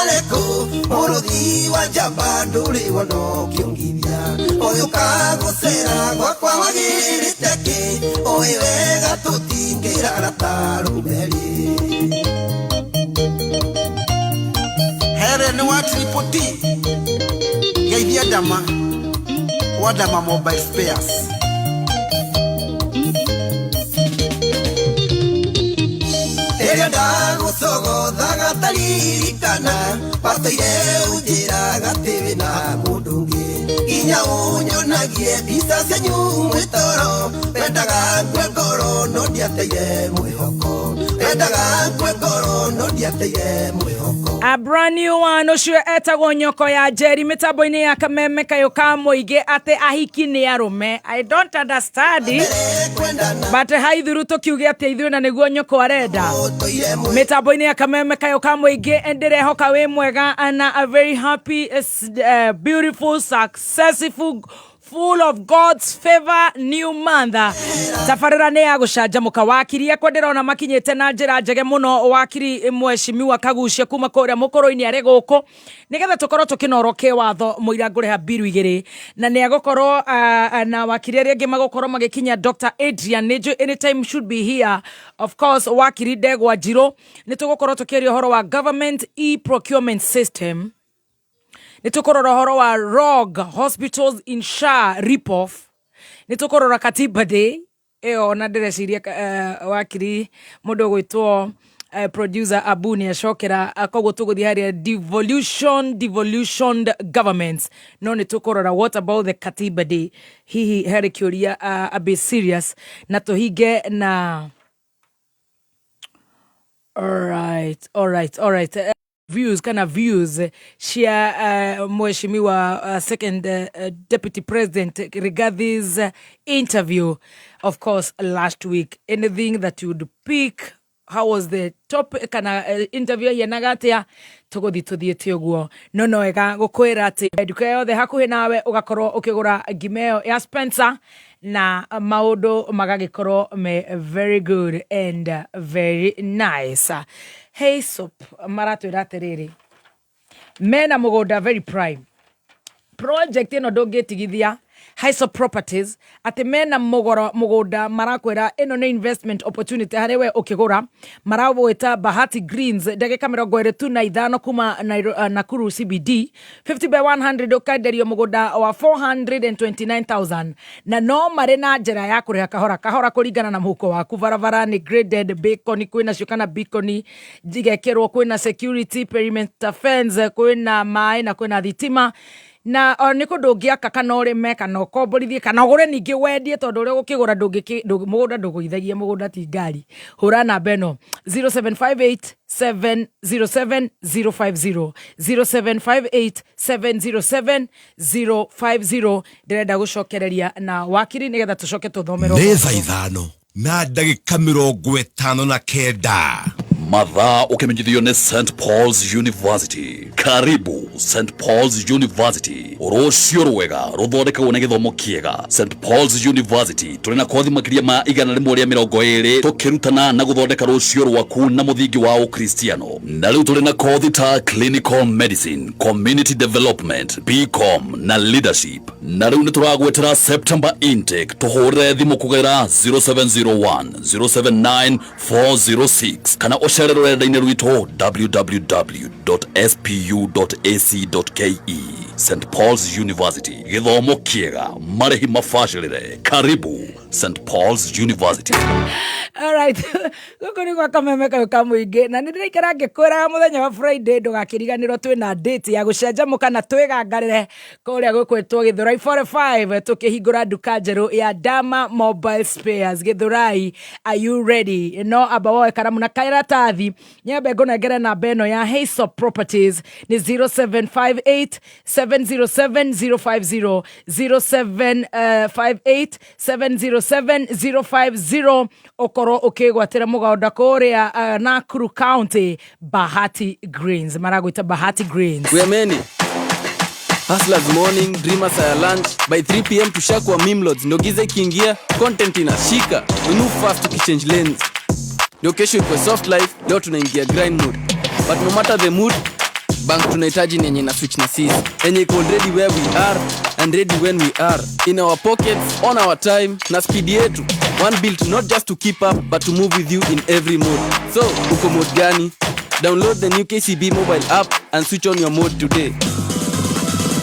Alaikum mũrũthi wa njamba ndũrĩ wona ũkĩongithia ũyũ kagũcera gwakwa wagĩrĩte kĩ ũĩ wega tũtingĩrara ta rũmeri. Here nĩ wa Triple T geithia Dama wa Dama Mobile Spares. Rĩrĩa ndagũcogothaga taririkana watũire ũnjĩraga atĩ wĩna mũndũ ũngĩ nginya ũnyonagie mbica cianyu mwĩ toro wendaga ngue ngoro no ndiateire mwĩhoko wendaga ngue ngoro no ndiateire mwĩhoko. A brand new one ũcio etagwo Nyoko ya Njeri mĩtambo-inĩ ya Kameme kayũ ka mũingĩ atĩ ahiki nĩ arũme. I don't understand it. But haithuru tũkiuge atĩ ithuĩ na nĩguo nyoko arenda. Ũtũire mwĩ Mĩtambo-inĩ ya Kameme kayũ ka mũingĩ ndĩrehoka wĩ mwega na a very happy, beautiful, successful, full of God's favor new month. Tabarĩra nĩ ya gũcanjamũka. Wakiri akwa ndĩrona makinyĩte na njĩra njege mũno. Wakiri mweshimiwa Kagucia kuma kũrĩa mũkũrũ-inĩ arĩ gũkũ nĩgetha tũkorwo tũkĩnorwo kĩwatho mũira ngũrĩha mbiru igĩrĩ na nĩ agũkorwo na wakiri arĩa angĩ magũkorwo magĩkinya. Dr Adrian nĩnjũĩ anytime should be here. Of course wakiri Ndegwa Njirũ nĩ tũgũkorwo tũkĩaria ũhoro wa government e-procurement system, nĩ tũkũrora ũhoro wa rogue hospitals in SHA rip-off, nĩ tũkũrora Katiba Day ĩyo na ndĩreciria wakiri mũndũ ũgwĩtwo producer Abu nĩ acokera, koguo tũgũthiĩ harĩa devolution governments, no nĩ tũkũrora what about the Katiba Day, hihi harĩ kĩũria a bit serious na tũhinge na alright, views kana views cia mheshimiwa second deputy president Rigathi's interview, of course, last week. Anything that you would pick? How was the topic kana interview yahianaga atia? Tũgũthiĩ tũthiĩte ũguo no no wega gũkwĩra atĩ nduka yothe hakuhĩ nawe ũgakorwo ũkĩgũra ngima ĩyo ya Spencer na maũndũ magagĩkorwo me very good and very nice. Hey Soap maratwĩra atĩrĩrĩ mena mũgũnda very prime project ĩno ndũngĩtigithia. Hisop Properties atĩ mena mũgoro mũgũnda marakwĩra ĩno nĩ investment opportunity harĩ we ũkĩgũra marawĩta Bahati Greens, ndagĩka 25 tu kuma Nakuru CBD, 50 by 100 ũkenderio mũgũnda wa 429,000 na no marĩ na njĩra ya kũrĩha kahora kahora kũringana na mũhuko waku. Barabara nĩ graded bacon kwĩna cio kana beacon igekĩrwo, kwĩna security perimeter fence, kwĩna maĩ na kwĩna thitima na o nĩ kũndũ ũngĩaka kana ũrĩme kana ũkomborithie kana ũgũre ningĩ wendie tondũ ũrĩa ũgũkĩgũra mũgũnda ndũgũithagia mũgũnda ti ngari. Hũra namba ĩno 0758 707 050, 0758 707 050. Ndĩrenda gũcokereria na wakiri nĩgetha tũcoke tũthomerwo. Nĩ thaa 5 na ndagĩka 59. Mathaa ũkĩmenyithio nĩ St Paul's University. Karibu St Paul's University. Rũciũ rwega rũthondekagwo nĩ gĩthomo kĩega. St Paul's University tũrĩ na kothi makĩria ma 120 tũkĩrutana na gũthondeka rũciũ rwaku na mũthingi wa ũkristiano. Na rĩu tũrĩ na kothi ta clinical medicine, community development, BCom na leadership. Na rĩu nĩ tũragwĩtĩra September intake. Tũhũrĩre thimũ kũgerera 0701 079 406 kana ũcere rũrenda-inĩ rwitũ www.spu.ac.ke. St Paul's University, gĩthomo kĩega, marĩhi mabacĩrĩre. Karibu St Paul's University. Alright, gũkũ nĩ gwa Kameme kayũ ka mũingĩ na nĩ ndĩraikara ngĩkwĩraga mũthenya wa Friday ndũgakĩriganĩrwo twĩna date ya gũcanjamũka na twĩgangarĩre kũrĩa gũkwĩtwo Gĩthũrai 45 tũkĩhingũra nduka njerũ ya Dama Mobile Spares. Gĩthũrai, are you ready? No amba woe karamu na karatathi nyambe ngũnengere namba ĩno ya Haysop Properties nĩ 0758 707 050, 0758 707 050 ũkorwo ũkĩgwatĩra mũgũnda kũrĩa Nakuru County, Bahati Greens, maragwĩta Bahati Greens. We are many. Hustlers morning, dreamers are lunch. By 3 p.m. tushakuwa meme lords. Ndio giza ikiingia, content inashika. We move fast tukichange lanes. Ndio kesho ikuwe soft life, leo tunaingia grind mode. But no matter the mood, Bank tunahitaji ni yenye na switch na sisi, yenye iko ready where we are and ready when we are, in our pockets, on our time na speed yetu. One built not just to keep up but to move with you in every mode. So uko mode gani? Download the new KCB mobile app and switch on your mode today.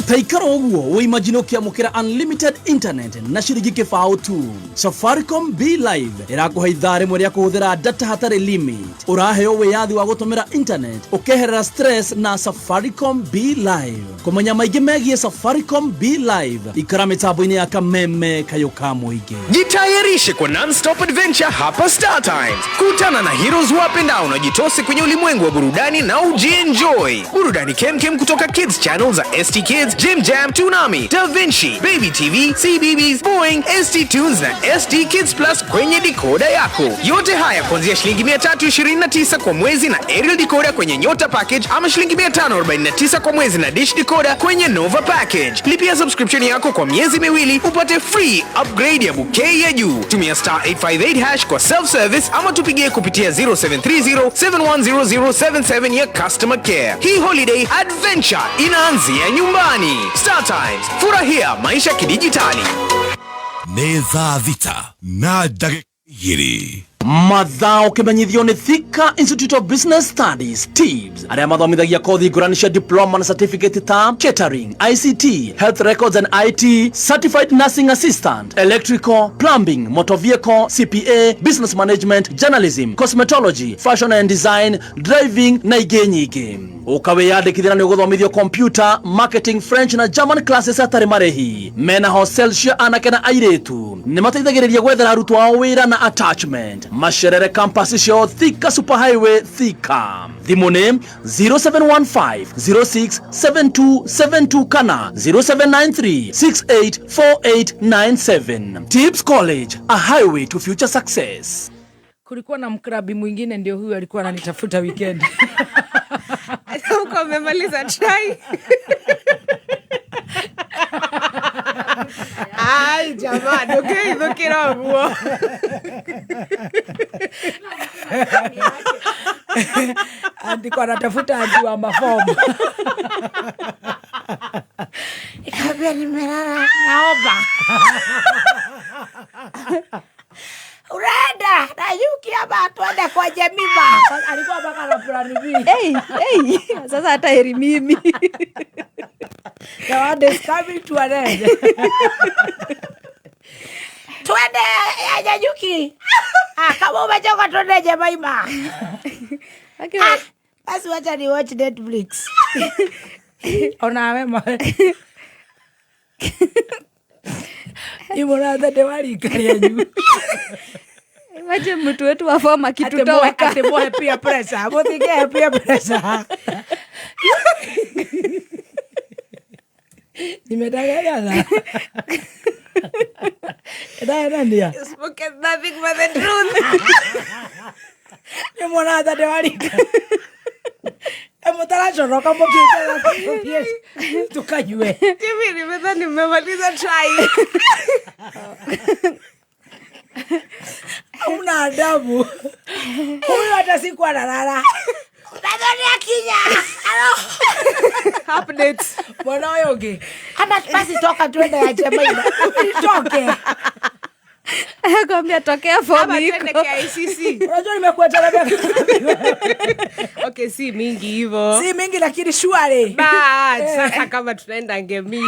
Taikara ũguo wĩimagine ũkĩamũkĩra unlimited internet na ciringi kĩbaũ tu. Safaricom Be Live ĩrakũhe ithaa rĩmwe rĩa kũhũthĩra data hatarĩ limit. Ũraheo wĩyathi wa gũtũmĩra internet ũkeherera stress na Safaricom Be Live. Kũmenya maingĩ megiĩ Safaricom Be Live, ikara mĩtambo-inĩ ya Kameme kayũ ka mũingĩ. Jitayarishe kwa non-stop adventure hapa Star Times. Kutana na heroes wapendao na jitose kwenye ulimwengu wa burudani na ujienjoy. Burudani kemkem kutoka Kids Channel za ST Kids, Jim Jam, Toonami, Da Vinci, Baby TV, CBeebies, Boeing, ST Tunes na ST Kids Plus kwenye decoder yako. Yote haya kuanzia shilingi 329 kwa mwezi na aerial decoder kwenye Nyota package ama shilingi 549 kwa mwezi na dish decoder kwenye Nova package. Lipia subscription yako kwa miezi miwili upate free upgrade ya bouquet ya juu. Tumia star 858 hash kwa self service ama tupigie kupitia 0730 710077 ya customer care. Hii holiday adventure inaanzia nyumbani. Star Times, furahia maisha kidijitali. Nĩ thaa 6 na ndagĩka 2. Mathao kĩmenyithio nĩ Thika Institute of Business Studies, TIBS, arĩa mathomithagia kothi ngũrani cia diploma na certificate ta catering, ICT, health records and IT, certified nursing assistant, electrical, plumbing, motor vehicle, CPA, business management, journalism, cosmetology, fashion and design, driving na ingĩ nyingĩ. Ũkawĩyandĩkithia na nĩ ũgũthomithio computer, marketing, French na German classes hatarĩ marĩhi. Mena hostel cia anake na airĩtu. Nĩ mateithagĩrĩria gwethera arutwo ao wĩra na attachment. Macerere campus ciao Thika Super Highway, Thika. Thimũ nĩ 0715 067272 kana 0793 684897. Tips College, a highway to future success. Kulikuwa na mkrabi mwingine, ndio huyu alikuwa ananitafuta weekend. Huko umemaliza chai. Ai jamani, ũkĩhithũkĩra ũguo. Andiko anatafuta anti wa mafomu. Nikamwambia nimelala, naomba. Unaenda Nanyuki ama tuende kwa Jemima? Alikuwa mpaka na plan B. Hey, hey, sasa hata heri mimi. The world is coming to an end. Twende ya Nanyuki. Ah, kama umechoka twende Jemima. Okay. Ah, basi wacha ni watch Netflix. Ona we ma. Imũratha ndĩwarika rĩanyu. Imagine mtu wetu wa form akitutoka. Ati muhe peer pressure. Mũtige peer pressure. Nimedanganyana. Ndanganyania. You spoke nothing but the truth. Nĩ mũratha ndĩwarika. Mũtaracoroka mũkĩte tukanyue. Mimi nimedhani nimemaliza chai. Hauna adabu. Huyu hata siku analala. Nadhani akija. Halo. Updates. Mwana ũyũ ũngĩ. Ama basi toka tuende ya Jemima. Toke. Akwambia tokea form Ama twende iko. KICC. Unajua nimekuacha na miaka. Okay, si mingi hivyo. Si mingi lakini surely. But sasa kama tunaenda Ngemi,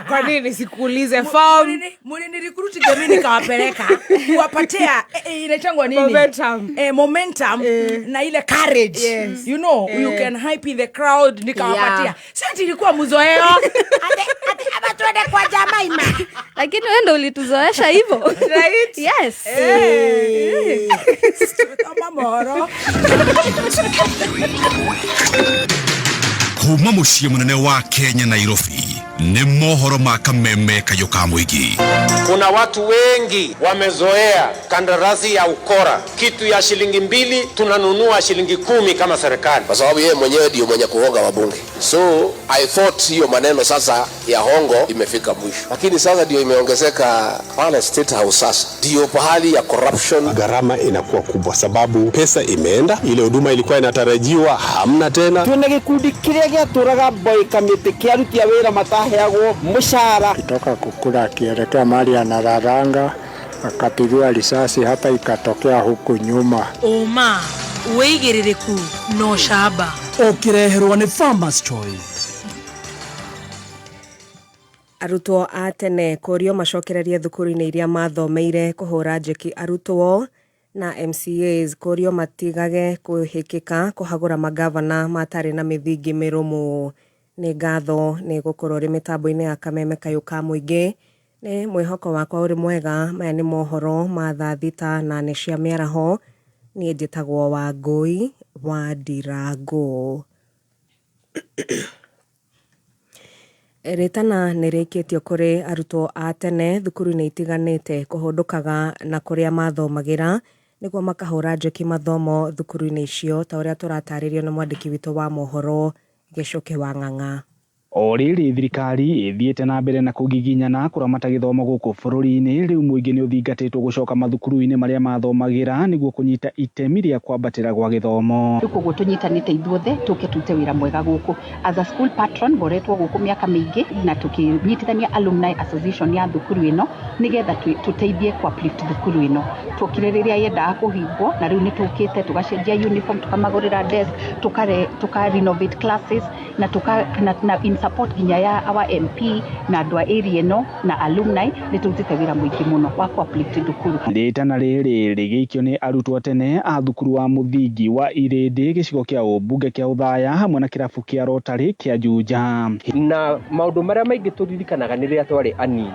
kwa nini sikuulize form? Mulini recruit Ngemi nikawapeleka. Kuwapatia inaitangwa nini? Momentum. Momentum na ile courage. Yes. You know, you can hype in the crowd nikawapatia. Yeah. Si ati ilikuwa mzoeo. Ate ama tuende kwa Jemima. Lakini wewe ndo ulituzoesha hivyo. Right? Yes. Kama moro. Kuma mũciĩ mũnene wa Kenya, Nairobi. Nĩ mohoro ma kameme kayũ ka mũingĩ. Kuna watu wengi wamezoea kandarasi ya ukora, kitu ya shilingi 2 tunanunua shilingi 10 kama serikali, kwa sababu yeye mwenyewe ndio mwenye kuhonga wabunge. So I thought hiyo maneno sasa ya hongo imefika mwisho, lakini sasa ndio imeongezeka pale State House. Sasa ndio pahali ya corruption. Gharama inakuwa kubwa sababu pesa imeenda, ile huduma ilikuwa inatarajiwa hamna tena. Tuna gikundi kiria giaturaga boy kamiti kiarutia wira mataheagwo mshahara. Kitoka kukula akielekea mahali analalanga akapigiwa risasi hapa ikatokea huku nyuma. Ũma wĩigĩrĩrĩku na ũcamba. Ũkĩreherwo nĩ Farmers Choice. Arutwo a tene kũrio macokererie thukuru-inĩ iria mathomeire kũhũra njeki arutwo na MCAs kũrio matigage kũhĩkĩka kũhagũra magavana matarĩ na mĩthingi mĩrũmu. Nĩ ngatho nĩ gũkorwo ũrĩ mĩtambo-inĩ ya kameme kayũ ka mũingĩ. Nĩ mwĩhoko wakwa ũrĩ mwega. Maya nĩ mohoro ma thaa 6 na nĩ cia mĩaraho. Niĩ njĩtagwo Wangũi wa Ndirangũ. Rĩtana nĩ rĩikĩtio kũrĩ arutwo a tene thukuru-inĩ itiganĩte kũhũndũkaga na kũrĩa mathomagĩra nĩguo makahũra njeki mathomo thukuru-inĩ icio ta ũrĩa tũratarĩrio nĩ mwandĩki witũ wa mohoro Gĩcũkĩ wa Ng'ang'a. O rĩrĩ thirikari ĩthiĩte na mbere na kũgiginyana kũramata gĩthomo gũkũ bũrũri-inĩ, rĩu mũingĩ nĩ ũthingatĩtwo gũcoka mathukuru-inĩ marĩa mathomagĩra nĩguo kũnyita itemi rĩa kwambatĩra gwa gĩthomo. Rĩu koguo tũnyitanĩte ithuothe tũke tũrute wĩra mwega gũkũ. As a school patron ngoretwo gũkũ mĩaka mĩingĩ na tũkĩnyitithania alumni association ya thukuru ĩno nĩgetha tũteithie ku uplift thukuru ĩno. Tuokire rĩrĩa yendaga kũhingwo na rĩu nĩ tũkĩte tũgacenjia uniform, tũkamagũrĩra desk, tũka renovate classes na tũka na in support nginya ya our MP na andũ a area ĩno na alumni nĩ tũrutĩte wĩra mũingĩ mũno wa ku uplift thukuru. Rĩtana rĩrĩ rĩgĩikio nĩ arutwo tene a thukuru wa mũthingi wa Irĩndĩ gĩcigo kĩa ũmbunge kĩa Othaya hamwe na kĩrabu kĩa Rotary kĩa Juja. Na maũndũ marĩa maingĩ tũririkanaga nĩ rĩrĩa twarĩ anini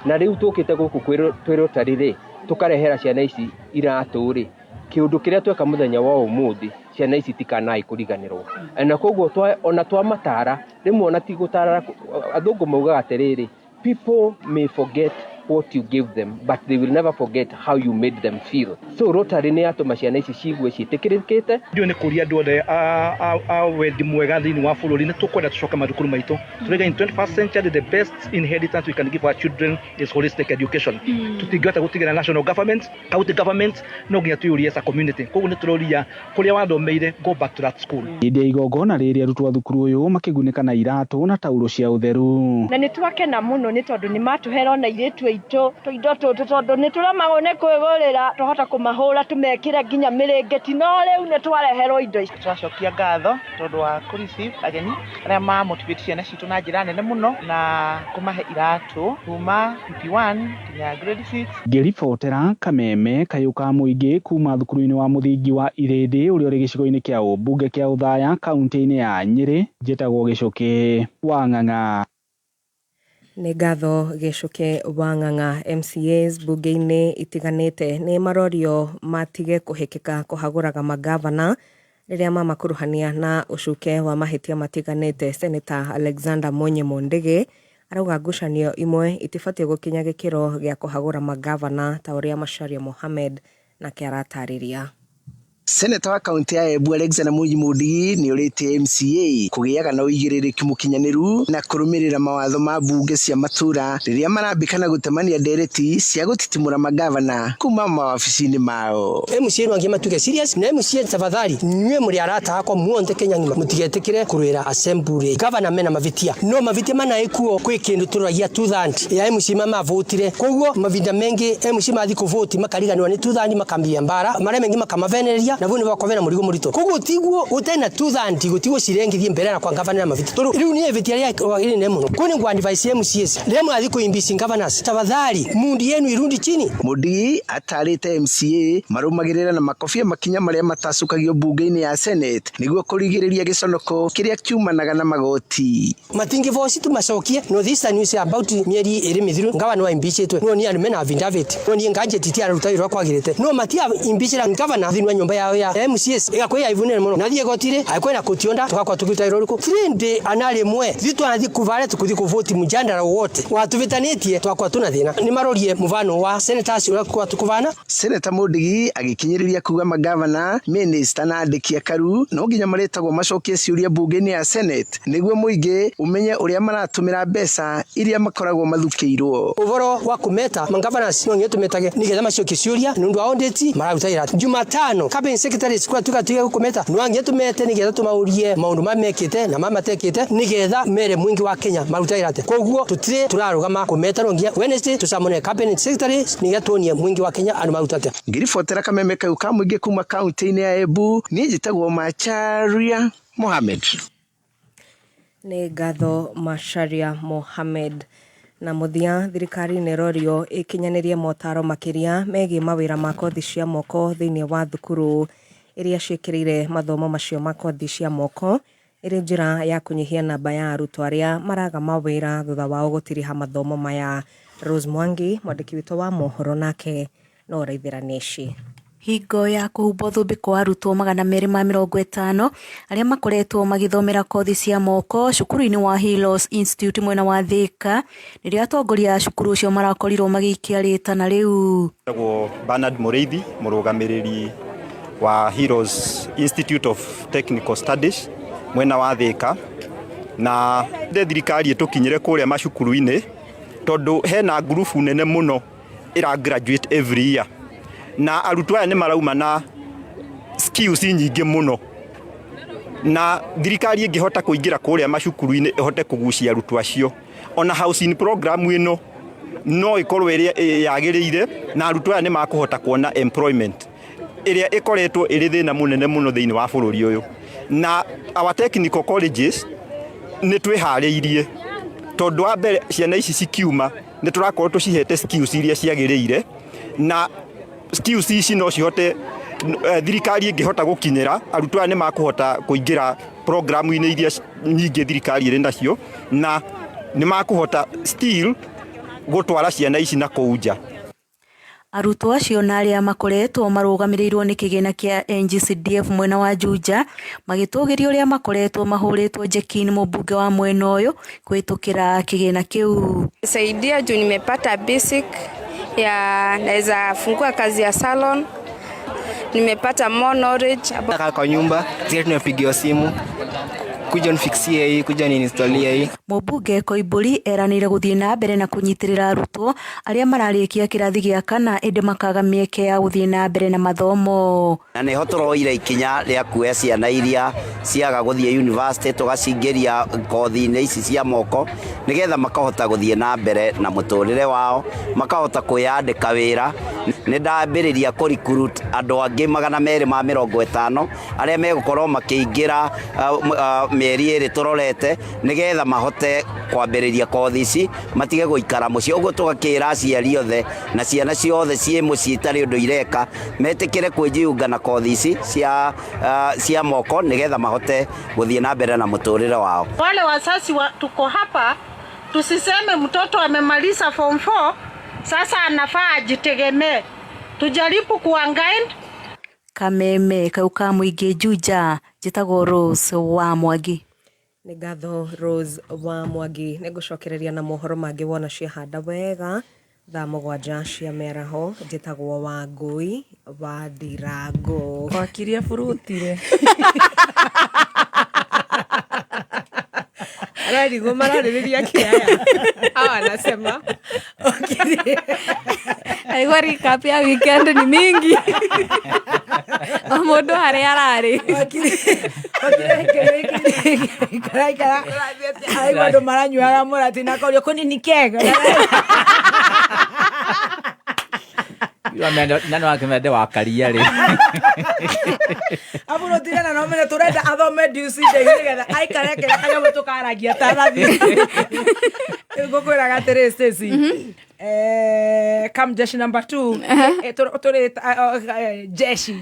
na rĩu tũkĩte gũkũ kwĩ Rotary rĩ, tũkarehera ciana ici iratũ rĩ, kĩũndũ kĩrĩa tweka mũthenya wa ũmũthĩ ciana ici itikanae kũriganĩrwo. Na koguo ona twamatara rĩmwe ona ti gũtara, athũngũ maugaga atĩrĩrĩ, people may forget what you gave them but they will never forget how you made them feel. So Rotary nĩ yatũma ciana ici ciigue ciĩtĩkĩrĩkĩte. Ndiũĩ nĩ kũria andũ othe a wendi mwega thĩinĩ wa bũrũri nĩ tũkwenda tũcoke mathukuru maitũ. Tũraiga in 21st century the best inheritance we can give our children is holistic education. Tũtingĩhota gũtigĩra national government, county government, no nginya twĩyũrie as a community. Koguo nĩ tũroria kũrĩa wathomeire, go back to that school. Hĩndĩ ya igongona rĩrĩ arutwo a thukuru ũyũ makĩgunĩka na iratũ na taurũ cia ũtheru. Na nĩ twakena mũno nĩ tondũ nĩ matũhera ona airĩtu aitũ tũindo tũtũ tondũ nĩ tũremagwo nĩ kwĩgũrĩra, twahota kũmahũra tũmekĩre nginya mĩrĩngĩti, no rĩu nĩ twareherwo indo ici. Tũracokia ngatho tondũ wa kũ receive ageni arĩa ma motivate ciana citũ na njĩra nene mũno na kũmahe iratũ kuma PP1 nginya grade 6. Ngĩribotera kameme kayũ ka mũingĩ kuma thukuru-inĩ wa mũthingi wa Irĩndĩ ũrĩa ũrĩ gĩcigo-inĩ kĩa ũmbunge kĩa Othaya kaunti-inĩ ya Nyĩrĩ, njĩtagwo Gĩcũkĩ wa Ng'ang'a. Nĩ ngatho Gĩcũkĩ wa Ng'ang'a. MCAs mbunge-inĩ itiganĩte nĩ marorio matige kũhĩkĩka kũhagũraga magavana rĩrĩa mamakuruhania na ũcuke wa mahĩtia matiganĩte. Senator Alexander Monye Mondege arauga ngucanio imwe itibatiĩ gũkinya gĩkĩro gĩa kũhagũra magavana ta ũrĩa Macharia Mohamed nake aratarĩria. Seneta wa kaunti ya Embu Alexander Munyi Mundigi nĩ ũrĩtie MCA kũgĩaga na ũigĩrĩrĩki mũkinyanĩru na kũrũmĩrĩra mawatho ma mbunge cia matũra rĩrĩa marambĩka na gũtemania ndereti cia gũtitimũra magavana kuma mawabici-inĩ mao. MCA no nginya matuĩke serious na MCA tafadhali nyue mũrĩ arata akwa muonthe Kenya ng'ima mũtigetĩkĩre kũrũĩra assembly. Gavana mena mavitia no mavitia mana ĩkuo kwĩ kĩndũ tũroragia 2/3 ya MCA mamavotire, koguo mavinda mengi MCA mathi kũvoti makariganĩrwo nĩ 2/3 makambia mbara marĩa mengi makamavenereria na vau nĩ bakorwo na mũrigo mũritũ, koguo tiguo ũtarĩ na 2/3 gũtigwo cirengithie mbere na kwa gavana na mavitia tondũ rĩu nĩ ĩvĩtia rĩa rĩnene mũno. Kũu nĩ ngwa advise MCAs rĩrĩa mũrathiĩ kũ governors tafadhali mundi yenu irundi chini. Mundigi atarĩte MCA marũmagĩrĩra na makobia makinya marĩa matacũkagio mbunge-inĩ ya Senate nĩguo kũrigĩrĩria gĩconoko kĩrĩa kiumanaga na magoti. Matingi voice tu macokie no this time you say about mĩeri ĩrĩ mĩthiru ngavana wa impeachitwe no ni andũ mena affidavit no ni nganje titi aruta wĩra kwagĩrĩte no matia impeachira ngavana thĩinĩ wa nyũmba ya yao ya MCAs igakorwo ya ivunene muno na thie gotire akwena kutionda tukakwa tukiruta wira uriku trindi anali mwe thiĩ twanathi kuvare tukuthi kuvoti mjandara wote watuvitanitie twakwa tuna thina ni marorie muvano wa senators uria kwa tukuvana. Seneta Mundigi agĩkinyĩrĩria kuga magavana, minista na andĩki akaru no nginya marĩtagwo macokie ciũria mbunge-inĩ ya Senate nĩguo mũingĩ ũmenye ũrĩa maratũmĩra mbeca iria makoragwo mathukĩirwo. Uvoro wa kumeta magavanas no nginya tumetage nigetha macokie ciũria nundu wa audit mararuta ira Jumatano cabinet secretaries kwa tukatiga kumeta no nginya tumete nigetha tumaurie maundu mamekite na mamatekite nigetha mere mwingi wa Kenya maruta ira koguo tutire turarugama kumeta no nginya Wednesday tucamone cabinet secretaries nigetha tuonie mwingi wa Kenya andu marutate. Ngiribotera kameme kau ka mũingĩ kuma kaunti-inĩ ya Embu, niĩ njĩtagwo Macharia Mohamed. Nĩ ngatho Macharia Mohamed. Na mũthia thirikari nĩ ĩrorio ĩkinyanĩrie motaro makĩria megiĩ mawĩra ma kothi cia moko thĩinĩ wa thukuru iria ciĩkĩrĩire mathomo macio ma kothi cia moko ĩrĩ njĩra ya kũnyihia namba ya arutwo arĩa maraga mawĩra thutha wao gũtiriha mathomo maya. Rose Mwangi mwandĩki witũ wa mohoro nake no ũraithĩra nĩci. Hingo ya kũhumbwo thũmbĩ kwa arutwo 250 arĩa makoretwo magĩthomera kothi cia moko cukuru-inĩ wa Heroes Institute mwena wa Thika nĩrĩo atongoria a cukuru ũcio marakorirwo magĩikia rĩtana rĩu. Njĩtagwo Bernard Mũrĩithi, mũrũgamĩrĩri wa Heroes Institute of Technical Studies mwena wa Thika, na thirikari ĩtũkinyĩre kũrĩa macukuru-inĩ tondũ hena ngurubu nene mũno ĩra graduate every year, na arutwo aya nĩ marauma na skills nyingĩ mũno, na thirikari ĩngĩhota kũingĩra kũrĩa macukuru-inĩ ĩhote kũgucia arutwo acio. Ona housing program ĩno no ĩkorwo ĩrĩa yagĩrĩire, na arutwo aya nĩ makũhota kuona employment ĩrĩa ĩkoretwo ĩrĩ thĩna mũnene mũno thĩinĩ wa bũrũri ũyũ. Na our technical colleges nĩ twĩharĩirie tondũ wa mbere ciana ici cikiuma nĩ tũrakorwo tũcihete skills iria ciagĩrĩire, na skills ici no cihote thirikari ĩngĩhota gũkinyĩra arutwo aya nĩ makũhota kũingĩra programu-inĩ iria nyingĩ thirikari ĩrĩ nacio, na nĩ makũhota still gũtwara ciana ici na kũu nja. Arutwo acio na arĩa makoretwo marũgamĩrĩirwo nĩ kĩgĩna kĩa NGCDF mwena wa Juja magĩtũgĩria ũrĩa makoretwo mahũrĩtwo njeki nĩ mũmbunge wa mwena ũyũ kũhĩtũkĩra kĩgĩna kĩu. Saidia juu nimepata basic ya naweza fungua kazi ya salon, nimepata more knowledge. Kwa nyumba zile tunapigiwa simu kuja nifixie hii, kuja niinstalle hii. Mũmbunge Koimbũri eranĩire gũthiĩ na mbere na kũnyitĩrĩra arutwo arĩa mararĩkia kĩrathi gĩa kana ĩndĩ makaga mĩeke ya gũthiĩ na mbere na mathomo. Na nĩho tũroire ikinya rĩa kuoya ciana iria ciaga gũthiĩ university tũgacingĩria kothi-inĩ ici cia moko nĩgetha makahota gũthiĩ na mbere na mũtũrĩre wao, makahota kwĩyandĩka wĩra. Nĩ ndambĩrĩria kũ recruit andũ angĩ 250 arĩa megũkorwo makĩingĩra mĩeri ĩrĩ tũrorete nĩgetha mahote kwambĩrĩria kothi ici matige gũikara mũciĩ. Ũguo tũgakĩra aciari othe na ciana ciothe ciĩ mũciĩ itarĩ ũndũ ireka metĩkĩre kwĩjiunga na kothi ici cia moko nĩgetha mahote gũthiĩ na mbere na mũtũrĩre wao. Wale wazazi tuko hapa, tusiseme mtoto amemaliza form 4 sasa anafaa ajitegemee. Tujaribu kuwa guide. Kameme kau ka mũingĩ Juja, njĩtagwo Rose wa Mwangi. Nĩ ngatho Rose wa Mwangi. Nĩ ngũcokereria na mohoro mangĩ wona ciahanda wega thaa 7 cia mĩaraho. Njĩtagwo Wangũi wa Ndirango. Wakiria burutire. Ararigwo mararĩrĩria kĩaya. Hawa anasema Aigua recap ya weekend ni mingi. O mũndũ harĩa ararĩ. Ikara aigua andũ maranyuaga mũrati na akorio kũni ni kega. Nani wakĩmende wakaria rĩ. Aburutire na no mene tũrenda athome Tuesday nĩgetha aikare akĩra kanyamũ tũkaragia tarathi. Rĩu ngũkwĩraga atĩrĩ Stacy, kam jeshi number 2 tũrĩ jeshi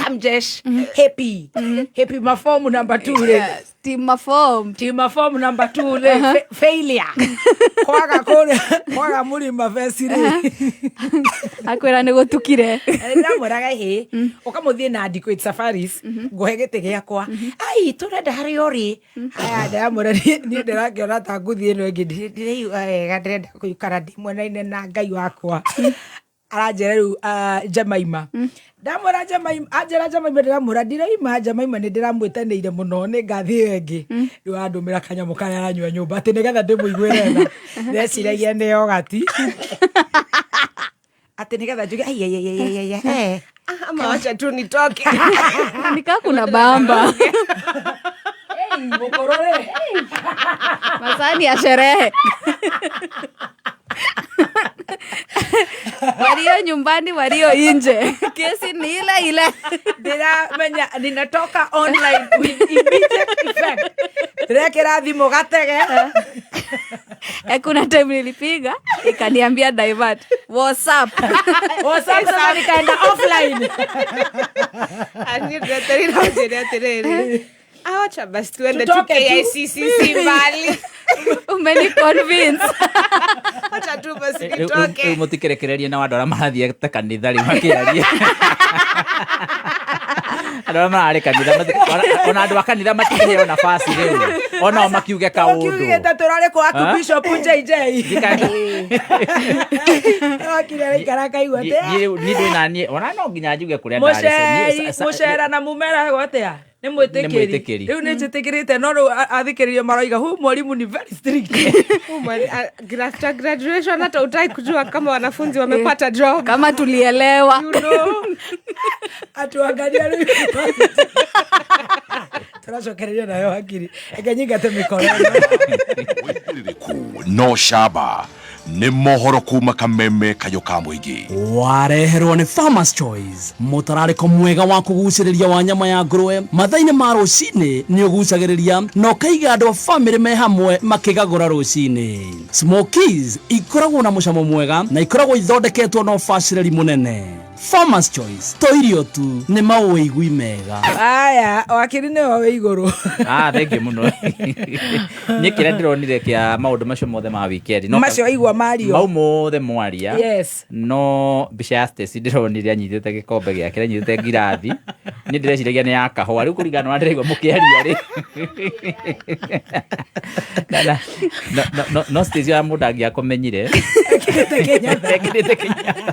kam jesh happy happy mafomu number 2 rĩ. Team Maform. Team Maform number 2 rĩ, failure. Kwaga kũrĩa, kwaga mũrima beci rĩ. Akwĩra nĩ gũtukire. Ndamwĩraga hĩ, ũkamũthiĩ na adequate safaris, ngũhe gĩtĩ gĩakwa. Ai, tũrenda harĩa ũrĩ. Aya, ndĩramwĩra niĩ ndĩrakĩona ta ngũthiĩ ĩno ĩngĩ, ndiraigua wega, ndĩrenda gũikara ndĩ mwena-inĩ na Ngai wakwa. Aranjĩra rĩu Jemaima. Ndamwĩra Jemaima, anjĩra Jemaima ndĩramwĩra ndiraima Jemaima nĩ ndĩramwĩtanĩire mũno nĩ ngathiĩ ĩyo ĩngĩ. Rĩu andũmĩra kanyamũ karĩa aranyua nyũmba atĩ nĩgetha ndĩmũiguĩre tha. Ndeciragia nĩ yogati. Atĩ nĩgetha njuge ai ai ai ai ai ai. Eh. Ama wacha tu nitoke. Nikaa kuna bamba. Mũkũrũ rĩ. Masani ya sherehe. Walio nyumbani, walio nje. Kesi ni ile ile. Ndiramenya ninatoka online with immediate effect. Ndĩrekĩra thimũ gatege. Kuna time nilipiga ikaniambia divert. WhatsApp. WhatsApp sasa nikaenda offline. Ani ndĩreterire ũnjĩre atĩrĩrĩ. Awacha basi tuende tu Tutoke tu. KICC mbali. Umeni convince. Wacha tu basi Rĩu nitoke. mũtikerekererie na andũ arĩa marathiĩ ta kanitha rĩu makĩaria. Andũ arĩa mararĩ kanitha ona andũ a kanitha matikĩheo nafasi rĩu. Onao makiuge kaũndũ. Kiugĩte tũrarĩ kwa Ha? Bishop JJ. Okire araikara akaigua atĩ, Niĩ ndĩ na niĩ ona no nginya njuge kũrĩa ndarĩ. Mũceri, mũcera na mumera ego atĩa? Nĩ mwĩtĩkĩri. Nĩ mwĩtĩkĩri. Rĩu nĩ njĩtĩkĩrĩte no rĩu athikĩrĩria maroiga hu mwalimu ni very strict. After graduation hata utaki kujua kama wanafunzi wamepata job. Kama tulielewa. You know. Atuangalia rĩu. Tũracokereria nayo hakiri. Reke nyingate mĩkoro. No shaba nĩ mohoro kuma kameme kayũ ka mũingĩ. Wareherwo nĩ Farmers Choice, mũtararĩko mwega wa kũgucĩrĩria wa nyama ya ngũrwe mathaa-inĩ ma rũcinĩ nĩ ũgucagĩrĩria na ũkaiga andũ a bamĩrĩ me hamwe makĩgagũra rũcinĩ. Smokies ikoragwo na mũcamo mwega na ikoragwo ithondeketwo na ũbacĩrĩri mũnene. Farmers Choice to irio tu nĩ maũigui mega. Aya, wakiri nĩwe wĩ igũrũ. Ah, thank you mũno. Niĩ kĩrĩa ndĩronire kĩa maũndũ macio mothe ma weekend. No Macio aigua mario. Mau mothe mwaria. Yes. No mbica ya Stacy ndĩronire anyitĩte gĩkombe gĩake, anyitĩte ngirathi. Niĩ ndĩreciragia nĩ ya kahũa. Rĩu kũringana na ũrĩa ndĩraigua mũkĩaria rĩ. Na, no Stacy ona mũndũ angĩakũmenyire. Ekĩrĩte kĩnyatha.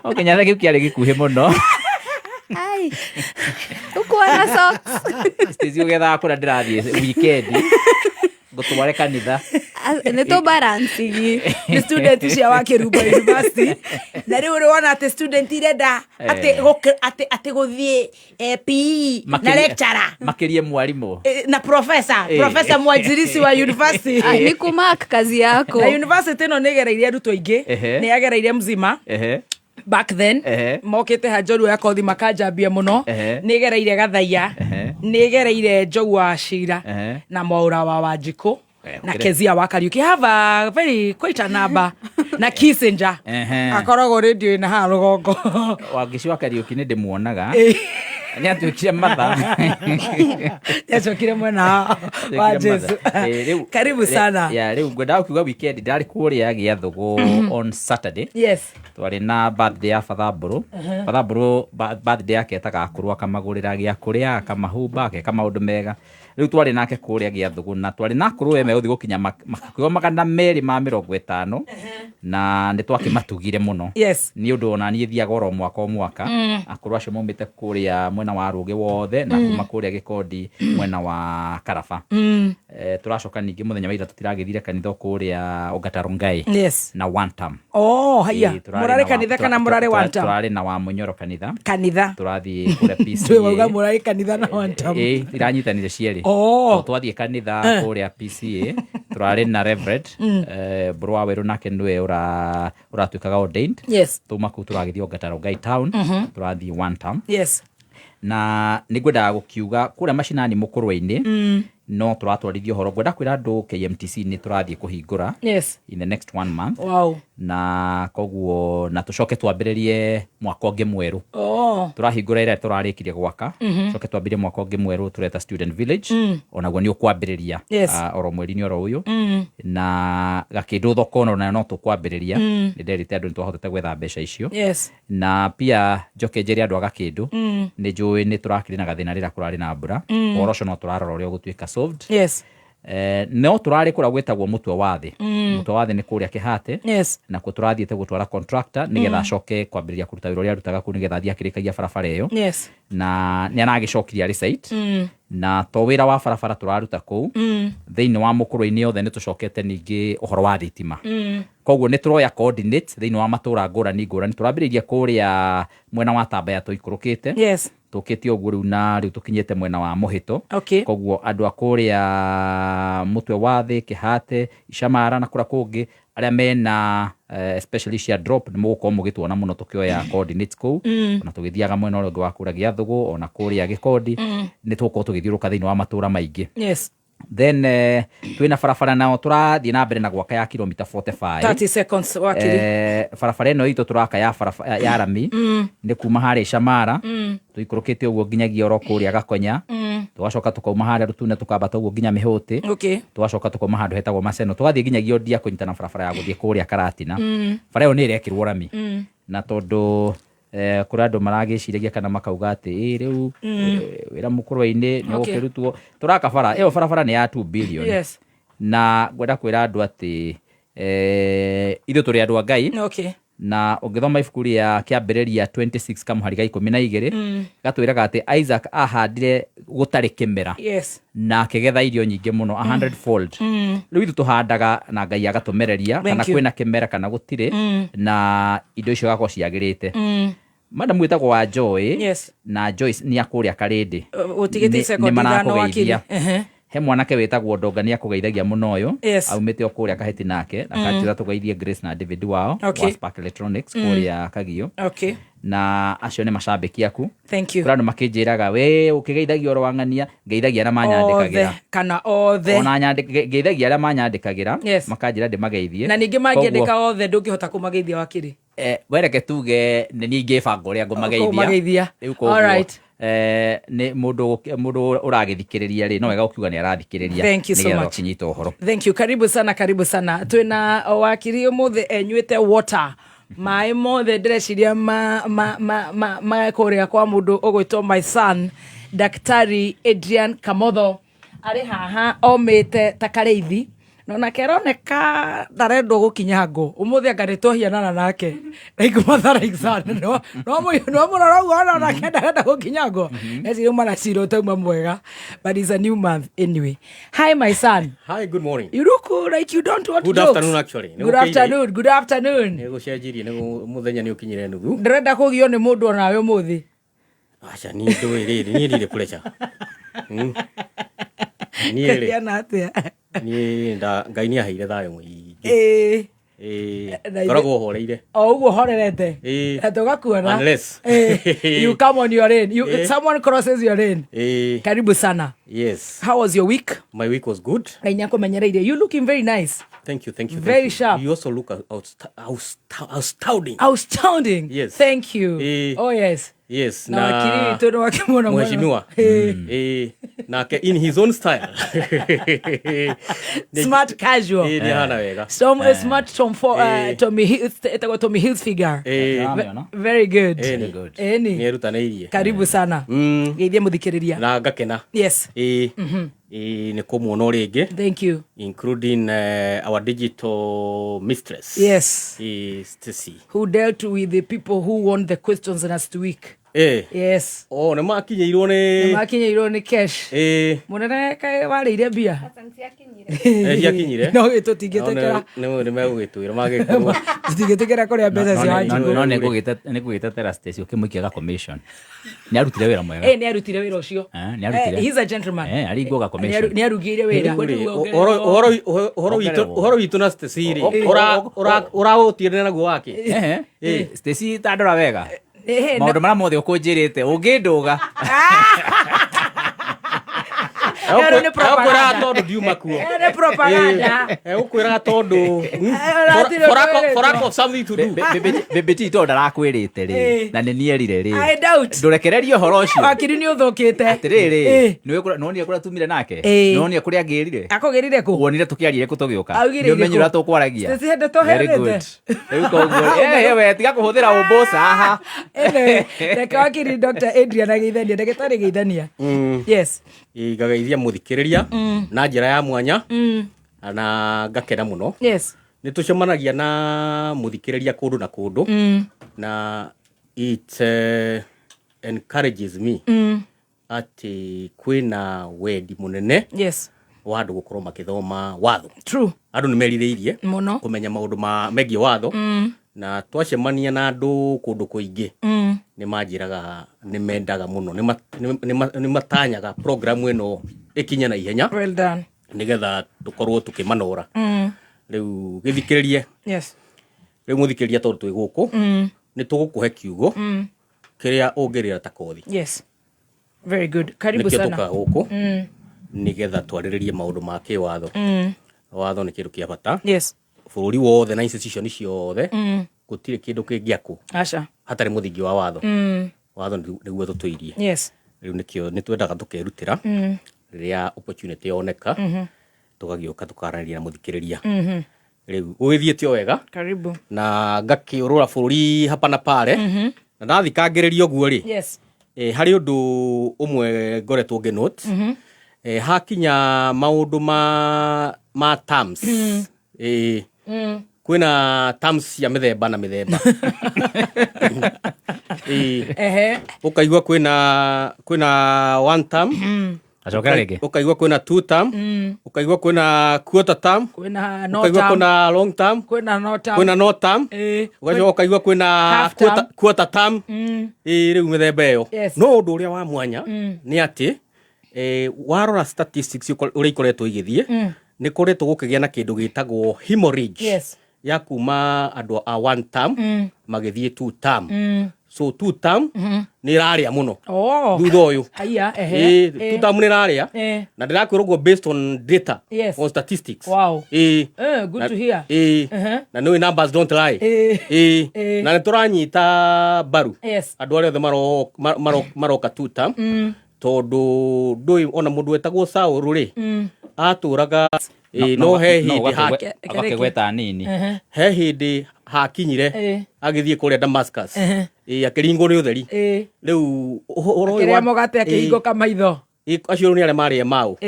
O kĩnyatha kĩu kĩarĩ gĩkuhĩ mũno. Ai. Ukuwa na socks. Stacy ũgethaga kũrĩa ndĩrathiĩ weekend. Ngũtware kanitha. Nĩ tũ balance gi. Nĩ student cia wa Kĩrumba University. Na rĩu ũrĩ atĩ student irenda atĩ atĩ gũthiĩ PE na lecturer. Makĩrie mwarimũ. Na professor, professor mwanjirisi wa university. Ah, ni kumark kazi yako. Na university ĩno nĩ ĩgereirie arutwo aingĩ. Nĩ yagereirie mzima. Back then, mokĩte ha njorua ya kothi makanjambia mũno. Nĩ ĩgereire Gathaia. Nĩ ĩgereire Njogu wa Cira. Na Mwaũra wa Wanjikũ. Na Kezia wa Kariuki. Have a very quite a number. Na Kissinger. Akoragwo radio ĩna haha rũgongo. Wangici wa Kariuki nĩ ndĩmuonaga. Nĩ atuĩkire matha. Nĩacokire mwena wa Jesu. Karibu sana. Ya rĩu ngwendaga kuga weekend ndarĩ kũrĩa Gĩathũgũ on Saturday. Yes. Twarĩ na birthday ya Father Mbũrũ. Father Mbũrũ birthday yake etaga akũrũ akamagũrĩra gĩa kũrĩa, akamahumba, akeka maũndũ mega. Rĩu twarĩ nake kũrĩa Gĩathũgũ na twarĩ na akũrũ we megũthiĩ gũkinya makiuga 250 na nĩ twakĩmatugire mũno. Yes. Nĩ ũndũ ona niĩ thiaga oro mwaka o mwaka. Akũrũ acio maumĩte kũrĩa mwena wa Rũgĩ wothe na kuma kũrĩa Gĩkondi mwena wa Karaba. Tũracoka ningĩ mũthenya wa ira tũtiragĩthire kanitha kũrĩa Ongata Rongai. Yes. Na one term. Oh, haya. Mũrarĩ kanitha kana mũrarĩ one term? Tũrarĩ na wa Mũnyoro kanitha. Kanitha. Tũrathiĩ kũrĩa PCA. Twĩ wauga mũrarĩ kanitha na one term. Iranyitanire cierĩ. Oh. Twathiĩ kanitha kũrĩa PCA, tũrarĩ na Reverend, Mbũrũ wa Werũ nake nĩwe ũratuĩkaga ordained. Yes. Tuma kũu tũragĩthiĩ Ongata Rongai town. Tũrathiĩ one term. Yes. Na nĩ ngwendaga gũkiuga kũrĩa macinani mũkũrwe-inĩ, no tũratwarithia ũhoro. Ngwenda kwĩra andũ KMTC nĩ tũrathiĩ kũhingũra Yes. in the next 1 month. Wow. Na koguo na tũcoke twambĩrĩrie mwaka ũngĩ mwerũ. Oh. Tũrahingũra ĩrĩa tũrarĩkirie gwaka. Coke twambĩrĩrie mwaka ũngĩ mwerũ tũreta student village. Onaguo nĩ ũkwambĩrĩria oro mweri-inĩ oro ũyũ. Na Gakĩndũ thoko nayo no tũkwambĩrĩria. Nĩ nderĩte andũ nĩ twahotete gwetha mbeca icio. Na pia njoke njĩre andũ a Gakĩndũ, nĩ njũĩ nĩ tũrakĩrĩ na gathĩna rĩrĩa kũrarĩ na mbura. Ũhoro ũcio no tũrarora ũrĩa ũgũtuĩka solved. No tũrarĩ kũrĩa gwĩtagwo Mũtwe wa Thĩ. Mũtwe wa Thĩ nĩ kũrĩa Kĩhate. Nakuo tũrathiĩte gũtwara contractor nĩgetha acoke kwambĩrĩria kũruta wĩra ũrĩa arutaga kũu nĩgetha athiĩ akĩrĩkagia barabara ĩyo. Na nĩ aragĩcokirie arĩ site. Na to wĩra wa barabara tũraruta kũu, thĩinĩ wa mũkũrũ-inĩ yothe nĩ tũcokete ningĩ ũhoro wa thitima. Koguo nĩ tũroya coordinates thĩinĩ wa matũra ngũrani ngũrani. Tũrambĩrĩirie kũrĩa mwena wa Tambaya tũikũrũkĩte. Tũkĩte ũguo rĩu na rĩu tũkinyĩte mwena wa Mũhĩto. Koguo andũ a kũrĩa Mũtwe wa Thĩ, Kĩhate, Icamara na kũrĩa kũngĩ arĩa mena especially cia drop nĩ mũgũkorwo mũgĩtuona mũno tũkĩoya coordinates kũu. Ona tũgĩthiaga mwena ũrĩa ũngĩ wa kũrĩa Gĩathũgũ ona kũrĩa Gĩkondi, nĩ tũgũkorwo tũgĩthiũrũrũka thĩinĩ wa matũra maingĩ. Then twĩna barabara nao tũrathiĩ na mbere na gwaka ya kilomita 45. 30 seconds, wakiri. Barabara ĩno itũ tũraka ya barabara ya rami nĩ kuma harĩa Icamara tũikũrũkĩte ũguo nginyagia oro kũrĩa Gakonya, tũgacoka tũkauma harĩa Rũtune tũkambata ũguo nginya Mĩhũtĩ, tũgacoka tũkauma handũ hetagwo Maseno tũgathiĩ nginyagia Odia kũnyitana barabara ya gũthiĩ kũrĩa Karatina. Bara ĩyo nĩ ĩrekĩrwo rami, na tondũ kũrĩ andũ maragĩciragia kana makauga atĩ ĩ rĩu wĩra mũkũrwe-inĩ nĩ ũgũkĩrutwo, tũraka bara ĩyo, barabara nĩ ya 2 billion. Na ngwenda kwĩra andũ atĩ ithuĩ tũrĩ andũ a Ngai. Na ũngĩthoma ibuku rĩa Kĩambĩrĩria 26 kamũhari ga 12, gatwĩraga atĩ Isaac ahandire gũtarĩ kĩmera na akĩgetha irio nyingĩ mũno, a hundredfold. Rĩu ithuĩ tũhandaga na Ngai agatũmereria, kana Thank you. kwĩna kĩmera kana gũtirĩ, na indo icio igakorwo ciagĩrĩte. Madam wĩtagwo wa Joy na Joyce nĩ akũrĩa Karĩndĩ. Ũtigĩte sekondi 5, wakiri. Nĩ marakũgeithia. He mwanake wĩtagwo Ndonga nĩ akũgeithagia mũno ũyũ. Aumĩte o kũrĩa Kahĩti nake na kanjĩra tũgeithie Grace na David wao wa Spark Electronics kũrĩa Kagio. Na acio nĩ macambĩki aku. Thank you. Kũrĩ andũ makĩnjĩraga we ũkĩgeithagia oro wang'ania, ngeithagia arĩa manyandĩkagĩra. Othe kana othe. Ona ngeithagia arĩa manyandĩkagĩra, makanjĩra ndĩmageithie. Na ningĩ mangĩandĩka othe ndũngĩhota kũmageithia, wakiri. Wereke tuge nĩ niĩ ingĩbanga ũrĩa ngũmageithia. Kũmageithia. Rĩu koguo, Alright. Nĩ mũndũ ũragĩthikĩrĩria rĩ, no wega ũkiuga nĩ arathikĩrĩria Thank you so nĩgetha much. ũkĩnyita ũhoro. Thank you. Karibu sana, karibu sana. Twĩna wakiri ũmũthĩ enyuĩte water, maĩ mothe ndĩreciria ma kũrĩa kwa mũndũ ũgwĩtwo my son Daktari Adrian Kamotho arĩ haha omĩte ta karĩithi, na onake aroneka ndarendwo gũkinya ngũ ũmũthĩ, anga nĩ twahianana nake like Mother Alexander, no mũrora ũguo ona onake ndarenda gũkinya ngũ. Eciria uma na cira ũtauma mwega, but it's a new month anyway. Hi, my son. Hi, good morning. You look like you don't want Good jokes. afternoon, actually. Nĩ Good gũkĩire. afternoon, good afternoon. Nĩ gũcenjirie, nĩ mũthenya nĩ ũkinyire nuthu. Ndĩrenda kũgio nĩ mũndũ onawe ũmũthĩ. Aca, niĩ ndũĩ rĩrĩ, niĩ ndirĩ pressure. Niĩ rĩ, Kũhiana atĩa? niĩ Ngai nĩ aheire thayũ mũingĩ. Ĩĩ. Na Ngoragwo horeire. O ũguo horerete. Ĩĩ. Na tũgakuona. Unless. You come on your lane. Ĩĩ. Someone crosses your lane. Ĩĩ. Karibu sana. Yes. How was your week? My week was good. Ngai nĩakũmenyereire. You looking very nice. Thank you, thank you. Thank Very you. sharp. You also look astounding. Astounding. Yes. Thank you. Ĩĩ. Oh yes. Yes, Na wakiri witũ nĩ wakĩmuona mwena. Mheshimiwa. Ĩĩ. Ĩĩ. Nake in his own style. Smart casual. Ĩĩ, nĩ ahana wega. Some smart Tom for Ĩĩ. Tommy Hills, etagwo Tommy Hilfiger. Ĩĩ. Very good. Ĩĩ, nĩ. Ĩni. Nĩ erutanĩirie. Karibu sana. Geithie mũthikĩrĩria. Na ngakena. Ĩĩ. Ĩĩ, nĩ kũmuona o rĩngĩ. Thank you. Including our digital mistress. Ĩĩ, Stacy. Who dealt with the people who won the questions last week. Ĩĩ. Yes. Oh, nĩ makinyĩirwo nĩ Nĩ makinyĩirwo nĩ cash. Ĩĩ. Mũnene kaĩ warĩire mbia? Ĩ, ciakinyire. No tũtingĩtĩkĩra. No nĩ megũgĩtwĩra magĩkorwo. Tũtingĩtĩkĩra kũrĩa mbeca cia Wanjikũ. No nĩ ngũgĩtetera Stacy ũkĩmũikia ga commission. Nĩ arutire wĩra mwega. Ĩ, nĩ arutire wĩra ũcio. Nĩ arutire. He's a gentleman. Aringwo ga commission. Nĩ arugĩire wĩra. Ũhoro witũ na Stacy rĩ, ũraũtiĩrĩra naguo wake. Ehe. Stacy ta ndora wega. Ehe, Maũndũ marĩa mothe ũkũnjĩrĩte ũngĩndũga. Ĩyo nĩ propaganda. Egũkwĩraga tondũ ndiuma kuo. Ĩyo nĩ propaganda. Egũkwĩraga tondũ Ũratirĩ for lack of something to do. Bĩbĩti tondũ ndarakwĩrĩte rĩ Ĩĩ. na nĩ nierire rĩ I doubt. ndũrekererie ũhoro ũcio Wakiri nĩ ũthũkĩte. atĩrĩrĩ Ĩĩ. nĩwonire kũrĩa tumire nake Ĩĩ. nĩwonire kũrĩa angĩrire Akũgĩrire kũ? wonire tũkĩaria kũ tũgĩũka Augire nĩ ũmenye irĩkũ? ũrĩa tũkwaragia Stacy hĩndĩ Very tũherete. good. Rĩu koguo we tiga kũhũthĩra ũmbũca haha Anyway, reke wakiri Dr. Adrian ageithania ndagĩtarĩ geithania. Yes. Ngageithia mũthikĩrĩria na njĩra ya mwanya na ngakena mũno. Yes. Nĩ tũcemanagia na mũthikĩrĩria kũndũ na kũndũ na it encourages me atĩ kwĩna wendi mũnene Yes. wa andũ gũkorwo makĩthoma watho. True. Andũ nĩ merirĩirie Mũno. kũmenya maũndũ ma megiĩ watho na twacemania na andũ kũndũ kũingĩ nĩ manjĩraga nĩ mendaga mũno nĩ matanyaga programu ĩno ĩkinye na ihenya Well done. nĩgetha tũkorwo tũkĩmanora rĩu gĩthikĩrĩrie Yes. rĩu mũthikĩrĩria tondũ twĩ gũkũ nĩ tũgũkũhe kiugo kĩrĩa ũngĩrĩra ta kothi Yes. Very good. Karibu nĩkĩo sana. tũkaga gũkũ nĩgetha twarĩrĩrie maũndũ ma kĩwatho. Watho nĩ kĩndũ kĩa bata Yes. bũrũri wothe na institution ciothe gũtirĩ kĩndũ kĩngĩakwo Aca. hatarĩ mũthingi wa watho. Watho nĩguo tũtũirie. Yes. Rĩu nĩkĩo nĩ twendaga tũkerutĩra rĩrĩa opportunity yoneka tũgagĩũka tũkaranĩria na mũthikĩrĩria. Rĩu ũgĩthiĩte o wega Karibu. na ngakĩũrũra bũrũri hapa na pale na ndathikangĩrĩria ũguo rĩ Yes. harĩ ũndũ ũmwe ngoretwo ngĩnote hakinya maũndũ ma terms kwĩna terms cia mĩthemba na mĩthemba. Ehe. Ũkaigua kwĩna one term, Acokera rĩngĩ. Ũkaigua kwĩna two term, ũkaigua kwĩna quarter term, Kwĩna no ũkaigua term. kwĩna long term, Kwĩna no term. kwĩna no term, ũgacoka ũkaigua kwĩna Half term. quarter term. Rĩu mĩthemba ĩyo. Yes. No ũndũ ũrĩa wa mwanya nĩ atĩ warora statistics ũrĩa ikoretwo igĩthiĩ nĩ koretwo gũkĩgĩa na kĩndũ gĩtagwo hemorrhage Yes. ya kuma andũ a one term magĩthiĩ two term. So two term nĩ ĩrarĩa mũno Oh. thutha ũyũ. Haiya, ehe. Two term nĩ ĩrarĩa na ndĩrakwĩra ũguo based on data Yes. on statistics. Wow. Good to hear. Na nĩũĩ numbers don't lie. Na nĩ tũranyita mbaru Yes. andũ arĩa othe maroka two term tondũ ndũĩ ona mũndũ wetagwo Saũlũ rĩ atũraga no he hĩndĩ Agakĩgweta nini. He hĩndĩ hakinyire agĩthiĩ kũrĩa Damascus akĩringwo nĩ ũtheri rĩu ũhoro ũyũ Akĩrĩa mũgate akĩhingũka maitho. Acio nĩ arĩa marĩ Emau.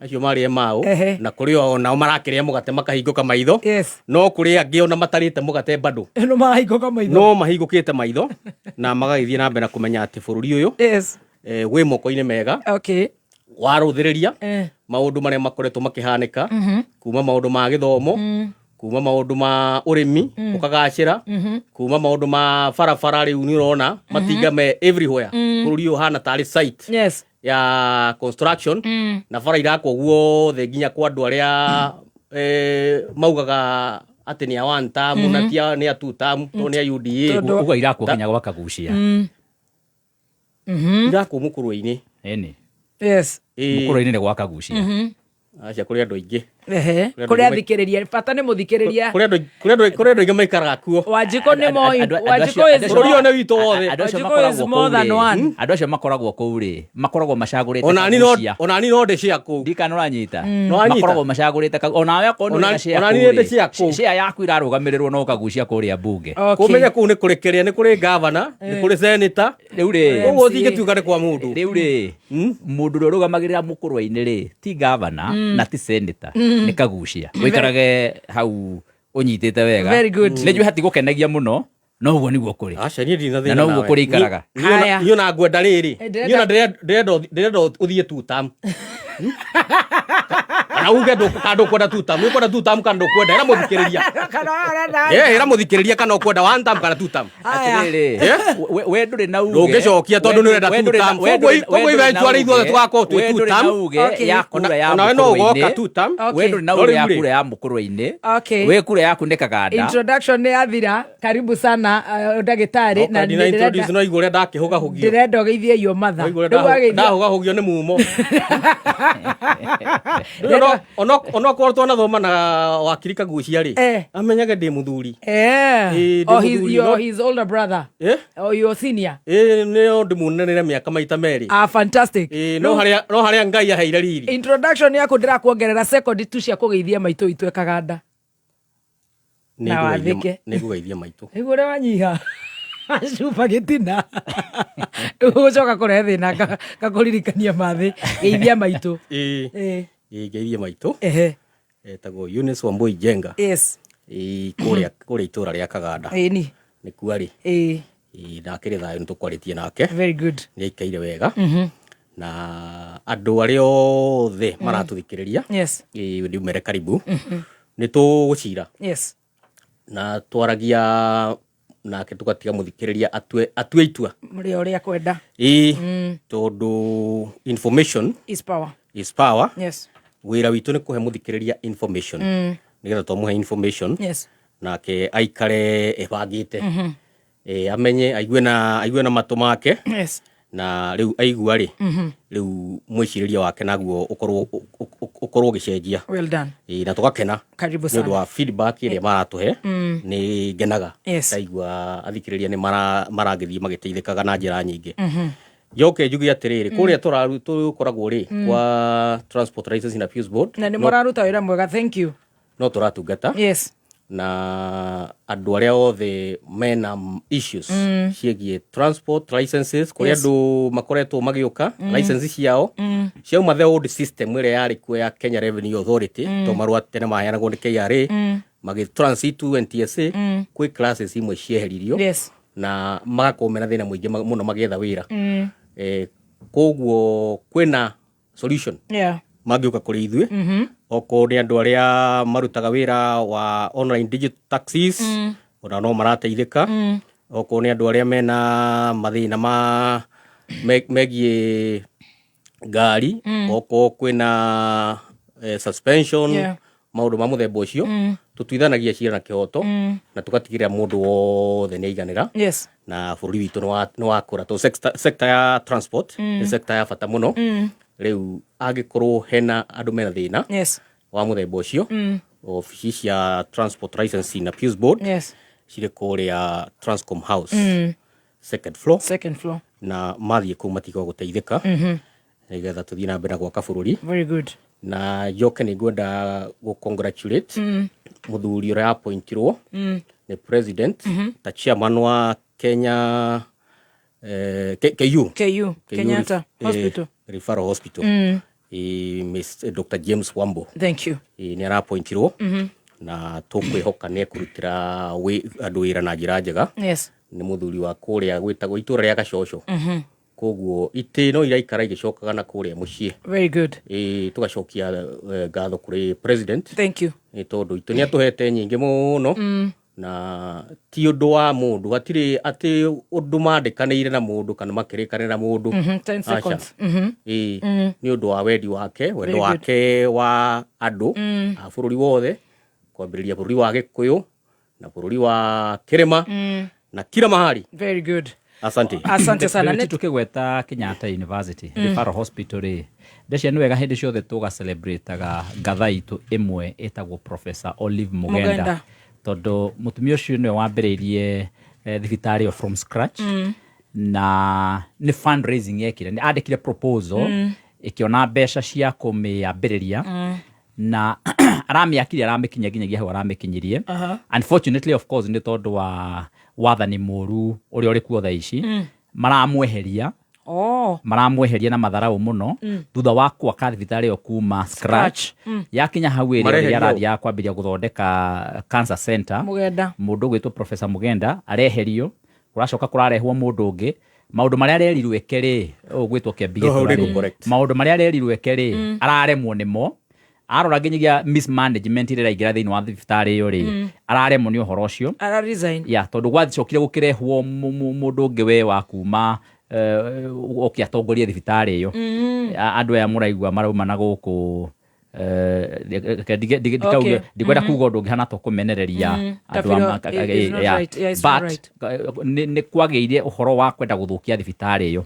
Acio marĩ Emau na kũrĩ o nao marakĩrĩa mũgate makahingũka maitho. Yes. No kũrĩ angĩ ona matarĩte mũgate bado No marahingũka maitho. no mahingũkĩte maitho na magagĩthiĩ na mbere na kũmenya atĩ bũrũri ũyũ Yes. wĩ moko-inĩ mega. Okay. Warũthĩrĩria maũndũ marĩa makoretwo makĩhanĩka kuma maũndũ ma gĩthomo kuma maũndũ ma ũrĩmi ũkagacĩra kuma maũndũ ma barabara rĩu nĩ ũrona matinga me everywhere bũrũri ũyũ ũhana tarĩ site Yes. ya construction na bara irakwo guothe nginya kwa andũ arĩa maugaga atĩ nĩ a one term na ti nĩ a two term tondũ nĩ a UDA. Uga irakwo nginya gwa Kagucia. Irakwo mũkũrwe-inĩ. Ĩni. Yes. Mũkũrwe-inĩ nĩ gwa Kagucia. Aca kũrĩ andũ aingĩ. Ehe. Kũrĩ andũ Kũrĩ aingĩ athikĩrĩria bata nĩ mũthikĩrĩria. Kũrĩ andũ aingĩ maikaraga kuo. Wanjikũ nĩ moi. Wanjikũ is Bũrũri ũyũ nĩ witũ wothe. Andũ acio Wanjikũ makoragwo is more kũu than rĩ, one. andũ acio makoragwo kũu rĩ makoragwo macagũrĩte Ona Kagucia. ni no ndĩ cia kũu. Ndikana ũranyita. Nĩwanyita? Makoragwo macagũrĩte onawe okorwo nĩ wĩna share Ona ni kũu ndĩ rĩ, cia kũu. share yaku irarũgamĩrĩrwo no Kagucia kũrĩa mbunge. Kũmenya kũu nĩ kũrĩ kĩrĩa nĩ kũrĩ gavana nĩ kũrĩ senator Rĩu rĩ ũguo ũtingĩtuĩka nĩ kwa mũndũ. Rĩu rĩ mũndũ ũrĩa ũrũgamagĩrĩra mũkũrwe-inĩ rĩ ti gavana na ti senator nĩ Kagucia. Ũikarage hau ũnyitĩte wega. Very good. Nĩ njũĩ hatigũkenagia mũno no ũguo nĩguo kũrĩ. Aca niĩ ndina Na thĩna noguo nawe. kũrĩikaraga. Niĩ ona ngwenda rĩrĩ Ndĩrenda- niĩ ona ndĩrenda ũthiĩ two term. Na uge kana ndũkwenda two term, ũkwenda two term kana ndũkwenda, ĩra mũthikĩrĩria. Kana ũrenda Eh, ĩra mũthikĩrĩria kana ũkwenda one term kana two term. Aya. Atĩrĩrĩ, Eh? we ndũrĩ na uge. Ndũngĩcokia tondũ nĩ ũrenda We two ndũrĩ na- term. we Koguo ndũrĩ- koguo we ndũrĩ na eventually ithuothe uge- tũgakorwo twĩ we two ndũrĩ term. na uge Okay. ya kura ya Ona we no ũgoka mũkũrũ-inĩ. two term. We ndũrĩ na No uge ya rĩu rĩ. kura ya mũkũrũ-inĩ. Okay. We kura yaku nĩ kaganda. Introduction nĩ yathira. Karibu sana ndagĩtarĩ Na ndina introduce no igũrĩa ndakĩhũgahũgio. ndĩrenda ũgeithie your mother. No igũrĩa Rĩu wageithia- ndahũgahũgio nĩ mumo. Rĩu onokorwo twanathoma na wakiri Kagucia rĩ, Eh. amenyage ndĩ mũthuri. Eh. Ĩĩ, ndĩ Oh, he's, mũthuri, your, no- his older brother. Eh? Oh, your senior. Ĩĩ nĩo ndĩmunenere mĩaka maita merĩ. Ah, fantastic. Ĩĩ, no harĩa no harĩa Ngai aheire riri. Introduction yaku ndĩrakuongerera second tu cia kũgeithia maitũ witũ e Kaganda. Na wathĩke. Nĩngũgeithia maitũ. Nĩguo ũrĩa wanyiha cuba gĩtina ũgũcoka kũrehe thĩna ngakũririkania mathĩ geithia maitũ. Ĩĩ. Ĩĩ. Ĩĩ, ngeithie maitũ. Ehe. Etagwo Eunice Wambui Njenga. Yes. Ĩĩ, kũrĩa kũrĩa itũra rĩa Kaganda. Ĩni. Nĩkuo arĩ. Ĩĩ. Ĩĩ, na akĩrĩ thayũ nĩtũkwarĩtie nake. Very good. Nĩ aikaire wega. Mhm. Na andũ arĩa othe maratũthikĩrĩria. Yes. Ĩĩ, ndĩmere karibu. Mhm. Nĩ tũgũcira Yes. na twaragia nake tũgatiga mũthikĩrĩria atue atue itua. Mũrĩa ũrĩa kwenda. Ĩĩ, Mm. tondũ information Is power. is power. Yes. Wĩra witũ nĩ kũhe mũthikĩrĩria information. Nĩgetha twamũhe information Yes. nake aikare ebangĩte. Mhm. Ĩ, amenye aigue na aigue na matũ make Yes. na rĩu aigua rĩ Mhm. rĩu mwĩcirĩrie wake naguo ũkorwo ũkorwo ũgĩcenjia. Well done. Ĩ, na tũgakena Karibu nĩ ũndũ sana. wa feedback ĩrĩa maratũhe. Nĩ ngenaga Yes. ndaigua athikĩrĩria nĩ maragĩthiĩ magĩteithĩkaga na njĩra nyingĩ. Mhm. Njoke njuge atĩrĩrĩ, kũrĩa tũkoragwo rĩ kwa Transport Licensing Appeals Board Na nĩ no, mũraruta wĩra mwega. Thank you. no tũratungata Yes. na andũ arĩa othe mena issues ciĩgiĩ transport licenses kũrĩa Yes. andũ makoretwo magĩũka license ciao ciauma the old system ĩrĩa yarĩ kuo ya Kenya Revenue Authority to marũa tene maheanagwo nĩ KRA magĩ transit to NTSA kwĩ classes imwe cieheririo Yes. na magakorwo mena thĩna mũingĩ mũno magĩetha wĩra. Koguo kwĩna solution Yeah. mangĩũka kũrĩ ithuĩ. Okorwo nĩ andũ arĩa marutaga wĩra wa online digital taxis, ona no marateithĩka. Okorwo nĩ andũ arĩa mena mathĩna ma megiĩ ngari, okorwo kwĩna suspension, Yeah. maũndũ ma mũthemba ũcio, tũtuithanagia cira na kĩhoto na tũgatigĩrĩra mũndũ wothe nĩ aiganĩra. Yes. Na bũrũri witũ nĩ wakũra tondũ sector ya transport nĩ sector ya bata mũno. Rĩu angĩkorwo hena andũ mena thĩna Yes. wa mũthemba ũcio, obici cia Transport Licensing Appeals Board Yes. cirĩ kũrĩa Transcom House, second floor. Second floor. Na mathiĩ kũu matiga gũteithĩka nĩgetha tũthiĩ na mbere na gwaka bũrũri. Very good. Na njoke nĩ ngwenda gũ congratulate mũthuri ũrĩa appointirwo nĩ president ta chairman wa Kenya KU KU, Kenyatta Hospital. Referral Hospital. Dr. James Wambo. Thank you. Nĩ arapointirwo na tũkwĩhoka nĩ ekũrutĩra andũ wĩra na njĩra njega. Yes. Nĩ mũthuri wa kũrĩa gwĩtagwo itũra rĩa Gacoco. Koguo itĩ no iraikara igĩcokaga na kũrĩa mũciĩ. Very good. Ĩ, tũgacokia ngatho kũrĩ president. Thank you. Nĩ tondũ itũ nĩ atũhete nyingĩ mũno na ti ũndũ wa mũndũ, hatirĩ atĩ ũndũ mandĩkanĩire na mũndũ kana makĩrĩkanĩra na mũndũ. 10 Aca. seconds. Ĩĩ, nĩ ũndũ wa wendi wake, wendo Very good. wake wa andũ a bũrũri wothe, kwambĩrĩria bũrũri wa Gĩkũyũ na bũrũri wa Kĩrĩma na kila mahali. Very good. Asante. Asante sana. Nĩ tũkĩgweta Kenyatta University Referral Hospital rĩ, ndecia nĩ wega hĩndĩ ciothe tũgacelebrataga ngatha itũ ĩmwe ĩtagwo Professor Olive Mugenda, Mugenda. Tondũ mũtumia ũcio nĩwe wambĩrĩirie thibitarĩ ĩyo from scratch na nĩ fundraising yekire, nĩ andĩkire proposal ĩkĩona mbeca cia kũmĩambĩrĩria na aramĩakire aramĩkinyia nginyagia hau aramĩkinyirie. Unfortunately, of course, nĩ tondũ wa wathani mũru ũrĩa ũrĩ kuo thaa ici, maramweheria Oh. maramweheria na matharau mũno thutha wa gwaka thibitarĩ ĩyo kuma scratch yakinya hau ĩrĩa Mareheria rĩrĩa arathiaga kwambĩrĩria gũthondeka cancer center. Mugenda. Mũndũ ũgwĩtwo Professor Mugenda areherio, kũracoka kũrarehwo mũndũ ũngĩ. Maũndũ marĩa arerirwo eke rĩ, ũyũ ũgwĩtwo Kĩambi No, hau Gĩtura nĩ rĩ, correct. maũndũ marĩa arerirwo eke rĩ, araremwo nĩmo. Arora nginyagia mismanagement ĩrĩa ĩraingĩra thĩinĩ wa thibitarĩ ĩyo rĩ, araremwo nĩ ũhoro ũcio. Ara resign. Ya, tondũ gwacokire gũkĩrehwo mũndũ ũngĩ we wa kuma oke atongorie thibitarĩ ĩyo. Andũ aya mũraigua marauma na gũkũ, reke ndikauge, ndikwenda kuga ũndũ ũngĩhana ta kũmenereria andũ a Kabiro is not right. Yeah, it's not but right. Nĩ kwagĩire ũhoro wa kwenda gũthũkia thibitarĩ ĩyo.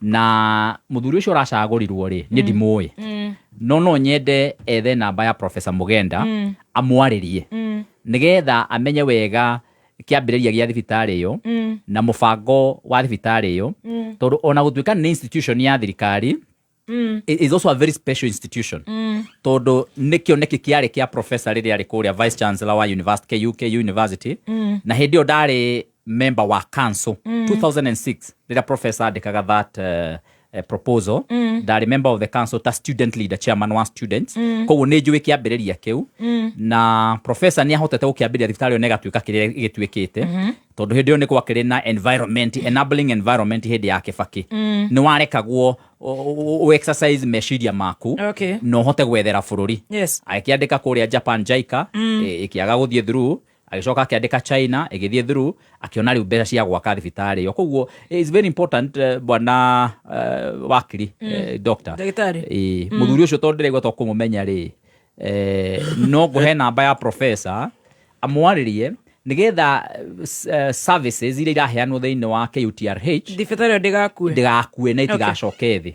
Na mũthuri ũcio ũracagũrirwo rĩ, niĩ ndimũĩ, no nyende ethe namba ya Professor Mugenda, amwarĩrie nĩgetha amenye wega kĩambĩrĩria gĩa thibitarĩ ĩyo na mũbango wa thibitarĩ ĩyo, tondũ ona gũtuĩka nĩ institution ya thirikari, it is also a very special institution, tondũ nĩ kĩoneki kĩarĩ kĩa professor rĩrĩa arĩ kũrĩa vice chancellor wa university, KUK University, na hĩndĩ ĩyo ndarĩ member wa council. 2006 rĩrĩa professor andĩkaga that proposal, ndarĩ member of the council ta student leader, chairman wa students. Koguo nĩ njũĩ kĩambĩrĩria kĩu, na professor nĩ ahotete gũkĩambĩrĩria thibitarĩ ĩyo na ĩgatuĩka kĩrĩa ĩgĩtuĩkĩte, tondũ hĩndĩ ĩyo nĩ gwakĩrĩ na environment, enabling environment. Hĩndĩ ya Kĩbakĩ nĩ warekagwo ũ exercise meciria maku na ũhote gwethera bũrũri. Agĩkĩandĩka kũrĩa Japan JICA, ĩkĩaga gũthiĩ through. Agĩcoka akĩandĩka China, ĩgĩthiĩ through. Akĩona rĩu mbeca cia gwaka thibitarĩ ĩyo. Koguo it's very important, bwana wakiri, doctor. Ndagĩtarĩ. Ĩ, mũthuri ũcio, tondũ ndĩraigua to kũmũmenya rĩ, no ngũhe namba ya professor amwarĩrie nĩgetha services iria iraheanwo thĩinĩ wa KUTRH thibitarĩ ĩyo ndĩgakue. Ndĩgakue na itigacoke thĩ,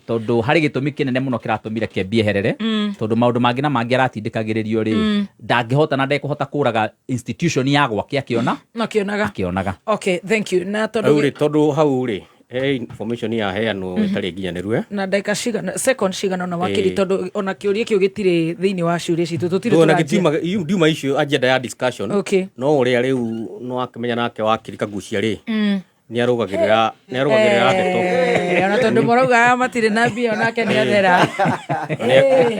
tondũ harĩ gĩtũmi kĩnene mũno kĩratũmire Kembi eherere, tondũ maũndũ mangĩ na mangĩ aratindĩkagĩrĩrio rĩ, ndangĩhota na ndekũhota kũraga institution ya gwake akĩona akĩonaga. Akĩonaga. Okay, thank you. Na Hau tondũ rĩ, tondũ hau rĩ he information yaheanwo ĩtarĩ nginyanĩru, eh? Na ndagĩka cigana, second cigana ona wakiri, tondũ ona kĩũria kĩu gĩtirĩ thĩinĩ wa ciũria citũ, tũtirĩ Ndũ, na tũranjia. Ndiuma icio agenda ya discussion. No ũrĩa rĩu no akĩmenya nake wakiri Kagucia rĩ, nĩ arũgagĩrĩra ndeto. Ona tondũ marauga aya matirĩ na mbia, onake nĩ athera.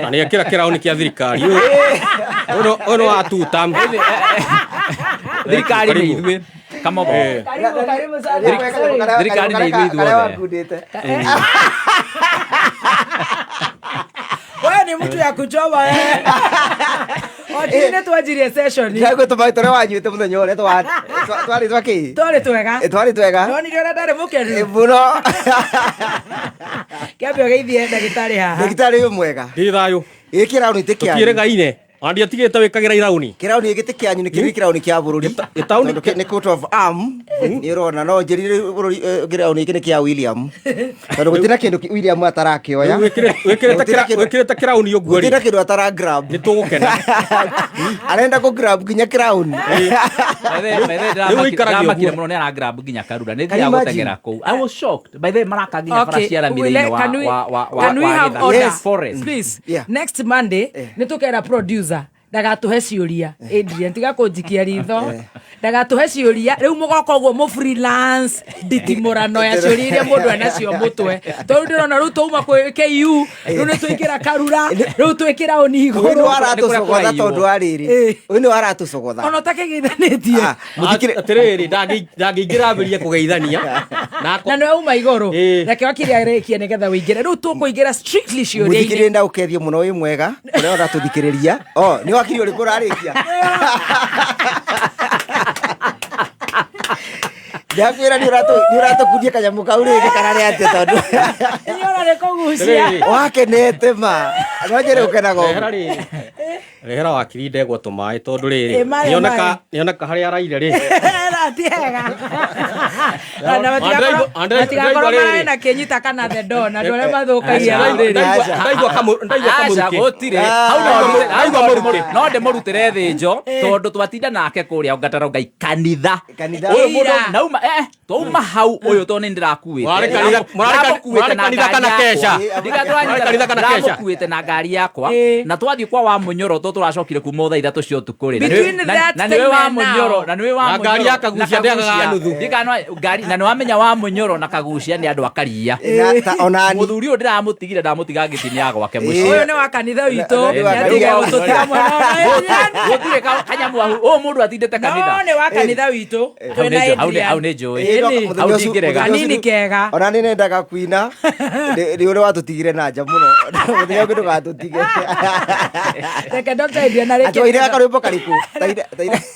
Na nĩ ekĩra kĩraũni kĩa thirikari. Ũyũ nĩ wa two term. Thirikari nĩ Karibu. ithuĩ Kamotho. Karibu, karibu sana. Thirikari nĩ ithuĩ ithuothe. Wewe ni mtu ya kuchoma, eh. Wakiri, nĩ twanjirie session. Ndagũtũma tũrĩa wanyuĩte mũthenya ũrĩa twarĩ twakĩ. Twarĩ twega. Twarĩ twega. Nonire ũrĩa ndarĩ mũkenu. Mũno. Kĩambe ũgeithie ndagĩtarĩ haha. Ndagĩtarĩ, wĩ mwega? Ndĩ thayũ. Gĩ kĩraũni ti kĩanyu. Tũtiĩrĩgaine ona ndiatigĩte wĩkagĩra irauni. Kĩraũni gĩkĩ ti kĩanyu, nĩ kĩrĩ kĩraũni kĩa bũrũri. Gĩtaũni. Tondũ nĩ coat of arm nĩ ũrona. No njĩrire bũrũri, kĩraũni gĩkĩ nĩ kĩa William, tondũ gũtirĩ na kĩndũ William atarakĩoya. Rĩu wĩkĩrĩte kĩrauni ũguo Gũtirĩ rĩ na kĩndũ atara grab. Nĩ tũgũkena. Arenda kũ grab nginya crown. Rĩu ũikaragia Ndĩramakire ũguo. mũno nĩ aragrab nginya karura nĩ Can thiaga you imagine? gũteng'era kũu. I was shocked by the way, maraka nginya bara cia rami we thĩinĩ wa can we, wa can we wa have gĩthaka. order? Yes, forest. Please. Next Monday nĩ tũkera producer ndagatũhe ciũria. Adrian, tiga kũnjikia ritho. Ndagatũhe ciũria rĩu, mũgoka ũguo mũ freelance nditimũrano ya ciũria iria mũndũ enacio mũtwe, tondũ ndĩrona rĩu twauma kwĩ KU, rĩu nĩ twaingĩra karura, rĩu twĩkĩra ũni Ũyũ nĩ igũrũ. waratũcogotha, tondũ wa rĩrĩ ũyũ nĩ waratũcogotha. Ona ũtakĩgeithanĩtie. Atĩrĩrĩ, ndangĩingĩra ambĩrie kũgeithania. Na nĩwe uma igũrũ. Reke wakiri arĩkie nĩgetha wĩingĩre. Rĩu tũkũingĩra strictly ciũria-inĩ. Mũthikĩrĩria, ndagũkethie mũno, wĩ mwega ũrĩa ũratũthikĩrĩria. O nĩ wakiri ũrĩkũ ũrarĩkia? Ndakwĩra nĩ ũratũkundia kanyamũ kau rĩngĩ kana nĩ atĩa, tondũ Inyuĩ nĩ kũgucia. Wakenete ma no njĩre ũkenaga ũguo. Rehera rĩrĩ, rehera wakiri ndegwa tũmaĩ, tondũ rĩrĩ Ĩ, marĩa nĩoneka maĩ. nĩoneka harĩa araire rĩ. Ti hega. Na matigakorwo mararĩ na kĩnyita kana the don, andũ arĩa mathũkagia. Ndaigua ndaigua Aca, kamũrukĩ. gũtirĩ. Hau Ndaigua mũrukĩ. no ndĩmũrutĩre thĩnjo, tondũ twatinda nake kũrĩa Ngataro Ngai kanitha. Kanitha. Ũyũ mũndũ Ira. nauma, twauma hau ũyũ, tondũ nĩ ndĩrakuĩte. Mũrarĩ kanitha- Ndamũkuĩte mũrarĩ na kanitha ngari kana yakwa. kesha? Ndiga Mũrarĩ kanitha kana kesha? ndamũkuĩte na ngari yakwa, Ĩ. na twathiĩ kwa wa mũnyoro, tondũ Tũracokire kuma o thaa 3 cia ũtukũ rĩ. Between that Na nĩwe wa time and now. Mũnyoro, na nĩwe wa Na ngari Mũnyoro, ya Kagucia na ndĩagaga Kagucia. nuthu. Ndikana ngari, na nĩwamenya wa Mũnyoro na Kagucia nĩ andũ akaria. Na- ta- ona ni- Mũthuri ũyũ ndĩramũtigire, ndamũtiga ngĩti ya gwake mũciĩ. Ũyũ nĩ wa kanitha witũ. Nĩ wa Nĩatiga kanitha. gũtũtiga mwena wa Adrian. Gũtirĩ kanyamu ahu ũyũ mũndũ atindĩte kanitha. No nĩ wa kanitha witũ. Hau nĩ Twĩna hau Adrian. nĩ njũĩ. Ĩĩ, no, Ĩni. mũthenya Hau ũcio- ndingĩrega. mũthenya ũcio Kanini kega. Ona nĩ nendaga kuina nĩ ũrĩa watũtigire na nja mũno mũthenya ũngĩ ndũgatũtige. Reke Dr. Adrian arĩkie. Atwaire karwĩmbo karĩkũ? Taire.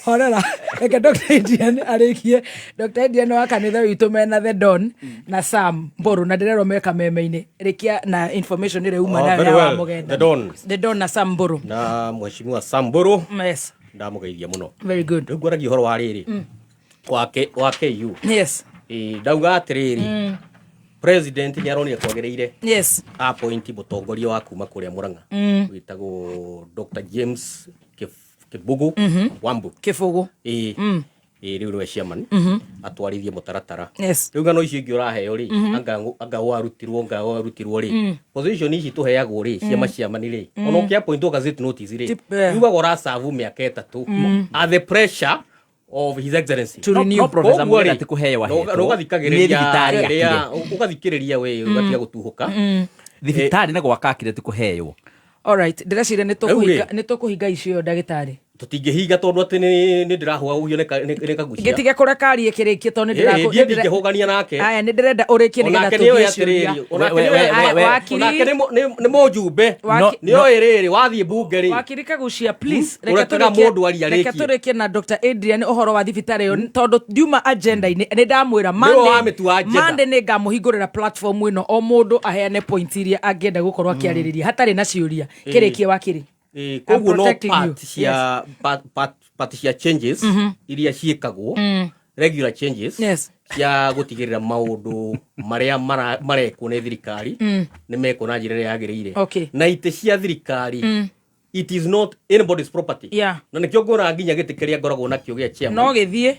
Horera. Reke Dr. Adrian arĩkie. Dr. Adrian wa kanitha witũ mena The Don na Sam Mbũrũ na ndĩrerwo me kameme-inĩ. Rĩkia na information ĩrĩa uma Oh, nayo very ya well. wa Mũgenda. The Don. The Don na Sam Mbũrũ. Na mheshimiwa Samburu. Yes. Ndamũgeithia mũno. Very good. Rĩu ngwaragia ũhoro wa rĩrĩ. Wa KU. Yes. Ĩ, ndauga atĩrĩrĩ. President nĩ aronire kwagĩrĩire. Yes. Appoint mũtongoria wa kuma kũrĩa Murang'a. Wĩtagwo Dr. James Kĩbũgũ Wambu. Kĩbũgũ. Ĩ. Ĩ, rĩu nĩwe chairman. Atwarithie mũtaratara. Yes. Rĩu ng'ano icio ingĩ ũraheo rĩ, anga warutirwo, anga warutirwo rĩ. Position ici tũheagwo rĩ, cia maciamani rĩ. Ona ũkĩappointwo gazette notice rĩ, yugaga ũracabu mĩaka 3. At the pressure of His Excellency. To renew. No, Professor Koguo rĩ, Mũgenda ti kũheo ahetwo. na ũgathikagĩrĩria Nĩ thibitarĩ rĩrĩa- akire. ũgathikĩrĩria we ũgatiga gũtuhũka. Thibitarĩ nĩ gwaka akire, ti kũheo. Alright, ndĩreciria nĩ Rĩu tũkũhinga rĩ. nĩ tũkũhinga icio ndagĩtarĩ. Tũtingĩhinga tondũ atĩ nĩ ndĩrahũagũhio nĩ Kagucia. Ngĩtige kũrekarie kĩrĩkie tondũ nĩ Ĩ, thiĩ ndingĩhũgania nake. Aya, nĩ ndĩrenda ũrĩkie nĩgetha Onake nĩ oĩ tũthiĩ ciũria. atĩrĩrĩ, onake We- nĩ we- oĩ- Aya, we- wakiri- onake nĩ mũjumbe. Nĩ oĩ rĩrĩ wathiĩ mbunge rĩ. Wakiri Kagucia, please, reke Ũrekaga mũndũ arie reke arĩkie. tũrĩkie na Dr. Adrian ũhoro wa thibitarĩ ĩyo tondũ ndiuma agenda-inĩ nĩ ndamwĩra Nĩwe wamĩtua agenda. Monday nĩ ngamũhingũrĩra platform ĩno o mũndũ aheane point iria angĩenda gũkorwo akĩarĩrĩria hatarĩ na ciũria. Kĩrĩkie wakiri. Ĩ, I'm koguo no protecting you. part cia part cia changes iria ciĩkagwo, regular changes Yes. cia gũtigĩrĩra maũndũ marĩa marekwo nĩ thirikari nĩ mekwo na njĩra ĩrĩa yagĩrĩire. Okay. Na itĩ cia thirikari, it is not anybody's property. Na nĩkĩo ngũraga nginya gĩtĩ kĩrĩa ngoragwo nakĩo gĩa chairman. No gĩthiĩ.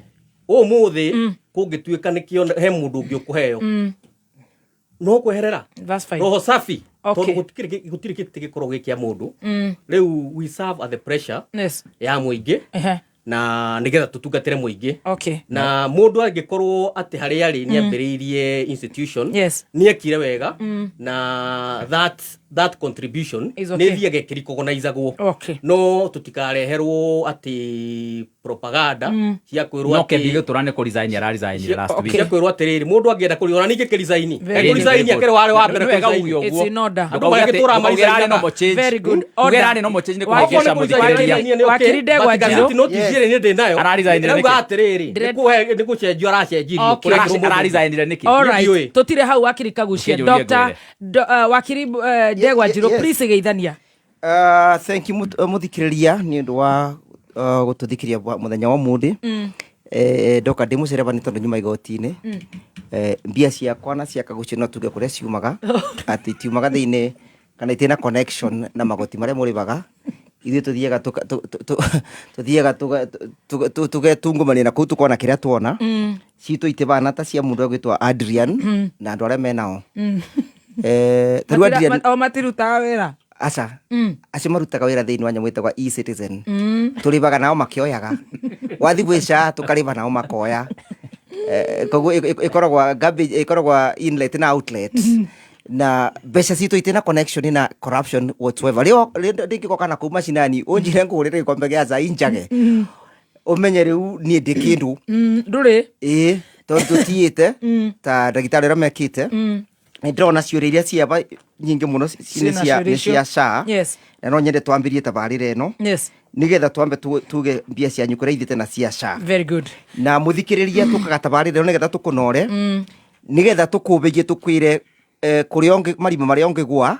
Ũmũthĩ kũngĩtuĩka nĩkĩo he mũndũ ũngĩ ũkũheo, no kweherera. That's fine. Roho safi. Okay. Tondũ gũtirĩ gĩtĩ gĩkoragwo gĩ kĩa mũndũ. Rĩu we serve at the pressure ya mũingĩ na nĩgetha tũtungatĩre mũingĩ. Okay. Na mũndũ angĩkorwo atĩ harĩa arĩ nĩ ambĩrĩirie institution, Yes. nĩ ekire wega, na that contribution Is okay. nĩ thiaga ĩkĩrikogonaizagwo. Okay. No tũtikareherwo atĩ propaganda cia kwĩrwo No atĩ Kembi gĩtũra nĩ kũresign araresign last Okay. week. cia kwĩrwo atĩrĩrĩ, mũndũ angĩenda kũri ona ningĩ kĩricaini Very good. ekũricaini akĩrĩ warĩ wa mbere Nĩ wega kũresign. uge ũguo. It's in order. Andũ magĩtũra Ndũkauge arĩ no maricainaga. mo change. Very good. Uge Order. arĩ no mo change nĩ Wakiri- kũhĩngĩca mũthikĩrĩria. Wakiri Ndegwa Njirũ. Notice ĩrĩ nĩ ndĩ nayo. Araricainire Ndĩrauga nĩkĩ? atĩrĩrĩ, nĩ gũcenjio aracenjirio. Okay. Kũrekĩrwo mũndũ ũngĩ. Araricainire nĩkĩ? All right. Ndiũĩ. Tũtire hau wakiri Kagucia. Ũkĩnjũria Dr. ngwĩre. Wakiri Ndegwa Njirũ, Yes. please geithania. Thank you mũthikĩrĩria nĩ ũndũ wa gũtũthikĩrĩria mũthenya wa ũmũthĩ. Ndoka ndĩ mũcereba nĩ tondũ nyuma igoti-inĩ. Mbia ciakwa na cia Kagucia no tuge kũrĩa ciumaga, atĩ itiumaga thĩinĩ kana itirĩ na connection na magoti marĩa mũrĩhaga. Ithuĩ tũthiaga tũthiaga tũgetungumania na kũu tũkona kĩrĩa tuona. Citũ itibana ta cia mũndũ ũgwĩtwo Adrian na andũ arĩa menao. Ta rĩu Adrian O matirutaga wĩra. Aca, acio marutaga wĩra thĩinĩ wa nyamũ ĩtagwo e-Citizen. Tũrĩhaga nao makĩoyaga, wathiĩ gwĩ SHA tũkarĩba nao makoya. Koguo ĩkoragwo garbage, ĩkoragwo inlet na outlet, na mbeca citũ itirĩ na connection na corruption whatsoever. Rĩo ndingĩgoka na kũu macinani ũnjĩre ngũgũrĩre gĩkombe gĩa cai njage, ũmenye rĩu niĩ ndĩ kĩndũ. Ndũrĩ. Ĩĩ, tondũ tũtiĩte ta ndagĩtarĩ ũrĩa mekĩte. Nĩ ndĩrona ciũria iria ciaba nyingĩ mũno nĩ Ciĩna cia ciũria nĩ icio. cia SHA. Yes. Na no nyende twambĩrie tabarĩra ĩno nĩgetha twambe tuge mbia cianyu kũrĩa ithiĩte na cia SHA. Very good. Na mũthikĩrĩria tũkaga tabarĩra ĩno nĩgetha tũkũnore, nĩgetha tũkũmbĩrie, tũkwĩre kũrĩa marima marĩa ũngĩgwa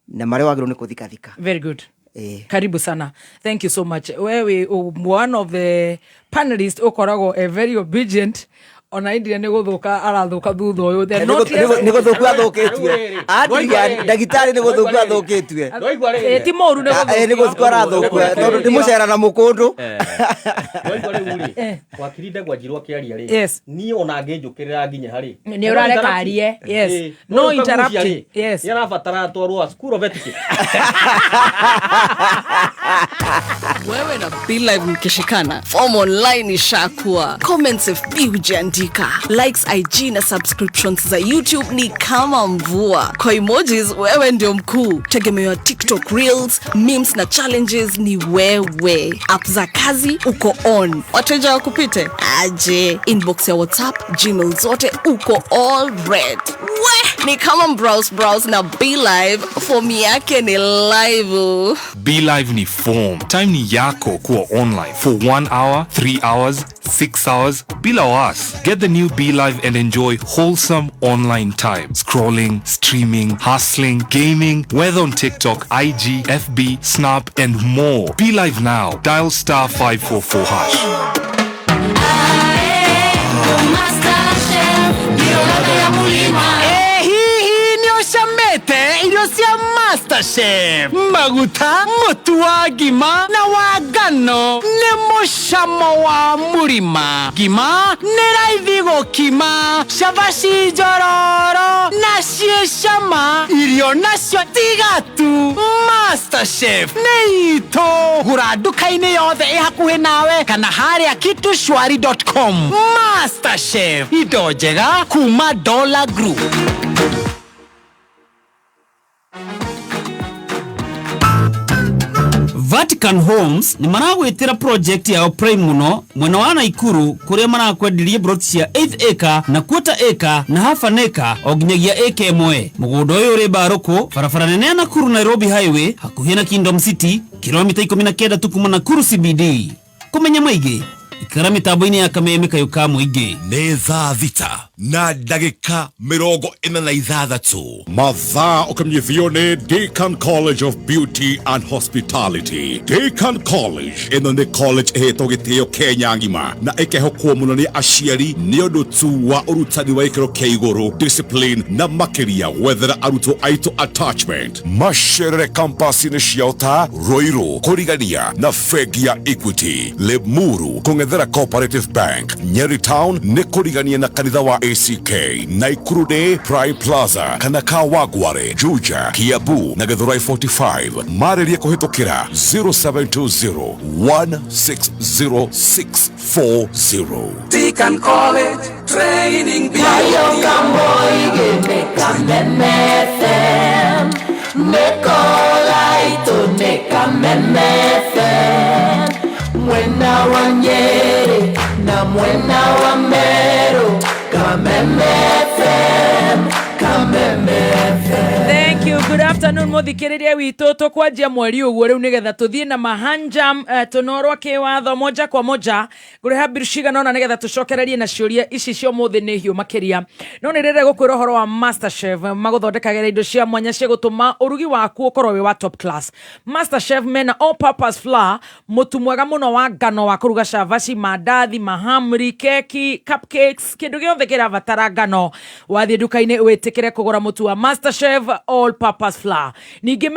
na marĩa wagĩrĩirwo nĩ kũthikathika. Very good. Ĩĩ. Karibu sana, thank you so much. Wewe one of the panelists ũkoragwo a very obedient. Ona India nĩ gũthũka arathũka thutha ũyũ. They are not yet- Nĩ gũthũku athũkĩtue. Adrian, ndagĩtarĩ nĩ gũthũku athũkĩtue. Eh, ti mũru nĩ Nĩ gũthũku arathũkua tondũ nĩ mũcera na mũkũndũ. Waigua rĩu rĩ, wakiri Ndegwa Njirũ akĩaria rĩ, Yes. niĩ ona ngĩnjũkĩrĩra nginya harĩ Nĩ ũrareka arie, yes. No interrupting, yes. Nĩ arabatara atwarwo school of etiquette. Wewe na BeLive mkishikana, form online ishakuwa, comments FB hujiandika, likes IG na subscriptions za YouTube ni kama mvua. Kwa emojis wewe ndio mkuu. Tegemeo ya TikTok reels, memes na challenges ni wewe. App za kazi uko on, wateja wakupite aje, inbox ya WhatsApp, Gmail zote uko all red. We ni kama browse browse na BeLive, fomu yake ni live. Be Live ni form. Time ni yako kuwa online for 1 hour, 3 hours, 6 hours bila was. Get the new Be Live and enjoy wholesome online time. Scrolling, streaming, hustling, gaming, weather on TikTok, IG, FB, Snap and more. Be Live now. Dial star 544 hash. Ĩ hihi nĩ ũcamĩte irio cia MasterChef? Maguta, mũtu wa ngima na wa ngano nĩ mũcamo wa mũrima. Ngima nĩ raithi gũkima, cabaci njororo na ciĩ cama, irio nacio tiga tu. MasterChef nĩ itũ. Gũra nduka-inĩ yothe ĩ hakuhĩ nawe kana harĩa kitushwari.com. MasterChef, indo njega kuma Dollar Group. Vatican Homes nĩ maragwĩtĩra project yao prime mũno mwena wa Naikuru kũrĩa marakwenderia broti cia 8 acre na quarter acre na half an acre o nginyagia acre ĩmwe. Mũgũnda ũyũ ũrĩ Mbarũkũ, barabara nene ya Nakuru Nairobi Highway, hakuhĩ na Kingdom City, kilomita 19 tu kuma Nakuru CBD. Kũmenya maingĩ ikara mĩtambo-inĩ ya Kameme kayũ ka mũingĩ. Nĩ thaa 6 na ndagĩka 46. Mathaa ũkamenyithio nĩ Deakin College of Beauty and Hospitality. Deakin College ĩno nĩ college ĩhetwo gĩtĩo Kenya ng'ima na ĩkehokwo mũno nĩ aciari nĩ ũndũ tu wa ũrutani wa gĩkĩro kĩa igũrũ, discipline na makĩria gwethera arutwo aitũ attachment. Macerere campus-inĩ ciao ta Ruiru kũrigania na bengi ya Equity, Limuru kũng'ethera Cooperative Bank, Nyeri Town nĩ kũrigania na kanitha wa ACK, Naikuru nĩ Prime Plaza kana Kawangware, Juja, Kiambu na Githurai 45. Marĩrie kũhĩtũkĩra 0720 160640. Deakin College Training. Mwena wa Nyeri na mwena wa Meru, Kameme FM, Kameme FM. Thank you. Good afternoon muthikiriria witũ. Tũkwanjia mweri ũguo rĩu nĩgetha tũthiĩ na mahanjam, tũnorwo kĩwatho moja kwa moja ngũrĩha mbiru cigana ũna nĩgetha tũcokererie na ciũria ici cia ũmũthĩ nĩ hiũ makĩria. No nĩ rĩrĩa gũkwĩra ũhoro wa MasterChef, magũthondekagĩra indo cia mwanya cia gũtũma ũrugi waku ũkorwo wĩ wa top class. MasterChef mena all purpose flour, mũtu mwega mũno wa ngano wa kũruga cabaci, mandathi, mahamri, keki, cupcakes, kĩndũ gĩothe kĩrabatara ngano. Wathiĩ nduka-inĩ wĩtĩkĩre kũgũra mũtu wa MasterChef all purpose flour. Ningĩ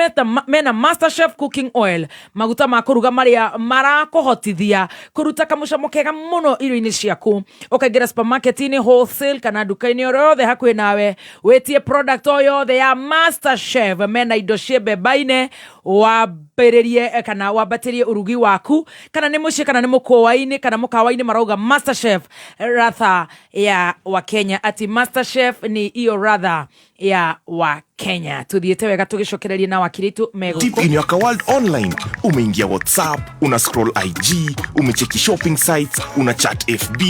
mena MasterChef cooking oil, maguta ma kũruga marĩa marakũhotithia kũruta kamũcamo kega mũno irio-inĩ ciaku. Ũkaingĩra supermarket-inĩ, wholesale kana nduka-inĩ oro yothe hakuhĩ nawe, wĩtie product o yothe ya MasterChef. Mena indo ciĩ mbemba-inĩ, wambĩrĩrie kana wambatĩrie ũrugi waku, kana nĩ mũciĩ kana nĩ mũkũa-inĩ kana mũkawa-inĩ, marauga MasterChef ratha ya Wakenya, ati MasterChef ni iyo ratha ya Wakenya. Tuthiĩte wega tũgĩcokererie na wakiri aitũ Deep megũkũ. In your world online, umeingia WhatsApp, una scroll IG, umecheki shopping sites, una chat FB,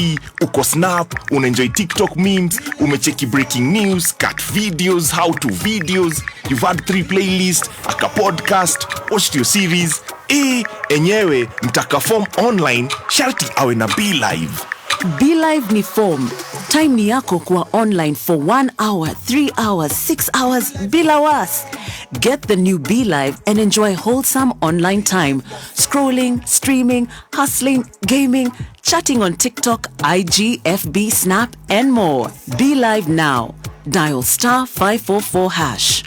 uko Snap, unaenjoy TikTok memes, umecheki breaking news, cat videos, how to videos, you've had three playlists, aka podcast, watched your series. E enyewe mtaka form online sharti awe na Be Live. Be Live ni form. Time ni yako kuwa online for 1 hour, 3 hours, 6 hours bila was. Get the new Be Live and enjoy wholesome online time. Scrolling, streaming, hustling, gaming, chatting on TikTok, IG, FB, Snap, and more. Be Live now. Dial star 544 hash.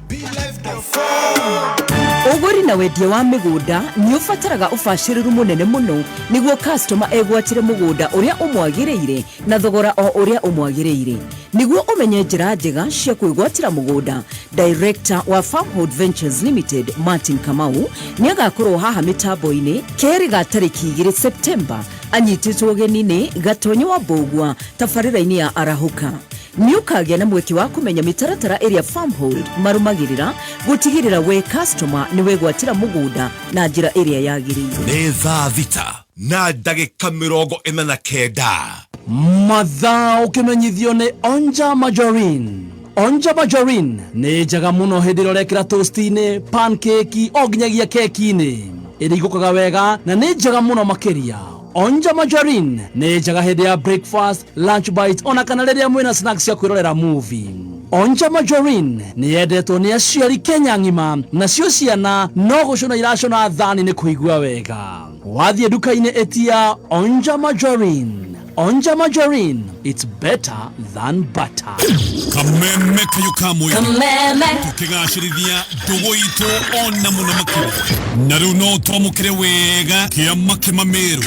Ũgũri na wendia wa mĩgũnda nĩ ũbataraga ũbacĩrĩru mũnene mũno nĩguo customer egwatĩre mũgũnda ũrĩa ũmwagĩrĩire na thogora o ũrĩa ũmwagĩrĩire. Nĩguo ũmenye njĩra njega cia kwĩgwatĩra mũgũnda, Director wa Farmhold Ventures Limited Martin Kamau nĩ agakorwo haha mĩtambo-inĩ kerĩ ga tarĩki 2 Septemba anyitĩtwo ũgeni nĩ Gatonyo wa Mbũgua tabarĩra-inĩ ya Arahũka. Nĩ ũkagĩa na mweke wa kũmenya mĩtaratara ĩrĩa Farmhold marũmagĩrĩra gũtigĩrĩra we customer nĩ wegwatĩra mũgũnda na njĩra ĩrĩa yagĩrĩire. Nĩ thaa 6 na ndagĩka 49. Mathaa ũkĩmenyithio nĩ Onja Margarine. Onja Margarine nĩ njega mũno hĩndĩ ĩrĩa ũrekĩra toast-inĩ, pancake o nginyagia keki-inĩ. Ĩrigũkaga wega na nĩ njega mũno makĩria. Onja Margarine nĩ njega hĩndĩ ya breakfast, lunch bite ona kana rĩrĩa mwĩna snacks cia kwĩrorera movie. Onja Margarine nĩ yendetwo nĩ aciari Kenya ng'ima, nacio ciana no gũcũna iracũna thani nĩ kũigua wega. Wathiĩ nduka-inĩ ĩtia Onja Margarine. Onja Margarine, it's better than butter. Kameme kayo kamwe. Kameme. Tukigacĩrithia ndũgũ itũ ona mũno makĩria. Na rĩu no twamũkĩre wega kĩama kĩmamĩrũ.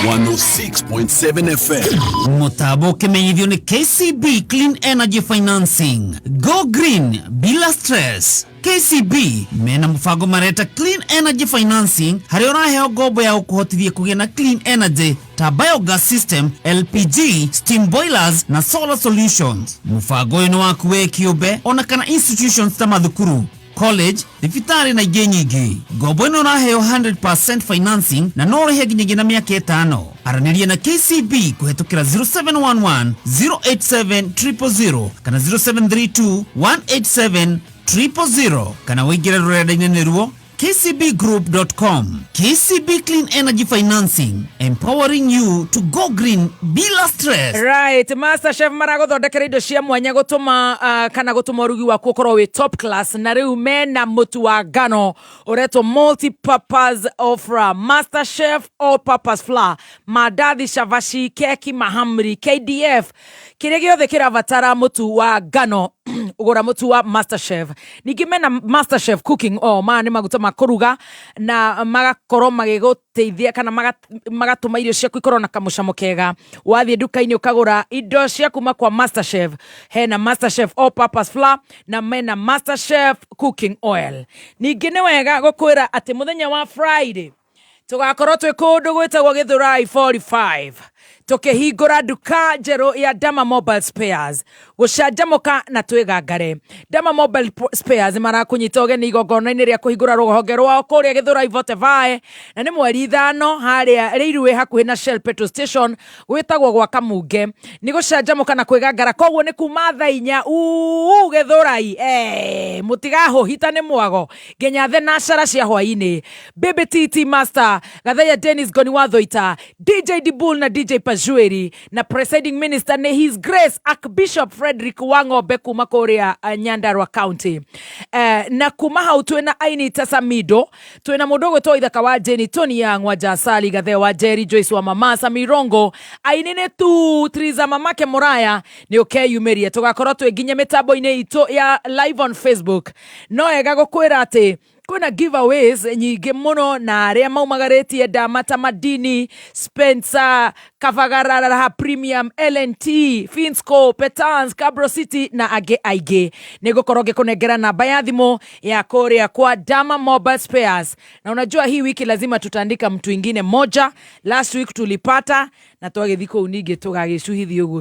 106.7 FM. Mũtambo ũkĩmenyithio nĩ KCB Clean Energy Financing. Go green bila stress. KCB mena mũbango mareta Clean Energy Financing harĩa ũraheo ngombo ya gũkũhotithia kũgĩa na clean energy ta biogas system, LPG, steam boilers na solar solutions. Mũbango ũyũ nĩ waku we kĩũmbe ona kana institutions ta mathukuru, college, thibitarĩ na ingĩ nyingĩ. Ngombo ĩno ũraheo 100% financing na no ũrĩhe nginyagia na mĩaka 5. Aranĩria na KCB kũhetũkĩra 0711 087 000 kana 0732 187 000 kana wĩingĩre rũrenda-inĩ nĩruo kcbgroup.com. KCB Clean Energy Financing, empowering you to go green bila stress. Right, Master Chef maragũthondekera indo cia mwanya gũtũma kana gũtũma ũrugi waku ũkorwo wĩ top class, na rĩu mena mũtu wa ngano ũretwo multi-purpose ofra, Master Chef all purpose flour, mandathi, chavaci, keki, mahamri, KDF, kĩrĩa gĩothe kĩrabatara mũtu wa ngano ũgũra mũtu wa Master Chef. Ningĩ mena Master Chef cooking oil, maya nĩ maguta ma kũruga na magakorwo magĩgũteithia kana magatũma irio ciaku ikorwo na kamũcamo kega. Wathiĩ nduka-inĩ ũkagũra indo cia kuma kwa Master Chef, hena Master Chef all purpose flour na mena Master Chef cooking oil. Ningĩ nĩ wega gũkwĩra atĩ mũthenya wa Friday tũgakorwo twĩ kũndũ gwĩtagwo Gĩthũrai 45 tũkĩhingũra nduka njerũ ya Dama Mobile Spares gũcanjamũka na twĩgangare. Dama Mobile Spares marakũnyita ũgeni igongona-inĩ rĩa kũhingũra rũhonge rwao kũrĩa Gĩthũrai 45 na nĩ mweri 5 harĩa Railway hakuhĩ na Shell petrol station gwĩtagwo gwa Kamunge. Nĩ gũcanjamũka na kwĩgangara, koguo nĩ kuma thaa 4 uu Gĩthũrai mũtigahũhita nĩ mwago nginya thenashara cia hwaĩ-inĩ. Baby TT Master Gathaiya Dennis Goni wa Thoita, DJ Dibul na DJ Pajueri na presiding minister nĩ His Grace Archbishop Frederick Wang'ombe kuma kũrĩa Nyandarua County. Na kuma hau twĩna Aini Tasamido, twĩna mũndũ ũgwĩtwo Ithaka wa Jeni, Tony Yang wa Jasali, Gathe wa Jerry, Joyce wa Mama, Samirongo, aini nĩ tu Triza Mamake Muraya nĩ ũkeyumĩria. Tũgakorwo twĩ nginya mĩtambo-inĩ itũ ya live on Facebook. No wega gũkwĩra atĩ kwĩna giveaways nyingĩ mũno na arĩa maumagarĩtie Ndamata Madini, Spencer, Kavagarara Premium, LNT, Finsco, Petans, Cabro City na angĩ aingĩ. Nĩ ngũkorwo ngĩkũnengera namba ya thimũ ya kũrĩa kwa Dama Mobile Spares. Na unajua hii wiki lazima tutaandika mtu ingine moja. Last week tulipata na twagĩthiĩ kũu ningĩ tũgagĩcuhithia ũguo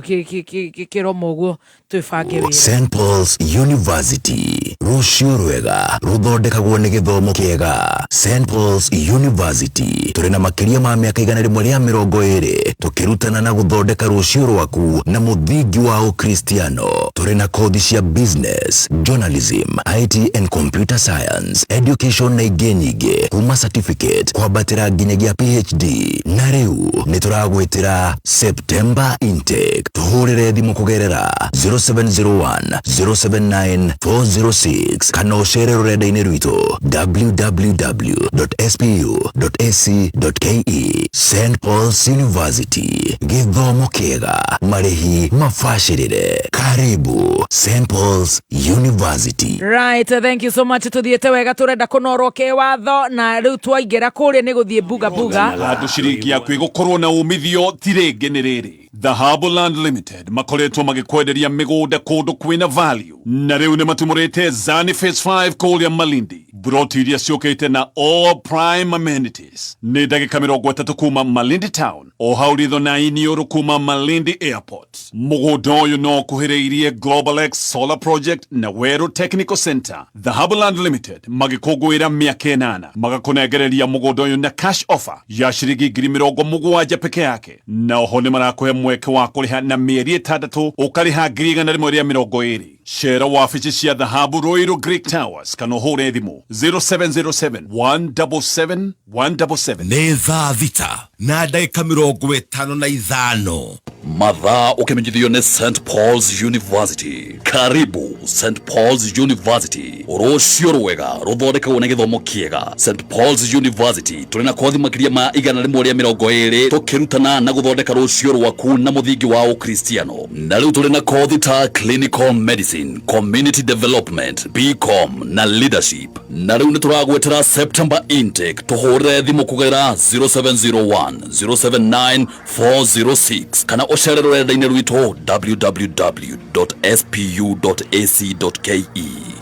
kĩromo ũguo twĩbange wĩra. St Paul's University, rũciũ rwega rũthondekagwo nĩ gĩthomo kĩega. St Paul's University tũrĩ na makĩria ma mĩaka 120 tũkĩrutana na gũthondeka rũciũ rwaku na mũthingi wa Ũkristiano. Tũrĩ na kothi cia business, journalism, IT and computer science, education na ingĩ nyingĩ kuma certificate kwambatĩra nginyagia PhD. Na rĩu nĩ tũragwĩtĩra Tũragwĩtĩra September intake. Tũhũrĩre thimũ kũgerera 0701 079 406 kana ũcere rũrenda-inĩ rwitũ www.spu.ac.ke. St Paul's University, gĩthomo kĩega, marĩhi mabacĩrĩre. Karibu St Paul's University. Right, thank you so much. Tuthiĩte wega, tũrenda kũnorwo kĩwatho na rĩu twaingĩra kũrĩa nĩ gũthiĩ buga buga. Handå ciringi yaku ĩgũkorwo na umithio ti rĩngĩ nĩ rĩrĩ Dhahabu Land Limited makoretwo magĩkwenderia mĩgũnda kũndũ kwĩna value, na rĩu nĩ matumũrĩte Zani Phase 5 kũrĩa Malindi, broti iria ciũkĩte na all prime amenities. Nĩ ndagĩka 30 kuma Malindi town, o hau ritho na iniũrũ kuma Malindi Airport. Mũgũnda ũyũ no ũkuhĩrĩirie Global X Solar Project na Weru Technical Center. Dhahabu Land Limited magĩkũngũĩra mĩaka 8, magakũnengereria mũgũnda ũyũ na cash offer ya ciringi 70,000 peke yake, na oho nĩ marakũhe mweke wa kũrĩha na mĩeri 6, ũkarĩha 120,000. Cera wabici cia Dhahabu, Ruiru Greek Towers, kana ũhũre thimũ 0707 177 177. Nĩ thaa 6 na ndagĩka 55. Mathaa ũkĩmenyithio nĩ St Paul's University. Karibu St Paul's University. Rũciũ rwega rũthondekagwo nĩ gĩthomo kĩega. St Paul's University tũrĩ na kothi makĩria ma 120, tũkĩrutana na gũthondeka rũciũ rwaku na mũthingi wa Ũkristiano. Na rĩu tũrĩ na kothi ta clinical medicine, community development, BCom na leadership. Na rĩu nĩ tũragwĩtĩra September intake. Tũhũrĩre thimũ kũgerera 0701 079 406 kana ũcere rũrenda-inĩ rwitũ www.spu.ac.ke.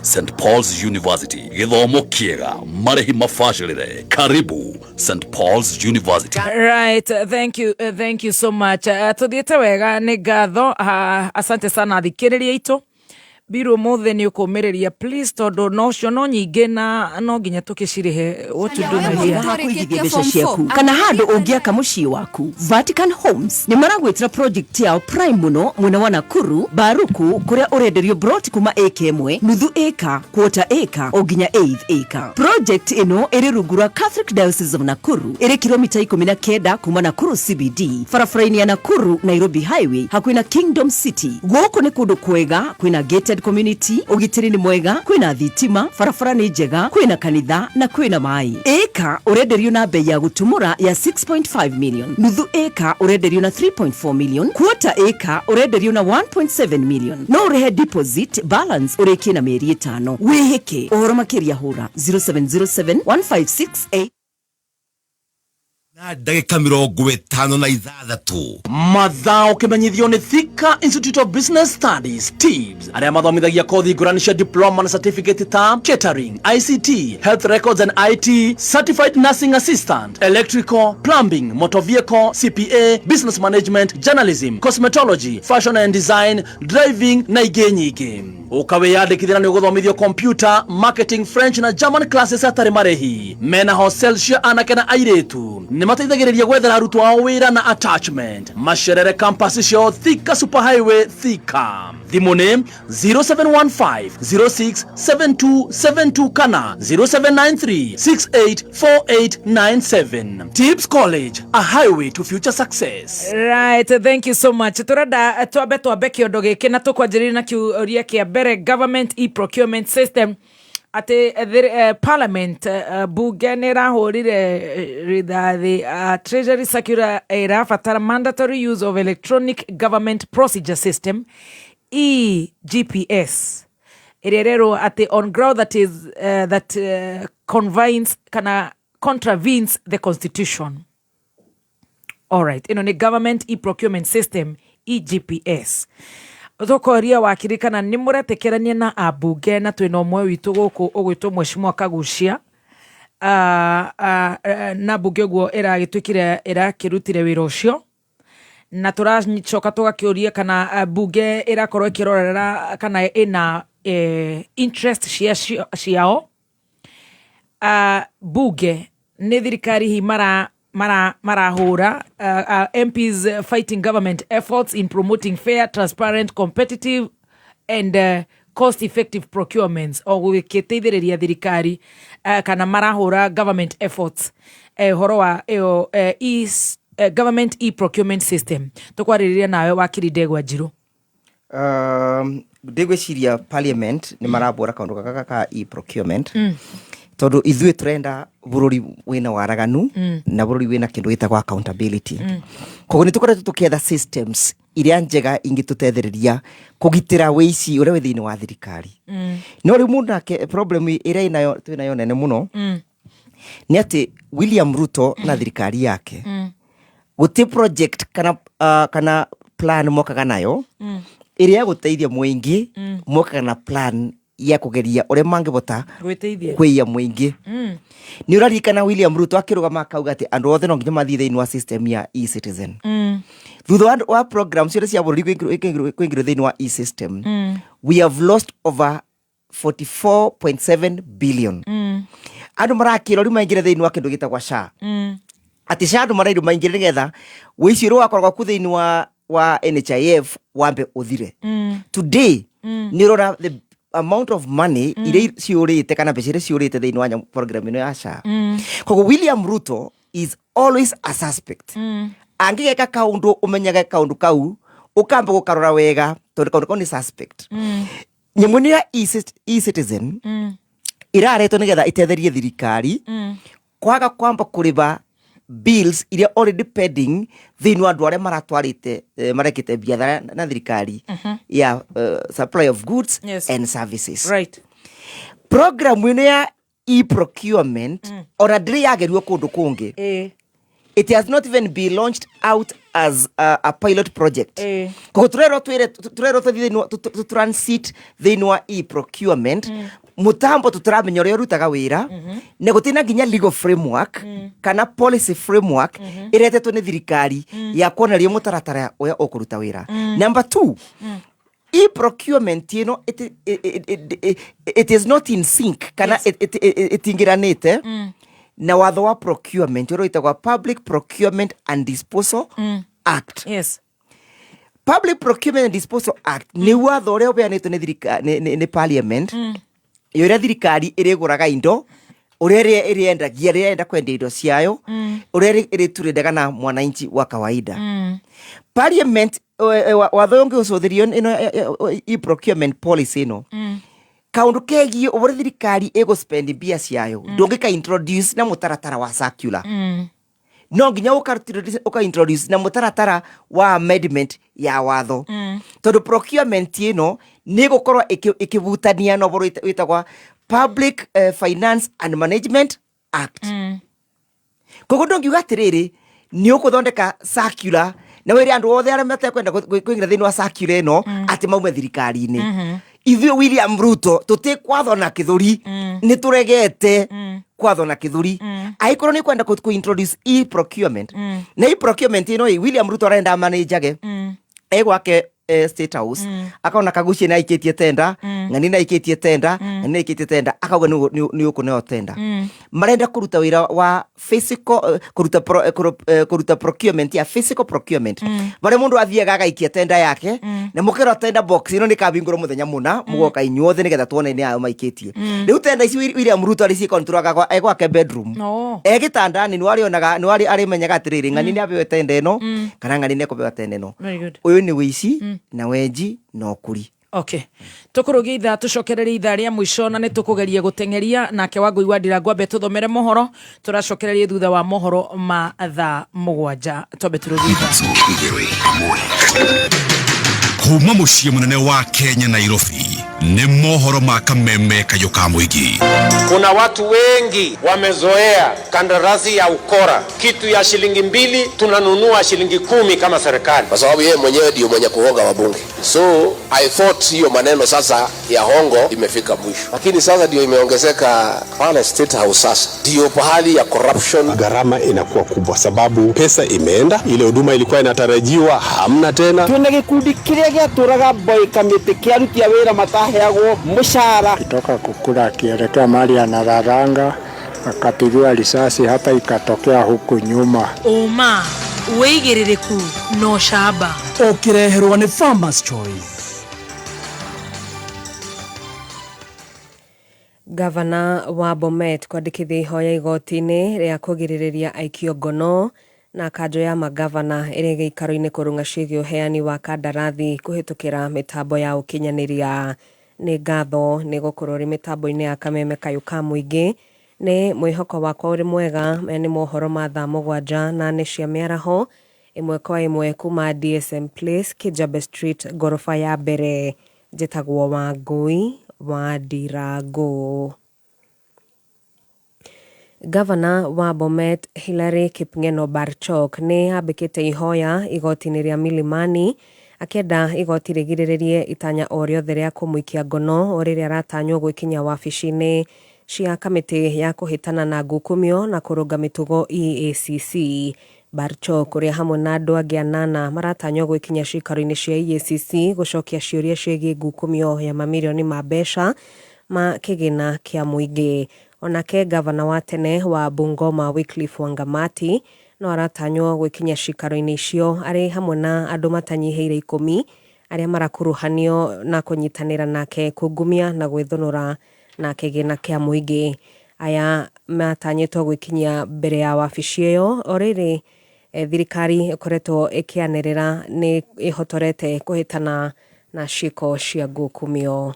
St Paul's University, gĩthomo kĩega, marĩhi mabacĩrĩre. Karibu St Paul's University. Right, thank you, thank you so much. Tuthiĩte wega, nĩ ngatho. Asante sana athikĩrĩria aitũ. Biru ũmũthĩ nĩ ũkũmĩrĩria please, tondũ no cio no nyingĩ na no nginya tũkĩcirĩhe. What to do, my dear? Ha kũigithia mbeca ciaku kana handũ ũngĩaka mũciĩ waku, Vatican Homes nĩ maragwĩtĩra project yao prime mũno mwena wa Nakuru, Baruku, kũrĩa ũrenderio broti kuma ĩka 1, nuthu ĩka, quarter ĩka o nginya eighth ĩka. Project ĩno ĩrĩ rungu rwa Catholic Diocese of Nakuru, ĩrĩ kilomita 19 kuma Nakuru CBD, barabara-inĩ ya Nakuru Nairobi Highway, hakuhĩ na Kingdom City. Gũkũ nĩ kũndũ kwega, kwĩna gated community, ũgitĩri nĩ mwega, kwĩna thitima, barabara nĩ njega, kwĩna kanitha na kwĩna maĩ. Ĩka ũrenderio na bei ya gũtumũra ya 6.5 million, nuthu ĩka ũrenderio na 3.4 million, quarter ĩka ũrenderio na 1.7 million. No ũrĩhe deposit, balance ũrĩkie na mĩeri 5. Wĩhĩke ũhoro makĩria, hũra 0707 156 Na ndagĩka 56. Mathaa ũkĩmenyithio nĩ Thika Institute of Business Studies, TIBS, arĩa mathomithagia kothi ngũrani cia diploma na certificate ta catering, ICT, health records and IT, certified nursing assistant, electrical, plumbing, motor vehicle, CPA, business management, journalism, cosmetology, fashion and design, driving na ingĩ nyingĩ. Ũkawĩyandĩkithia na nĩ ũgũthomithio computer, marketing, French na German classes hatarĩ marĩhi. Mena hostel cia anake na airĩtu. Nĩ mateithagĩrĩria gwethera arutwo ao wĩra na attachment. Macerere campus ciao Thika Super Highway, Thika. Thimũ nĩ 0715 067272 kana 0793 684897. Tips College, a highway to future success. Right, thank you so much. Turenda twambe kĩondo gĩkĩ na tũkwanjĩrĩria na kĩũria kĩa mbere, government e-procurement system, atĩ parliament, bunge nĩ ĩrahũrire rithathi treasury circular ĩrabatara mandatory use of electronic government procedure system, eGPS, ĩrĩa ĩrerwo atĩ on ground that is that convines kana contravenes the constitution. Alright, ĩno nĩ government e-procurement system, eGPS. Tũkoria wakiri kana nĩ mũretĩkĩrania na ambunge, na twĩna ũmwe witũ gũkũ ũgwĩtwo Mheshimiwa Kagucia, na mbunge ũguo ĩragĩtuĩkire ĩrakĩrutire wĩra ũcio, na tũracoka tũgakĩũria kana bunge ĩrakorwo ĩkĩrorera kana ĩna interest ciao. Bunge nĩ thirikari hihi mara mara marahũra MPs fighting government efforts in promoting fair, transparent, competitive and cost effective procurements, o gũgĩteithĩrĩria thirikari, kana marahũra government efforts, ũhoro wa ĩyo Government e-procurement system. Tũkwarĩrĩria nawe wakiri Ndegwa Njirũ. Ndĩgwĩciria parliament nĩ marambũra kaũndũ gaka ka e-procurement tondũ ithuĩ tũrenda bũrũri wĩna waraganu na bũrũri wĩna kĩndũ gĩtagwo accountability. Koguo nĩ tũkoretwo tũkĩetha systems iria njega ingĩtũtethereria kũgitĩra wĩici ũrĩa wĩ thĩinĩ wa thirikari. No rĩu mũndũ nake problem ĩrĩa ĩnayo twĩnayo nene mũno nĩ atĩ William Ruto na thirikari yake gũtirĩ project kana plan mokaga nayo ĩrĩa ya gũteithia mũingĩ. Mokaga na plan ya kũgeria ũrĩa mangĩbota gwĩteithia kwĩia mũingĩ. Nĩ ũraririkana William Ruto akĩrũgama akauga atĩ andũ othe no nginya mathiĩ thĩinĩ wa system ya e-citizen. Thutha wa program ciothe cia bũrũri kũingĩrwo thĩinĩ wa e-system, we have lost over 44.7 billion. Andũ marakĩrwo rĩu maingĩre thĩinĩ wa kĩndũ gĩtagwa SHA, atĩ SHA andũ marairwo maingĩre nĩgetha wĩici ũrĩa wakoragwo ku thĩinĩ wa NHIF wambe ũthire. Today nĩ ũrona the amount of money iria ciũrĩte kana mbeca iria ciũrĩte thĩinĩ wa program ĩno ya SHA. Koguo William Ruto is always a suspect. Angĩgeka kaũndũ, ũmenyage kaũndũ kau ũkamba gũkarora wega tondũ kaũndũ kau nĩ suspect. Nyamũ ĩno ya e-citizen ĩraretwo nĩgetha ĩtetherie thirikari kwaga kwamba kũrĩba bills iria already pending thĩinĩ wa andũ arĩa maratwarĩte marekĩte biathara na thirikari ya supply of goods and services. Program ĩno ya e-procurement ona ndĩrĩ yagerio kũndũ kũngĩ. It has not even been launched out as a pilot project. Koguo turerwo twĩre turerwo tũthiĩ thĩinĩ wa- tũ transit thĩinĩ wa e-procurement mũtambo tũtaramenya ũrĩa ũrutaga wĩra na gũtirĩ na nginya legal framework kana policy framework ĩretetwo nĩ thirikari ya kuonereria mũtaratara ũrĩa ũkũruta wĩra. Number two, e-procurement ĩno it is not in sync kana ĩtingĩranĩte na watho wa procurement ũrĩa wĩtagwo Public Procurement and Disposal Act. Public Procurement and Disposal Act nĩ watho ũrĩa ũbeanĩtwo nĩ nĩ parliament yo ũrĩa thirikari ĩrĩgũraga indo, ũrĩa ĩrĩendagia, rĩrĩa ĩrenda kwendia indo ciayo, ũrĩa ĩrĩturĩndaga na mwananchi wa kawaida. Parliament watho ũyũ ũngĩũcũthĩrio ĩno e-procurement policy ĩno, kaundu kegiĩ ũrĩa thirikari ĩgũspend mbia ciayo ndũngĩka introduce na mũtaratara wa circular. No nginya ũka introduce na mũtaratara wa amendment ya watho tondũ procurement ĩno nĩ ĩgũkorwo ĩkĩbutania na ũhoro wĩtagwa Public Finance and Management Act. Koguo ndũngiuga atĩrĩrĩ nĩ ũkũthondeka circular na wĩre andũ othe arĩa matekwenda kũingĩra thĩinĩ wa circular ĩno atĩ maume thirikari-inĩ. Ithuĩ William Ruto tũtikwathwo na kĩthũri, nĩ tũregete kwathwo na kĩthũri. Angĩkorwo nĩ kwenda kũ introduce e-procurement na e-procurement ĩno ĩ, William Ruto arenda manĩnjage e gwake State House, akona Kaguchia nĩ aikĩtie tenda, ng'ani nĩ aikĩtie tenda, ng'ani nĩ aikĩtie tenda, akauga nĩ ũkũneo tenda. Marenda kũruta wĩra wa physical kũruta procurement ya physical procurement barĩa mũndũ athiaga agaikia tenda yake na mũkerwo tenda box ĩno nĩ kabingũrwo mũthenya mũna, mũgoka inyuothe nĩgetha tuone nĩ ayo maikĩtie. Rĩu tenda ici William Ruto arĩ cikontrolaga e gwake bedroom e gĩtandani, nĩ arĩonaga, nĩ arĩmenyaga atĩrĩrĩ ng'ani nĩ abewe tenda ĩno kana ng'ani nĩ ekũbewa tenda ĩno. Very good. Ũyũ nĩ wĩici na wenji na ũkũri. Okay, tũkũrũgia ithaa, tũcokererie ithaa rĩa mũico na nĩ tũkũgeria gũteng'eria nake Wangũi wa Ndirango ambe tũthomere mohoro. Tũracokererie thutha wa mohoro ma thaa 7. Twambe tũrũgie ithaa. Kuma mũciĩ mũnene wa Kenya, Nairobi, nĩ mohoro ma kameme kayũ ka mũingĩ. Kuna watu wengi wamezoea kandarasi ya ukora. Kitu ya shilingi 2 tunanunua shilingi 10 kama serikali. Kwa sababu yeye mwenyewe ndio mwenye kuhonga wabunge. So I thought hiyo maneno sasa ya hongo imefika mwisho, lakini sasa ndio imeongezeka pale State House. Sasa ndio pahali ya corruption. Gharama inakuwa kubwa sababu pesa imeenda, ile huduma ilikuwa inatarajiwa hamna tena. Twina gikundi kiria giaturaga boy kamiti kia aruti a wira mataheagwo mucara. Akitoka kukula akielekea mahali analalanga akapigiwa risasi hapa ikatokea huku nyuma. Ũma, wĩigĩrĩrĩku na ũcamba. Ũkĩreherwo nĩ Farmers Choice. Gavana wa Bomet kwandĩkithia ihoya igoti-inĩ rĩa kũgirĩrĩria aikio ngono. Na kanjũ ya magavana ĩrĩ gĩikaro-inĩ kũrũng'a ciĩgiĩ ũheani wa kandarathi kũhĩtũkĩra mĩtambo ya ũkinyanĩria. Nĩ ngatho nĩ gũkorwo ũrĩ mĩtambo-inĩ ya Kameme Kayũ ka Mũingĩ. Nĩ mwĩhoko wakwa ũrĩ mwega. Maya nĩ mohoro ma thaa 7 na nĩ cia mĩaraho ĩmwe kwa ĩmwe kuma DSM Place, Kijabe Street, ngoroba ya mbere. Njĩtagwo Wangũi wa Ndirangũ. Gavana wa Bomet Hillary Kipngeno Barchok nĩ ambĩkĩte ihoya igoti-inĩ rĩa Milimani akĩenda igoti rĩgirĩrĩrie itanya o rĩothe rĩa kũmũikia ngono o rĩrĩa aratanywo gwĩkinya wabici-inĩ cia kamĩtĩ ya kũhĩtana na ngukumio na kũrũnga mĩtugo EACC. Barchok ũrĩa hamwe na andũ angĩ 8 maratanywo gwĩkinya ciikaro-inĩ cia EACC gũcokia ciũria ciĩgiĩ ngukumio ya mamirioni ma mbeca ma kĩgĩna kĩa mũingĩ. Onake gavana wa tene wa Bungoma Wycliffe Wangamati no aratanywo gwĩkinya ciikaro-inĩ icio arĩ hamwe na andũ matanyihĩire 10 arĩa marakuruhanio na kũnyitanĩra nake kungumia na gwĩthũnũra na kĩgĩna kĩa mũingĩ. Aya matanyĩtwo gwĩkinyia mbere ya wabici ĩyo o rĩrĩ thirikari ĩkoretwo ĩkĩanĩrĩra nĩ ĩhotorete kũhĩtana na ciĩko cia ngukumio.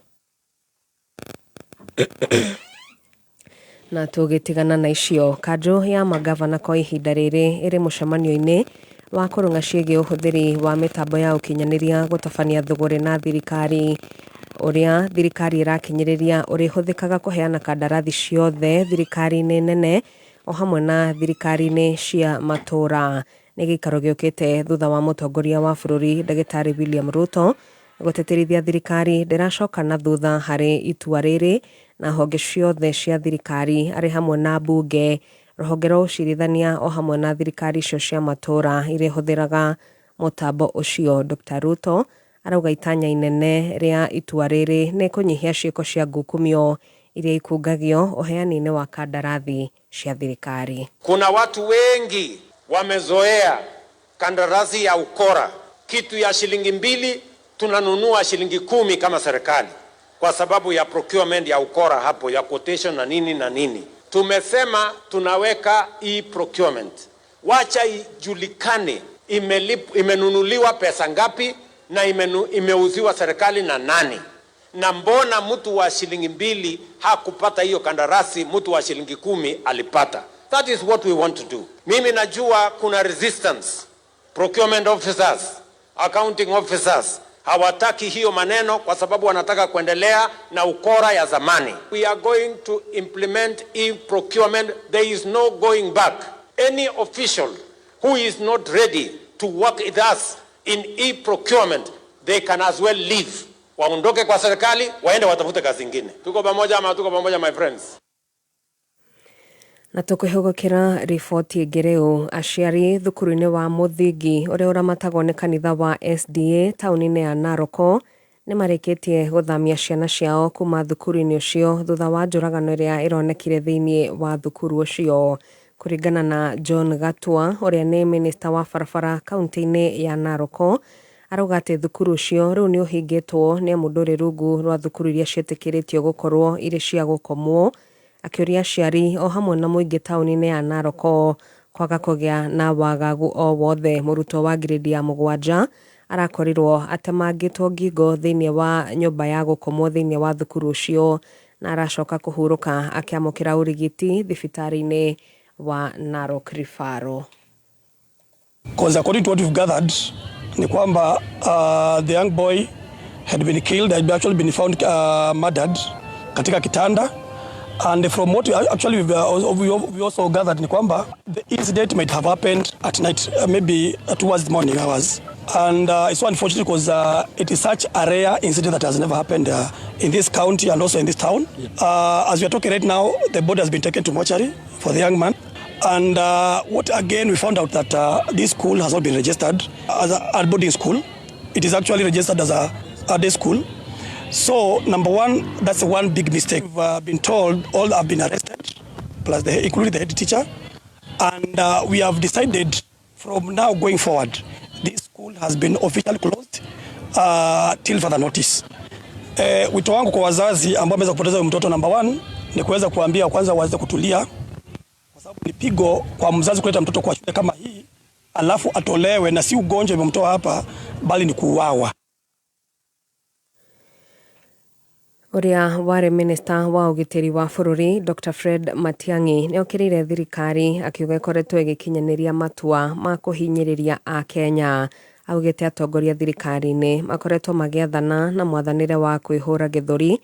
Na tũgĩtigana na icio, kanjũ ya magavana kwa ihinda rĩrĩ ĩrĩ mũcemanio-inĩ wa kũrũng'a ciĩgiĩ ũhũthĩri wa mĩtambo ya ũkinyanĩria gũtabania thũgũrĩ na thirikari ũrĩa thirikari ĩrakinyĩrĩria ũrĩhũthĩkaga kũheana kandarathi ciothe thirikari-inĩ nene o hamwe na thirikari-inĩ cia matũũra. Nĩ gĩikaro gĩũkĩte thutha wa mũtongoria wa bũrũri Ndagĩtarĩ William Ruto gũtĩtĩrithia thirikari ndĩracoka na thutha harĩ itua rĩrĩ na honge ciothe cia thirikari arĩ hamwe na mbunge, rũhonge rwa ũcirithania o hamwe na thirikari icio cia matũũra iria ihũthĩraga mũtambo ũcio. Dr. Ruto arauga itanya inene rĩa itua rĩrĩ nĩ kũnyihia ciĩko cia ngukumio iria ikungagio ũheani-inĩ wa kandarathi cia thirikari. Kuna watu wengi wamezoea kandarasi ya ukora, kitu ya shilingi 2 tunanunua shilingi 10 kama serikali, kwa sababu ya procurement ya ukora hapo ya quotation na nini na nini. Tumesema tunaweka e-procurement, wacha ijulikane imenunuliwa pesa ngapi na imeuziwa serikali na nani, na mbona mtu wa shilingi 2 hakupata hiyo kandarasi, mtu wa shilingi 10 alipata. That is what we want to do. Mimi najua kuna resistance, procurement officers, accounting officers hawataki hiyo maneno kwa sababu wanataka kuendelea na ukora ya zamani. We are going to implement e-procurement. There is no going back. Any official who is not ready to work with us in e-procurement, they can as well leave. Waondoke kwa serikali, waende watafute kazi nyingine. Tuko pamoja ama tuko pamoja, my friends? Na tũkwĩhũgũkĩra riboti ĩngĩ rĩu, aciari thukuru-inĩ wa mũthingi ũrĩa ũramatagwo nĩ kanitha wa SDA taũni-inĩ ya Naroko nĩ marĩkĩtie gũthamia ciana ciao kuma thukuru-inĩ ũcio thutha wa njũragano ĩrĩa ĩronekire thĩinĩ wa thukuru ũcio. Kũringana na John Gatua ũrĩa nĩ minista wa barabara kaunti-inĩ ya Naroko, arauga atĩ thukuru ũcio rĩu nĩ ũhingĩtwo nĩ amu ndũrĩ rungu rwa thukuru iria ciĩtĩkĩrĩtio gũkorwo irĩ cia gũkomwo, akĩũria aciari o hamwe na mũingĩ taũni-inĩ ya Naroko kwaga kũgĩa na wagagu o wothe. Mũrutwo wa grade ya 7 arakorirwo atemangĩtwo ngingo thĩinĩ wa nyũmba ya gũkomwo thĩinĩ wa thukuru ũcio na aracoka kũhurũka akĩamũkĩra ũrigiti thibitarĩ-inĩ wa Narok Referral. Because according to what we've gathered ni kwamba the young boy had been killed, had actually been found murdered katika kitanda. And from what we also gathered ni kwamba the incident might have happened at night, maybe towards the morning hours. And it's so unfortunate because it is such a rare incident that has never happened in this county and also in this town. As we are talking right now, the body has been taken to mortuary for the young man. And what again, we found out that this school has not been registered as a boarding school. It is actually registered as a day school. So, number one, that's one big mistake. We've been told all have been arrested, plus including the head teacher. And we have decided from now going forward, this school has been officially closed till further notice. Wito wangu kwa wazazi ambao wameweza kupoteza mtoto, number one, ni kuweza kuambia kwanza waweze kutulia, kwa sababu ni pigo kwa mzazi kuleta mtoto kwa shule kama hii. alafu atolewe, na si ugonjwa imemtoa hapa, bali ni kuuawa. Ũrĩa warĩ minista wa ũgitĩri wa bũrũri Dr Fred Matiang'i nĩ okĩrĩire thirikari akiuga ĩkoretwo ĩgĩkinyanĩria matua ma kũhinyĩrĩria Akenya. Augĩte atongoria thirikari-inĩ makoretwo magĩathana na mwathanĩre wa kwĩhũra gĩthũri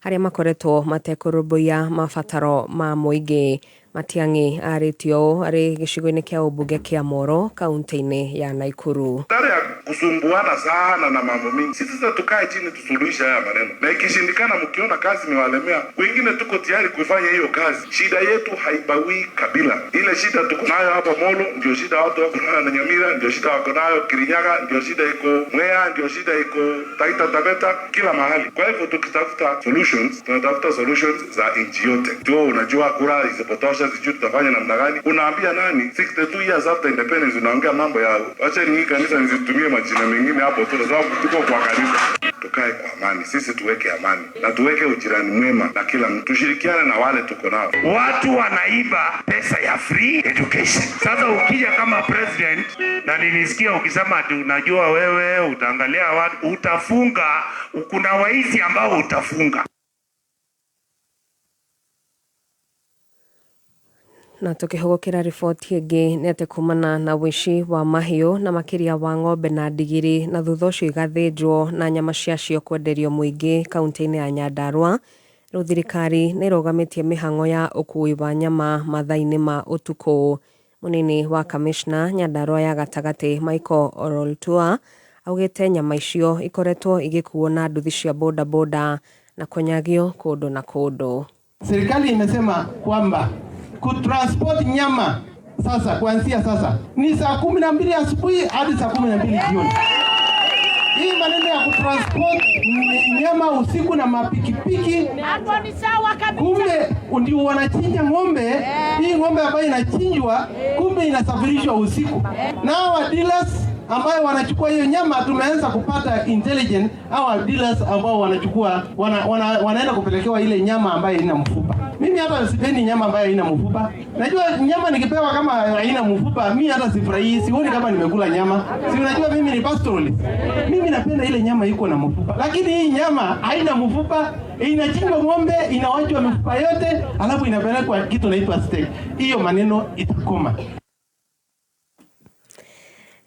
harĩa makoretwo matekũrũmbũiya mabataro ma mũingĩ. Matiang'i arĩtie ũũ arĩ gĩcigo-inĩ kĩa ũmbunge kĩa Moro kaunti-inĩ ya Naikuru. Badala ya kusumbuana sana na mambo mingi, sisi sasa tukae chini tusuluhishe haya maneno, na ikishindikana, mkiona kazi imewalemea wengine, tuko tayari kuifanya hiyo kazi. Shida yetu haibagui kabila. Ile shida tuko nayo hapa Molo ndio shida watu wako nayo na Nyamira, ndio shida wako nayo Kirinyaga, ndio shida iko Mwea, ndio shida iko Taita Taveta, kila mahali. Kwa hivyo tukitafuta solutions, tunatafuta solutions za nchi yote. Ndio unajua kura isipotosha, sijui tutafanya namna gani. Unaambia nani? 62 years after independence unaongea mambo ya acha ni hii kanisa nisitumie majina mengine hapo tu, kwa sababu tuko kwa kanisa. Tukae kwa amani, sisi tuweke amani na tuweke ujirani mwema na kila mtu, tushirikiane na wale tuko nao. Watu wanaiba pesa ya free education. Sasa ukija kama president, na nilisikia ukisema ati unajua wewe utaangalia watu, utafunga, kuna waizi ambao utafunga. Na tukĩhũgũkĩra riboti ĩngĩ nĩ atĩ kumana na ũici wa mahiũ na makĩria wa ng'ombe na ndigiri na thutha ũcio igathĩnjwo na nyama ciacio kwenderio mũingĩ kaunti-inĩ ya Nyandarua, rĩu thirikari nĩ ĩrũgamĩtie mĩhang'o ya ũkui wa nyama mathaa-inĩ ma ũtukũ. Mũnini wa kamishna Nyandarua ya gatagatĩ Michael Ololtua augĩte nyama icio ikoretwo igĩkuo na nduthi cia bodaboda na kũnyagio kũndũ na kũndũ. Serikali imesema kwamba kutransport nyama sasa, kuanzia sasa ni saa 12 asubuhi hadi saa 12 jioni. Hii maneno ya kutransport nyama usiku na mapikipiki, kumbe ndio wanachinja ng'ombe. Hii ng'ombe ambayo inachinjwa kumbe inasafirishwa usiku, na hawa dealers ambayo wanachukua hiyo nyama, tumeanza kupata intelligent hawa dealers ambao wanachukua wanaenda kupelekewa ile nyama ambayo ina mfupa. Mimi hata sipendi nyama ambayo haina mfupa. Najua nyama nikipewa kama haina mfupa, mimi hata sifurahii, sioni kama nimekula nyama. Si unajua mimi ni pastoralist. Mimi napenda ile nyama iko na mfupa. Lakini hii nyama haina mfupa, inachinjwa ng'ombe, inawachwa mifupa yote, alafu inapelekwa kitu inaitwa steak. Hiyo maneno itakoma.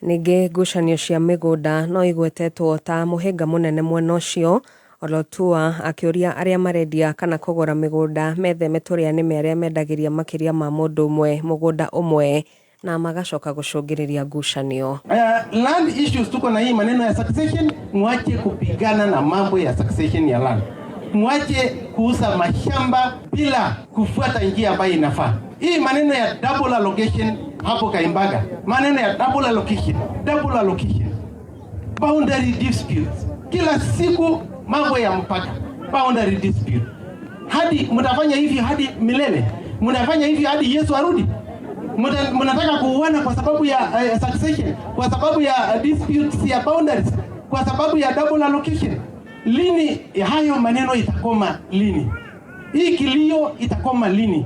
Ningĩ ngucanio cia mĩgũnda no igwetetwo ta mũhĩnga mũnene mwena ũcio, Olotua akĩũria arĩa marendia kana kũgũra mĩgũnda metheme tũrĩa nĩme arĩa mendagĩria makĩria ma mũndũ ũmwe mũgũnda ũmwe na magacoka gũcũngĩrĩria ngucanio. Land issues tuko na hii maneno ya succession, mwache kupigana na mambo ya succession ya land. Mwache kuuza mashamba bila kufuata njia ambayo inafaa. Hii maneno ya double allocation hapo Kaimbaga, maneno ya double allocation, double allocation, boundary disputes, kila siku mambo ya mpaka, boundary dispute. Hadi mtafanya hivyo hadi milele, mnafanya hivyo hadi Yesu arudi. Mnataka kuuana kwa sababu ya succession, kwa sababu ya disputes ya boundaries, kwa sababu ya double allocation. Lini hayo maneno itakoma lini? Hii kilio itakoma lini?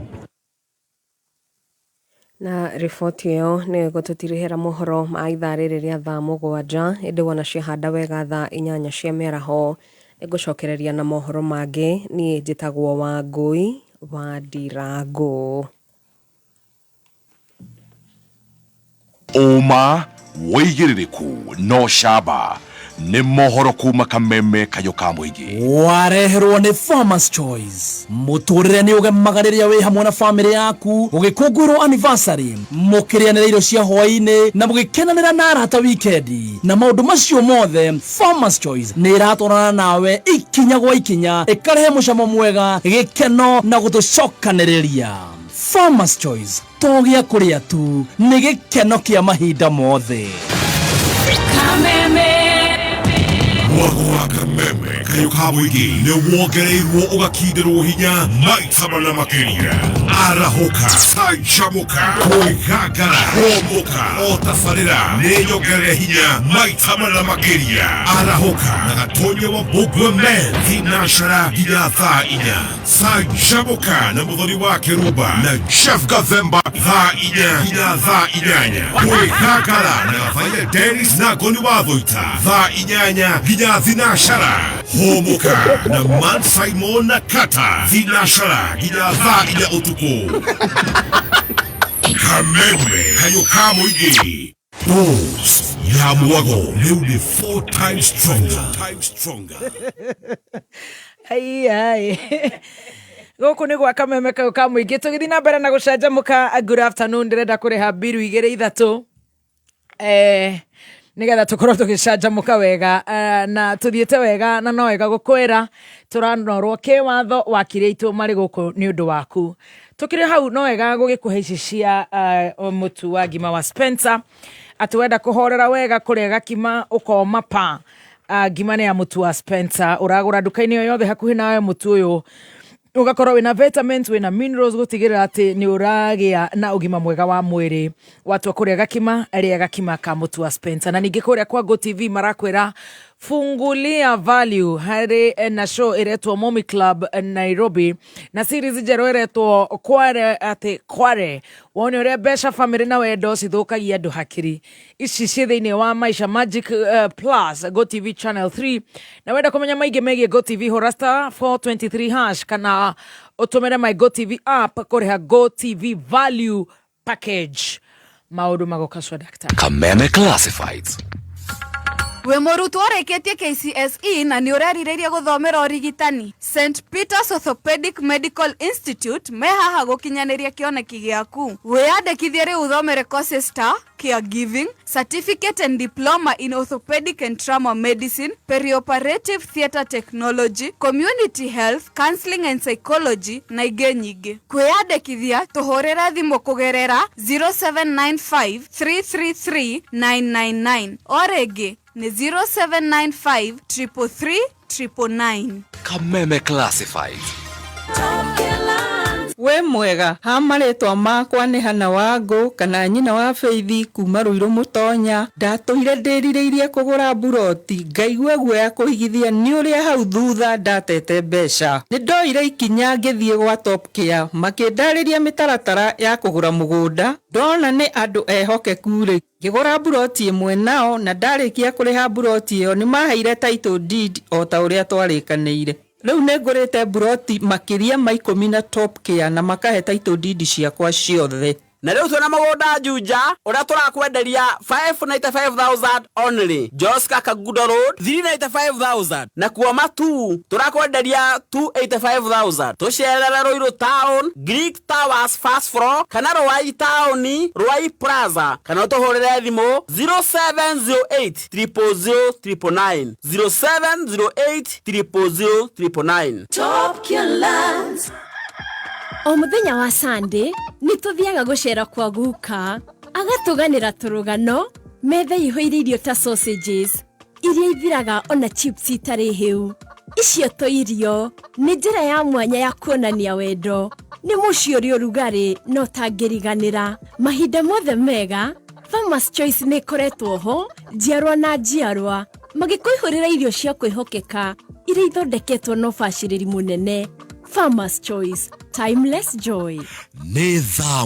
Na riboti ĩyo nĩ ĩgũtũtirihĩra mohoro ma ithaa rĩrĩ rĩa thaa 7, ĩndĩ wona ciahanda wega thaa 8 cia mĩaraho nĩngũcokereria na mohoro mangĩ. Niĩ njĩtagwo Wangũi wa Ndirangũ. Ũma wĩigĩrĩrĩku no camba nĩ mohoro kuma kameme kayũ ka mũingĩ. Wareherwo nĩ Farmers Choice. Mũtũrĩre nĩ ũgemaga rĩrĩa wĩ hamwe na famĩlĩ yaku gũgĩkũngũĩrwo anniversary, mũkĩrĩanĩra irio cia hwaĩ-inĩ na mũgĩkenanĩra na arata wikendi. Na maũndũ macio mothe Farmers Choice nĩ ĩratwarana nawe ikinya gwa ikinya, ĩkarehe mũcamo mwega, gĩkeno na gũtũcokanĩrĩria. Farmers Choice to gĩa kũrĩa tu, nĩ gĩkeno kĩa mahinda mothe. Kameme. Mwago wa kameme kayo ka mũingĩ nĩ wongereirwo ũgakindĩrwo hinya maita mana makĩria. Arahũka, canjamũka, kwĩgangara, hũmũka, o tabarĩra nĩ nyongerere hinya maita mana makĩria. Arahũka na Gatonye wa Mbũgue Men thinacara nginya thaa 4. Canjamũka na Mũthoni wa Kĩrumba na Jeff Gathemba thaa 4 nginya thaa 8. Kwĩgangara na Gathaia Dennis na Ngoni wa Thũita thaa 8 nginya thinacara. Hũmũka na Man Simon na Kata thinacara nginya thaa 4 ũtukũ. Kameme kayo ka mũingĩ. Bose ya mwago rĩu nĩ 4 times stronger. Ai ai, gũkũ nĩ gwa kameme kau ka mũingĩ, tũgĩthiĩ na mbere na gũcanjamũka. Good afternoon. Ndĩrenda kũrĩha mbiru igĩrĩ ithatũ nĩgetha tũkorwo tũgĩcanjamũka wega, na tũthiĩte wega, na no wega gũkwĩra tũranorwo kĩwatho wakiri aitũ marĩ gũkũ nĩ ũndũ waku. Tũkĩrĩ hau, no wega gũgĩkũhe ici cia mũtu wa ngima wa Spencer, atĩ wenda kũhorera wega kũrĩa gakima ũkoma pa. Ngima nĩ ya mũtu wa Spencer, ũragũra nduka-inĩ o yothe hakuhĩ nawe. Mũtu ũyũ ũgakorwo wĩna vitamins, wĩna minerals, gũtigĩrĩra atĩ nĩ ũragĩa na ũgima mwega wa mwĩrĩ. Watua kũrĩa gakima, rĩa gakima ka mũtu wa Spencer. Na ningĩ kũrĩa kwa Go TV marakwĩra fungulia value harĩ na show ĩretwo Mommy Club Nairobi na series njerũ ĩretwo Kware, atĩ Kware wone ũrĩa mbeca, famĩlĩ na wendo cithũkagia andũ hakiri. Ici ciĩ thĩinĩ wa Maisha Magic Plus, Go TV channel 3. Na wenda kũmenya maingĩ megiĩ Go TV, hũra *423# kana ũtũmĩre my Go TV app kũrĩha Go TV value package. Maũndũ magoka swadakta. Kameme Classifieds. Wĩ mũrutwo ũrĩkĩtie KCSE na nĩ ũrerirĩirie gũthomera ũrigitani? St Peters Orthopedic Medical Institute me haha gũkinyanĩria kĩoneki gĩaku. Wĩyandĩkithie rĩu ũthomere courses ta caregiving, certificate and diploma in orthopedic and trauma medicine, perioperative theatre technology, community health, counseling and psychology na ingĩ nyingĩ. Kwĩyandĩkithia, tũhũrĩre thimũ kũgerera 0795 333 999. O rĩngĩ nĩ 0795 333 999. Kameme Classifieds. Wĩ mwega? Ha marĩtwa makwa nĩ Hana Wangũ kana nyina wa Beithi kuma Rũirũ Mũtonya. Ndatũire ndĩrirĩirie kũgũra mburoti, ngaigua guoya kũigithia nĩ ũrĩa hau thutha ndatete mbeca. Nĩ ndoire ikinya ngĩthiĩ gwa Top Care, makĩndarĩria mĩtaratara ya kũgũra mũgũnda. Ndona nĩ andũ ehokeku rĩ, ngĩgũra mburoti ĩmwe nao, na ndarĩkia kũrĩha mburoti ĩyo nĩ maheire title deed o ta ũrĩa twarĩkanĩire. Rĩu nĩ ngũrĩte mburoti makĩria ma 10 na Top Care na makahe title deed ciakwa ciothe. Na rĩu twĩna mũgũnda Juja ũrĩa tũrakwenderia 595,000 only, Joska Kagudo Road 395,000, na kuo Matu tũrakwenderia 285,000. Tũcerere Ruiru Town, Greek Towers first floor, kana Ruai Town, Ruai Plaza, kana ũtũhũrĩre thimũ 0708 000 999, 0708 000 999. Top Lands. O mũthenya wa Sunday nĩ tũthiaga gũcera kwa guka, agatũganĩra tũrũgano, metha ihũire irio ta sausages iria ithiraga ona chips itarĩ hĩu. Icio to irio, nĩ njĩra ya mwanya ya kuonania wendo. Nĩ mũciĩ ũrĩ ũrugarĩ na ũtangĩriganĩra mahinda mothe mega. Farmers Choice nĩ ĩkoretwo ho njiarwa na njiarwa, magĩkũihũrĩra irio cia kwĩhokeka iria ithondeketwo na ũbacĩrĩri mũnene. Farmers Choice, timeless joy. Nĩ thaa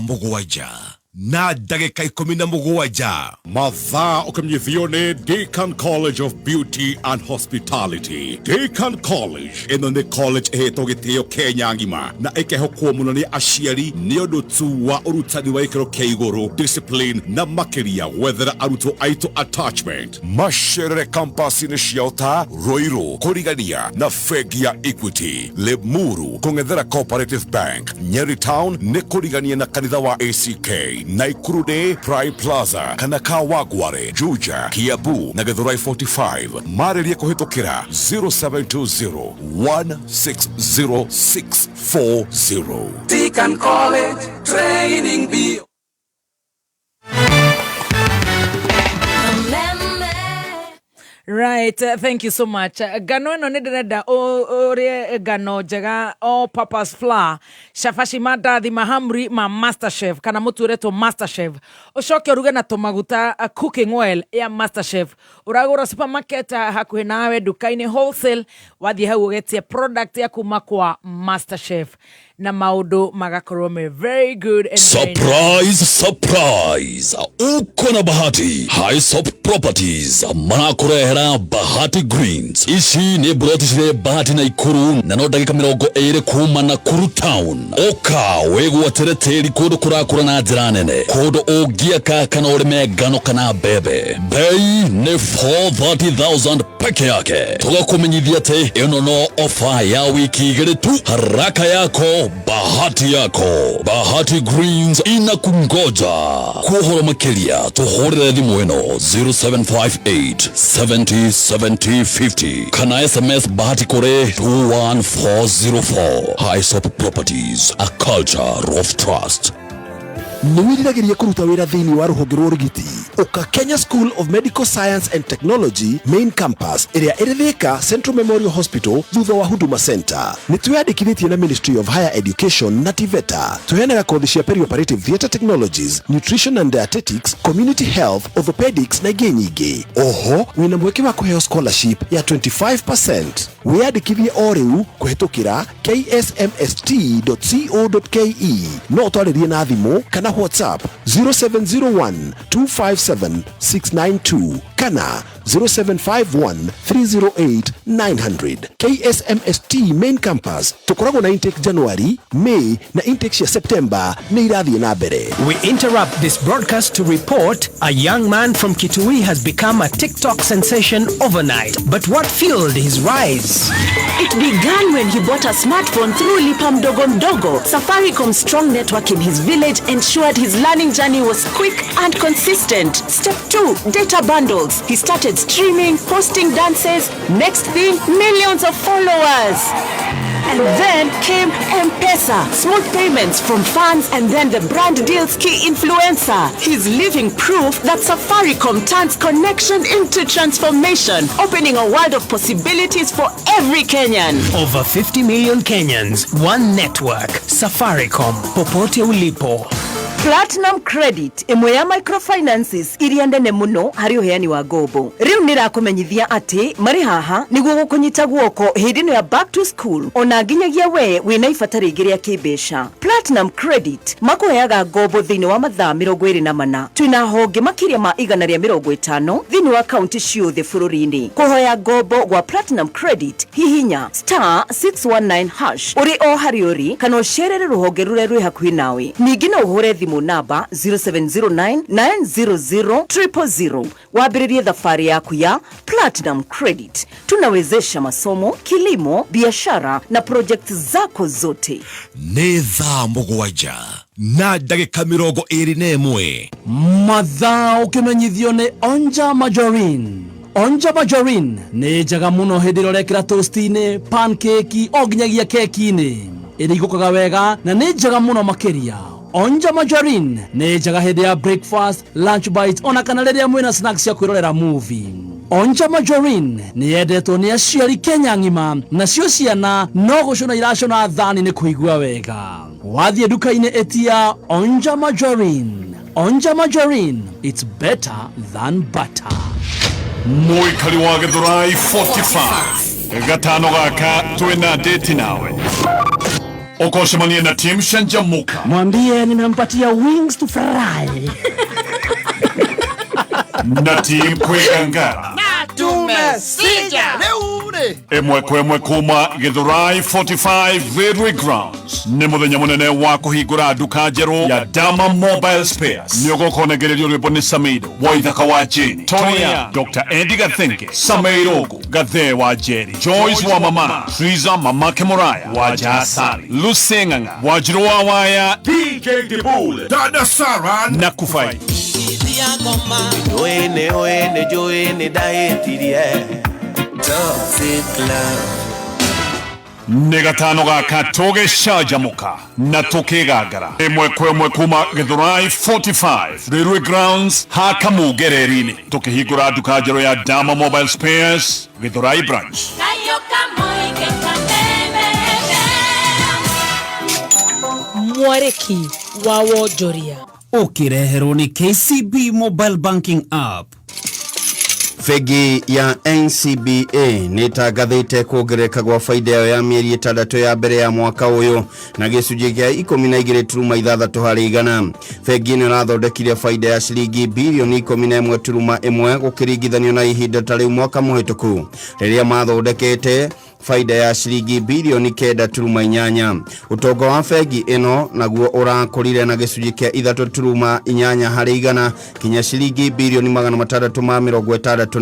7:17. Mathaa ũkĩmenyithio nĩ Deacon College of Beauty and Hospitality. Deacon College ĩno nĩ college ĩhetwo gĩtĩo Kenya ng'ima na ĩkehokwo mũno nĩ aciari nĩ ũndũ tu wa ũrutani wa gĩkĩro kĩa igũrũ, discipline, na makĩria gwethera arutwo aitũ attachment. Macerere campus-inĩ ciao ta Ruiru kũrigania na bengi ya Equity, Limuru kũng'ethera Cooperative Bank, Nyeri Town nĩ kũrigania na kanitha wa ACK, Naikuru nĩ Prime Plaza kana Kawangware, Juja, Kiambu na Githurai 45. Marĩrie kũhĩtũkĩra 0720 160640. Deacon College Training B. Right, thank you so much. Ngano ĩno nĩ ndĩrenda ũrĩe ngano njega, all purpose flour, cabaci, mandathi, mahamri ma Masterchef kana mũtu ũretwo Masterchef, ũcoke ũruge na tũmaguta, cooking oil ya Masterchef. Ũragũra supermarket, hakuhĩ nawe, nduka-inĩ wholesale. Wathiĩ hau ũgetie product ya kuma kwa Masterchef na maũndũ magakorwo me very good and very nice. Surprise, surprise! Uko na bahati. Hisop Properties marakurehera Bahati Greens. Ici nĩ broti cirĩ Bahati na Ikuru na no ndagĩka 20 kuma Nakuru town. Ũka wĩgwatĩre tĩri kũndũ kũrakũra na njĩra nene, kũndũ ũngĩaka kana ũrĩme ngano kana mbembe. Bei nĩ 430,000 peke yake. Tũgakũmenyithia atĩ ĩno no ofa ya wiki 2 tu. Haraka yako, bahati yako. Bahati Greens inakungoja. Kuhoro makiria tuhurire thimu ĩno 0758 70 70 50 kana SMS Bahati kũrĩ 21404. Hisop Properties, a culture of trust. Nĩ wĩriragĩria kũruta wĩra thĩinĩ wa rũhonge rwa ũrigiti? Ũka Kenya School of Medical Science and Technology main campus ĩrĩa ĩrĩ Thika Central Memorial Hospital thutha wa Huduma Center. Nĩ twĩyandĩkithĩtie na Ministry of Higher Education na TVETA. Tũheanaga kothi cia perioperative theatre technologies, nutrition and dietetics, community health, orthopedics na ingĩ nyingĩ. Oho wĩna mweke wa kũheo scholarship ya 25%. Wĩyandĩkithie o rĩu kũhĩtũkĩra ksmst.co.ke. No ũtwarĩrie na thimũ kana WhatsApp 0701 257 692 kana 0751 308 900. KSMST main campus, tũkoragwo na intake January, May na intake cia September nĩ irathiĩ na mbere. We interrupt this broadcast to report a young man from Kitui has become a TikTok sensation overnight. But what fueled his rise? It began when he bought a smartphone through Lipa Mdogo Mdogo. Safaricom's strong network in his village ensured his learning journey was quick and consistent. Step 2, data bundles. He started streaming, posting dances. Next thing, millions of followers. And then came M-Pesa, smooth payments from fans, and then the brand deals key influencer. He's living proof that Safaricom turns connection into transformation, opening a world of possibilities for every Kenyan. Over 50 million Kenyans, one network. Safaricom, popote ulipo. Platinum Credit, ĩmwe ya microfinances iria nene mũno harĩ ũheani wa ngombo, rĩu nĩ rakũmenyithia atĩ marĩ haha nĩguo gũkũnyita guoko hĩndĩ ĩno ya back to school, ona nginyagia we wĩna ibata rĩngĩ rĩa kĩmbeca. Platinum Credit makũheaga ngombo thĩinĩ wa mathaa 24. Twĩna honge makĩria ma 150 thĩinĩ wa kaunti ciothe bũrũri-inĩ. Kũhoya ngombo gwa Platinum Credit, hihinya *619# ũrĩ o harĩa ũrĩ kana ũcerere rũhonge rũrĩa rwĩ hakuhĩ nawe. Ningĩ no ũhũre thimũ namba 0709 900 000 wambĩrĩrie thabarĩ yaku ya Platinum Credit. Tunawezesha masomo, kilimo, biashara na project zako zote. Nĩ thaa 7:21. Mathaa ũkĩmenyithio nĩ Onja Margarine. Onja Margarine nĩ njega mũno hĩndĩ ĩrĩa ũrekĩra toast-inĩ, pancake o nginyagia keki-inĩ. Ĩrigũkaga wega na nĩ njega mũno makĩria. Onja Margarine nĩ njega hĩndĩ ya breakfast, lunch bite ona kana rĩrĩa mwĩna snacks cia kwĩrorera movie. Onja Margarine nĩ yendetwo nĩ aciari Kenya ng'ima, nacio ciana no gũcũna iracũna thani nĩ kũigua wega. Wathiĩ nduka-inĩ ĩtia Onja Margarine. Onja Margarine, it's better than butter. Mũikari wa Gĩthũrai 45 gatano gaka twĩna date nawe ũkocemanie na Team Shanjamuka. Mwambie nimempatia wings to fry. Na Team Kwĩgangara. Tumesija. Ĩmwe kwa ĩmwe kuma Gĩthũrai 45 Railway Grounds nĩ mũthenya mũnene wa kũhingũra nduka njerũ ya Dama Mobile Spares. Nĩ ũgũkonegererio rwĩmbo nĩ Samido Waithaka wa Jane, Tonya, Dr. Eddie Gathenge, Sameirogo Gathe wa Jerry, Joyce wa Mama Triza, Mamake Muraya wa Jasari, Lucy Ng'ang'a, Wajiro wa Waya, DJ Dibul, Dada Sara na Kufai. Oene oene joene daetirie. Toxic love. Nĩ gatano gaka tũgĩcanjamũka na tũkĩgangara ĩmwe kwa ĩmwe kuma Gĩthũrai 45 Railway Grounds Hakamungereri-inĩ, tũkĩhingũra nduka njerũ ya Dama Mobile Spares Gĩthũrai branch. Mwarĩki wa wonjoria. Ũkĩreherwo nĩ KCB Mobile Banking App. Bengi ya NCBA nĩ ĩtangathĩte kuongerereka gwa baida yayo ya mĩeri 6 ya mbere ya mwaka ũyũ na gĩcunjĩ kĩa 12.6 harĩ igana. Bengi ĩno ĩrathondekire baida ya ciringi birioni 11.1 gũkĩringithanio na ihinda ta rĩu mwaka mũhĩtũku rĩrĩa mathondekete baida ya ciringi birioni 9.8. Ũtonga wa bengi ĩno naguo ũrakũrire na gĩcunjĩ kĩa 3.8 harĩ igana kinya ciringi birioni 663.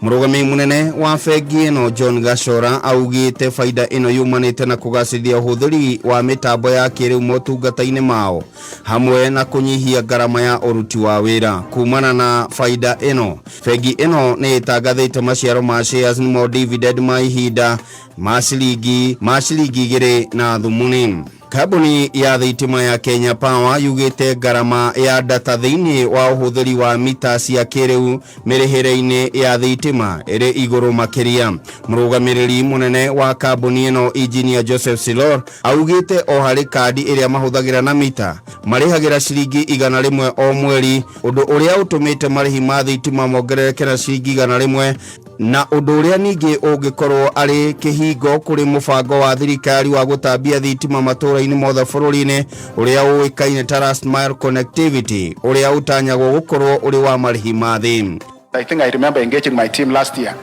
Mũrũgamĩrĩri mũnene wa bengi ĩno John Gachora augĩte baida ĩno yumanĩte na kũgacĩrithia ũhũthĩri wa mĩtambo ya kĩrĩu motungata-inĩ mao hamwe na kũnyihia ngarama ya ũruti wa wĩra. Kumana na baida ĩno, bengi ĩno nĩ ĩtangathĩte maciaro ma shares nĩmo dividend ma ihinda ma ciringi 2 na thumuni. Kambuni ya thitima ya Kenya Power yugĩte ngarama ya data thĩinĩ wa ũhũthĩri wa mita cia kĩrĩu mĩrĩhĩre-inĩ ya thitima ĩrĩ igũrũ makĩria. Mũrũgamĩrĩri mũnene wa kambuni ĩno Engineer Joseph Silor augĩte o harĩ kandi ĩrĩa mahũthagĩra na mita marĩhagĩra ciringi 100 o mweri, ũndũ ũrĩa ũtũmĩte marĩhi ma thitima mongerereke na ciringi 100, na ũndũ ũrĩa ningĩ ũngĩkorwo arĩ kĩhingo kũrĩ mũbango wa thirikari wa gũtambia thitima matũũra-inĩ mothe bũrũri-inĩ ũrĩa ũĩkaine ta last mile connectivity, ũrĩa ũtanyagwo gũkorwo ũrĩ wa marĩhi ma thĩ. I think I remember engaging my team last year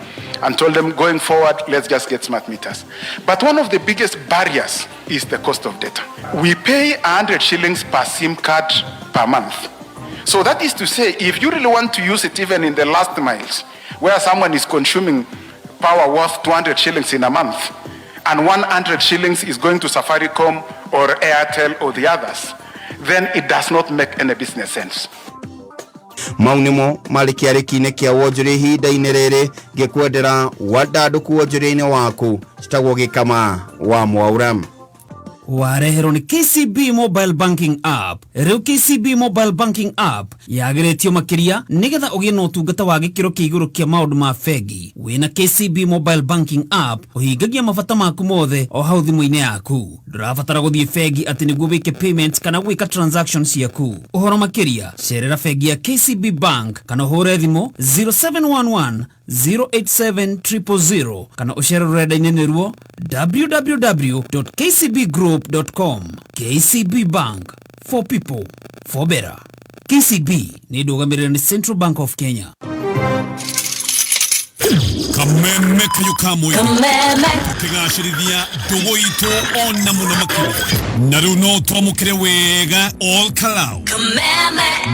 and told them going forward, let's just get smart meters. But one of the biggest barriers is the cost of data. We pay 100 shillings per SIM card per month. So that is to say, if you really want to use it even in the last miles, where someone is consuming power worth 200 shillings in a month, and 100 shillings is going to Safaricom or Airtel or the others, then it does not make any business sense. Mau nĩmo marĩ kĩarĩki-inĩ kĩa wonjoria ihinda-inĩ rĩrĩ, ngĩkwendera wandandũku wonjoria-inĩ waku. Citagwo Gĩkama wa Mwaura. Wareherwo nĩ KCB Mobile Banking App. Rĩu KCB Mobile Banking App yagĩrĩtio makĩria nĩgetha ũgĩe na ũtungata wa gĩkĩro kĩa igũrũ kĩa maũndũ ma bengi. Wĩna KCB Mobile Banking App ũhingagia mabata maku mothe o hau thimũ-inĩ yaku. Ndũrabatara gũthiĩ bengi atĩ nĩguo wĩke payment kana gwĩka transaction ciaku. Ũhoro makĩria cerera bengi ya KCB Bank kana ũhũre thimũ 0711 087 000 kana ũcere rũrenda-inĩ nĩruo www.kcbgroup.com. KCB Bank, for people, for better. KCB nĩ ndũgamĩrĩre nĩ Central Bank of Kenya. Kameme kayo kamwe tukigacĩrithia ndũgũ itũ ona mũno makĩria, na rĩu no twamũkĩre wega all Kalau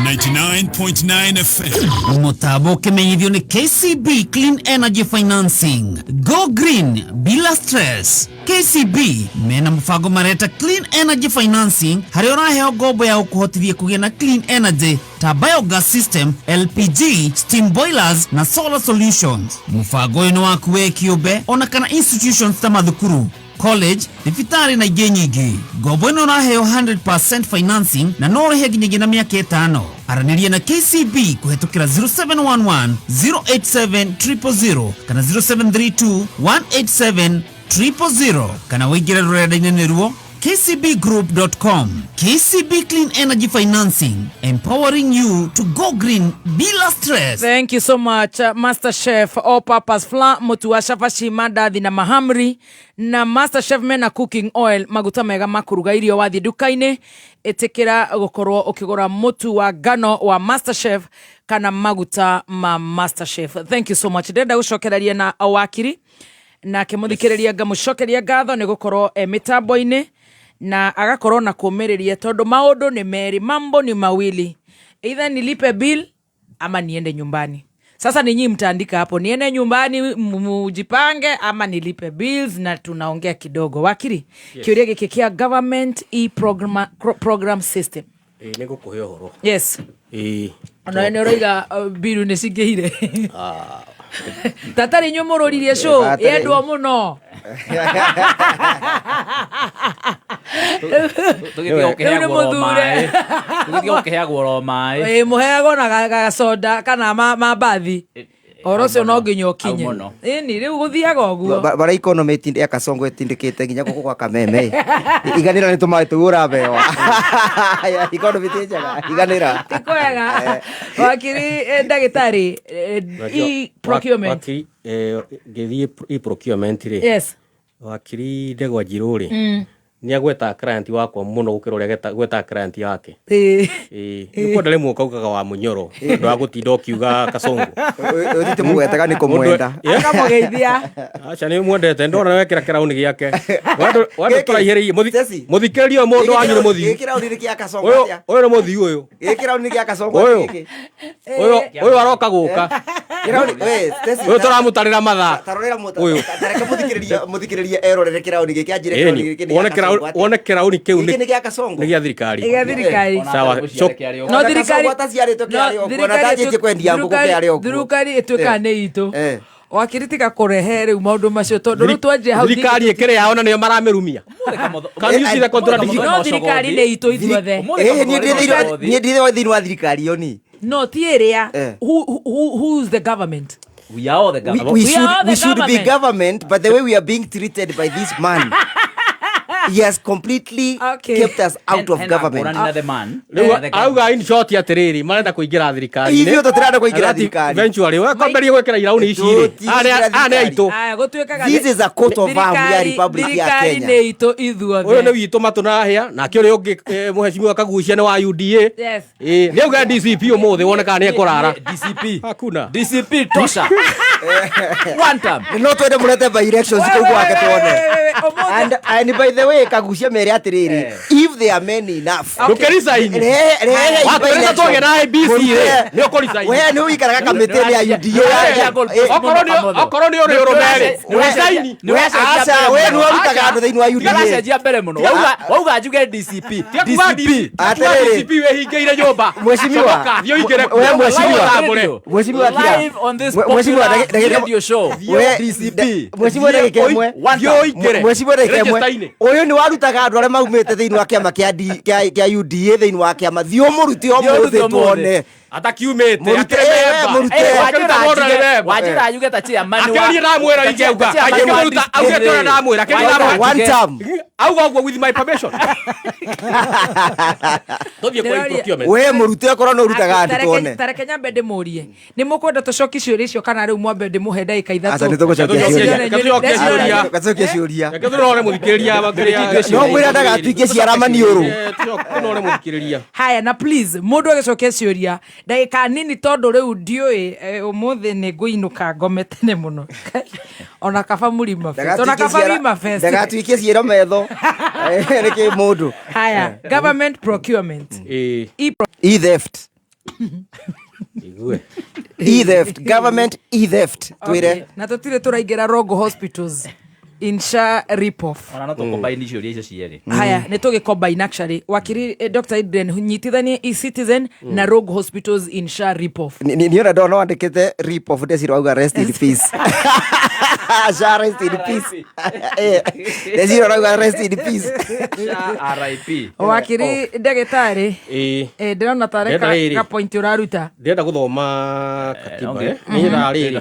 99.9 FM. Mũtambo ũkĩmenyithio nĩ KCB Clean Energy Financing. Go green bila stress. KCB mena mũbango mareta Clean Energy Financing harĩa ũraheo ngombo ya gũkũhotithia kũgĩa na clean energy ta biogas system, LPG, steam boilers na solar solutions. Mũbango ũyũ nĩ waku we kĩũmbe ona kana institutions ta mathukuru, college, thibitarĩ na ingĩ nyingĩ. Ngombo ĩno ũraheo 100% financing na no ũrĩhe nginyagia na mĩaka 5. Aranĩria na KCB kũhetũkĩra 0711 087 000 kana 0732 187 000 kana ũingĩre rũrenda-inĩ nĩruo kcbgroup.com. KCB Clean Energy Financing, empowering you to go green bila stress. Thank you so much, Master Chef all purpose flour, mũtu wa cabaci, mandathi na mahamri, na Master Chef mena cooking oil, maguta mega ma kũruga irio. Wathiĩ nduka-inĩ ĩtĩkĩra gũkorwo ũkĩgũra mũtu wa ngano wa Master Chef kana maguta ma Master Chef. Thank you so much. Ndĩrenda gũcokereria na wakiri nake mũthikĩrĩria, ngamũcokeria ngatho nĩ gũkorwo e mĩtambo-inĩ na agakorwo na kũmĩrĩria, tondũ maũndũ nĩ merĩ, mambo ni mawili, either nilipe bill ama niende nyumbani. Sasa ninyi mtaandika hapo, niende nyumbani mujipange ama nilipe bills, na tunaongea kidogo. Wakiri, Yes. kĩũria gĩkĩ kĩa government e-program program system. Ĩĩ, nĩ ngũkũhe ũhoro. Yes. Ĩĩ. Onawe nĩ ũroiga biru nĩ cingĩhire. Ah, Tatarĩ inyuĩ mũrũririe show Tatarĩ. yendwo mũno. Tũgĩthiĩ Rĩu nĩ gũkĩheagwo ro mũthure. maĩ. Tũgĩthiĩ gũkĩheagwo ro maĩ. Ĩ, mũheagwo na gacoda kana mambathi ũhoro ũcio no nginya ũkinye. Hau mũno. Ĩni rĩu gũthiaga ũguo. Bara economy ya Kasongo ĩtindĩkĩte nginya gũkũ gwa Kameme. Iganĩra nĩ tũmaĩ tũu ũrabewa. Economy ti njega, iganĩra. Ti kwega. Wakiri ndagĩtarĩ, e-procurement. Wakiri, ngĩthiĩ e-procurement rĩ, Yes. wakiri Ndegwa Njirũ rĩ, nĩ agwetaga client wakwa mũno gũkĩra ũrĩa agwetaga client yake. Ĩĩ. Ĩĩ, nĩ kwenda rĩmwe ũkaugaga wa mũnyoro ũndũ wa gũtinda ũkiuga Kasongo. Ũyũ ti mũgwetaga nĩ kũmwenda. Akamũgeithia. Aca nĩ mwendete, ndona wekĩra kĩrauni gĩake. Wandũ tũraihĩrĩirie. Mũthikĩrĩrie ũyũ mũndũ wanyu nĩ mũthiu. Gĩkĩ kĩrauni nĩ kĩa Kasongo Ũyũ atĩa? ũyũ nĩ mũthiu ũyũ. Gĩkĩ kĩrauni nĩ kĩa Kasongo Ũyũ. gĩkĩ? Ũyũ ũyũ aroka gũka. Kĩrauni, we, Stacy, Ũyũ tũramũtarĩra mathaa. ta rorera Ũyũ. ta reke mũthikĩrĩria erorere kĩrauni gĩkĩ anjĩre Ĩni, kĩrauni gĩkĩ nĩ wone gĩa kĩrauni Kasongo atĩa? wone kĩrauni kĩu Gĩkĩ nĩ gĩa Kasongo. nĩ gĩa thirikari. Nĩ gĩa thirikari. Sawa. No Ona thirikari Kasongo ataciarĩtwo kĩarĩ no o kuo, ona thirikari ndanjĩtie kwendia ngũkũ kĩarĩ o kuo. Thirikari ĩtuĩkaga nĩ itũ. Eh. Wakiri tiga kũrehe rĩu maũndũ macio tondũ rĩu twanjia hau Thirikari ĩkĩrĩ yao na nĩo maramĩrumia. Can you see the contradiction? No thirikari nĩ itũ ithuothe. Ĩĩ, niĩ ndĩ thĩinĩ wa thirikari ĩyo ni. No ti ĩrĩa. Eh. Who's the government? We are all the government. We We should, are the we should be government. government, but the way we are being treated by this man, he has completely kept us out of government. Ngũrani na the man. Rĩu auga in short atĩrĩrĩ, marenda kũingĩra thirikari-inĩ. Ithuĩ tũtirenda kũingĩra Ati thirikari. Eventually, we kwambĩrĩria gwĩkĩra irauni ici rĩ. Tũtingĩingĩra Aya nĩ aitũ. Aya, gũtuĩkaga This is a coat of arms ya thirikari- Republic ya thirikari Kenya. nĩ itũ ithuothe. Ũyũ nĩ witũ matũ na hĩa, nake ũrĩa ũngĩ mũhecimiwa Kagucia nĩ wa UDA. Yes. Ĩĩ, nĩ auga DCP ũmũthĩ wone kana nĩ ekũrara. DCP. Hakuna. DCP tosha. One time. No twende mũrete by elections kũu gwake tuone. And by the way, Kagucia mere atĩrĩrĩ, if they are many enough. Ndũkĩresign. Rehe Watwĩrĩte twagĩa na IEBC rĩ, nĩ ũkũresign. We nĩ ũikaraga kamĩtĩ-inĩ ya UDA. Okorwo nĩ ũrĩ ũrũme rĩ, resign. Aca, we nĩ ũrutaga andũ thĩinĩ wa UDA. Ũracenjia mbere mũno. Wauga njuge DCP. DCP. Atĩrĩrĩ. DCP wĩhingĩire nyũmba. Mheshimiwa. Coka, thiĩ ũingĩre kuo. We mheshimiwa. Ũtambũre. Mheshimiwa Kira. Live on this Mheshimiwa, popular ndagĩka radio show. We- DCP. Mheshimiwa ndagĩka ĩmwe. One time. Mheshimiwa ndagĩka ĩmwe. Register-inĩ. Ũyũ nĩ warutaga andũ arĩa maumĩte thĩinĩ wa kĩama kĩa UDA thĩinĩ wa kĩama. Thiĩ ũmũrute ũmũthĩ tuone. Atakiumĩte. Mũrute, akĩrĩ eh, member. mũrute. Eh, akĩruta mũndũ arĩ member. Wanjĩra yuge ta chairman wa- Akĩoria ndamwĩra ta ingĩ auga. chairman wa Akĩmũruta, DCP. augĩte ũrĩa ndamwĩra, akĩoria ndamwĩra. One term. Auga ũguo with my permission. Tũthiĩ kwa procurement. We mũrute okorwo nĩ ũrutaga andũ tuone. Tareke nyambe ndĩmũrie nĩ mũkwenda tũcokie ciũria icio kana rĩu mwambe ndĩmũhe ndagĩka ithatũ? Aca, nĩ tũgũcokia ciũria. Reke tũcokie ciũria. Gacokia ciũria. Reke tũrore mũthikĩrĩria makĩria. No mwĩra ndagatuĩke ciara maniũrũ. Tũrore mũthikĩrĩria. Haya, na please mũndũ agĩcokia ciũria ndagĩka nini tondũ rĩu ndiũĩ ũmũthĩ nĩ ngũinũka ngome tene mũno. Ona kaba mũrima fest. Ona kaba wima fest. Ndagatuĩke ciĩro metho. Nĩkĩ mũndũ. Haya, government procurement. Ĩĩ. E-theft. Igue. E-theft. Government e-theft. Twĩre. Na tũtirĩ tũraingĩra Rongo hospitals in SHA rip-off. Ona no tũkombaini ciũria icio cierĩ. Haya, nĩ tũgĩcombine actually. Wakiri Dr. Adrian, nyitithanie e-citizen na Rogue Hospitals in SHA rip-off. Niona ndona wandĩkĩte rip off Desiree auga rest in peace. SHA rest in peace. Desiree auga rest in peace. SHA RIP. Wakiri ndagĩtarĩ, Ĩĩ. ndĩrona tarĩ Ndĩrenda rĩrĩ. ka point ũraruta. Ndĩrenda gũthoma katiba. okay. eh. Nĩ nyendara rĩrĩ.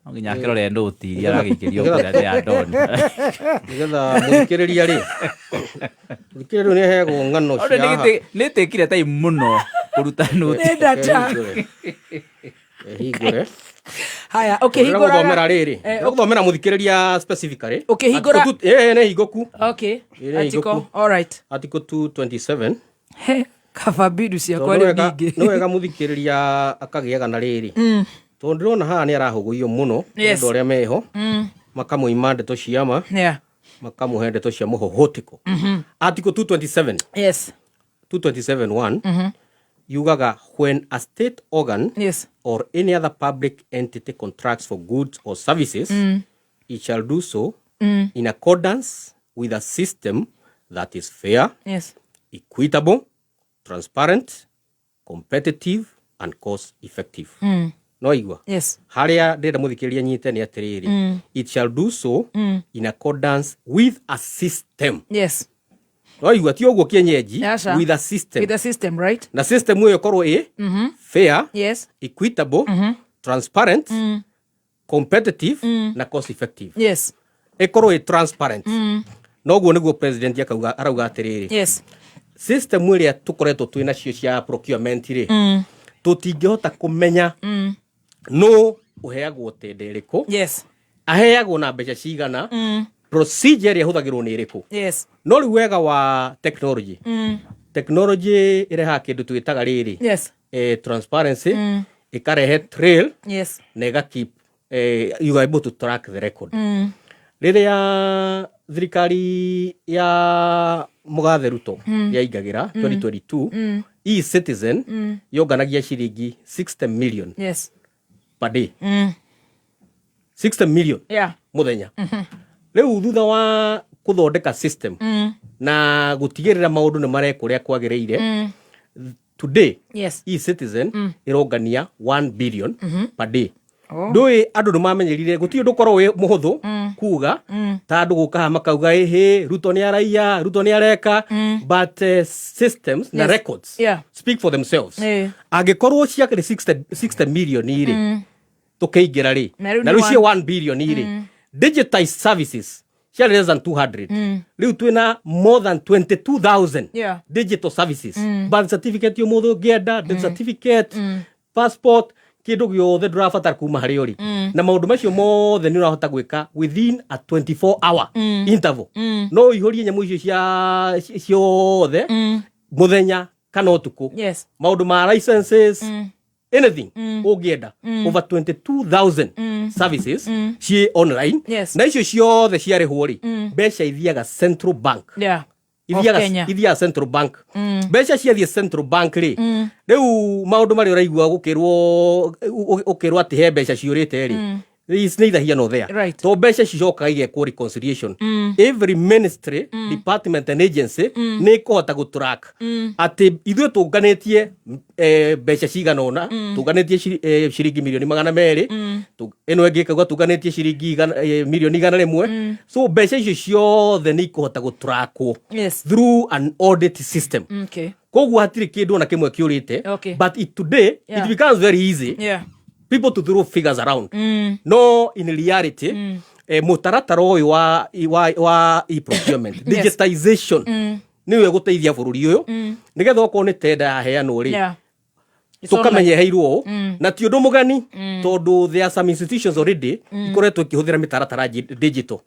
No nginya akĩrore nũti iria aragĩikĩrio kũrĩa nĩ ya Don. Nĩgetha mũthikĩrĩria rĩ. Mũthikĩrĩria rĩu nĩaheagwo ng'ano Ũndũ cia haha. nĩ ĩtĩkire time mũno kũruta nũti. Nĩ data. Hingũre. Haya, Ũkĩhingũra ũkĩhingũra gũthomera rĩrĩ. Gũthomera mũthikĩrĩria specifically. Ũkĩhingũra- Ĩĩ nĩ hingũku. Okay. Ĩĩ nĩ Article. hingũku. All right. Article 227. He, kaba mbindu ciakwa Tondũ rĩu nyingĩ. nĩ wega mũthikĩrĩria akagĩaga na rĩrĩ. Tondũ ndĩrona haha nĩ arahũgũio mũno nĩ Yes. andũ arĩa meho makamũima ndeto cia ma Yeah. makamũhe ndeto cia mũhũhũtĩko. Article 227. Yes. 227.1 yugaga when a state organ Yes. or any other public entity contracts for goods or services, it shall do so in accordance with a system that is fair, Yes. equitable, transparent, competitive, and cost effective. No igua? Yes. Harĩa ndĩrenda mũthikĩrĩria nyite nĩ atĩrĩrĩ, it shall do so in accordance with a system. No igua, ti ũguo kienyeji? Aca. With a system. With a system, right. Na system ĩyo ĩkorwo ĩ fair, equitable, transparent, competitive na cost effective. Ĩkorwo ĩ transparent. Noguo nĩguo president akauga, arauga atĩrĩrĩ, system ĩrĩa tũkoretwo twĩ nacio cia procurement rĩ, tũtingĩhota kũmenya nũ ũheagwo tenda ĩrĩkũ, aheagwo na mbeca cigana, procedure ĩrĩa ĩhũthagĩrwo nĩ ĩrĩkũ. No rĩu wega wa technology, technology ĩrehaga kĩndũ twĩtaga rĩrĩ, transparency, ĩkarehe trail na ĩga keep, you are able to track the record. Rĩrĩa thirikari ya mũgathe Ruto yaingagĩra 2022, e-Citizen yonganagia ciringi 60 million per day. 60 million mũthenya. Rĩu thutha wa kũthondeka system na gũtigĩrĩra maũndũ nĩ marekwo ũrĩa kwagĩrĩire, today e-Citizen ĩrongania 1 billion per day. Ndũĩ andũ nĩ mamenyerire, gũtirĩ ũndũ ũkorwo wĩ mũhũthũ kuga ta andũ gũka haha makauga, ĩhĩ, Ruto nĩ araiya, Ruto nĩ areka, but systems na records speak for themselves. Angĩkorwo ciakĩrĩ 60 million rĩ, tũkĩingĩra rĩ, Na rĩu na nĩ rĩu ciĩ one 1 billion rĩ, digitized services ciarĩ less than 200. Rĩu twĩna more than 22,000 digital services. Birth certificate ũmũthĩ ũngĩenda, death certificate, passport, kĩndũ gĩothe ndũrabatara kuma harĩa ũrĩ. Na maũndũ macio mothe nĩ ũrahota gwĩka within a 24 hour interval. No ũihũrie nyamũ icio ciothe mũthenya kana ũtukũ. Maũndũ ma licenses, anything ũngĩenda, over 22,000 services ciĩ online. Na icio ciothe ciarĩhwo rĩ, mbeca ithiaga Central Bank. Of Ithiaga Kenya. ithiaga Central Bank. Mbeca ciathiĩ Central Bank rĩ, rĩu maũndũ marĩa ũraigua gũkĩrwo, ũkĩrwo atĩ he mbeca ciũrĩte rĩ, is neither here nor there. To mbeca cicokaga igekwo reconciliation. Every ministry, department and agency nĩ ĩkũhota gũtrack atĩ ithuĩ tũnganĩtie mbeca cigana ũna, tũnganĩtie ciringi milioni 200, ĩno ĩngĩ ĩkauga tũnganĩtie ciringi milioni 100. So mbeca icio ciothe nĩ ikũhota gũtrakwo through an audit system. Koguo hatirĩ kĩndũ ona kĩmwe kĩũrĩte. But today it becomes very easy people to throw figures around. No in reality, mũtaratara ũyũ wa e-procurement, digitization, nĩwe gũteithia bũrũri ũyũ nĩgetha okorwo nĩ tenda yaheanwo rĩ, It's online. tũkamenya heirwo ũũ. Na ti ũndũ mũgeni, tondũ there are some institutions already ikoretwo ikĩhũthĩra mĩtaratara digital.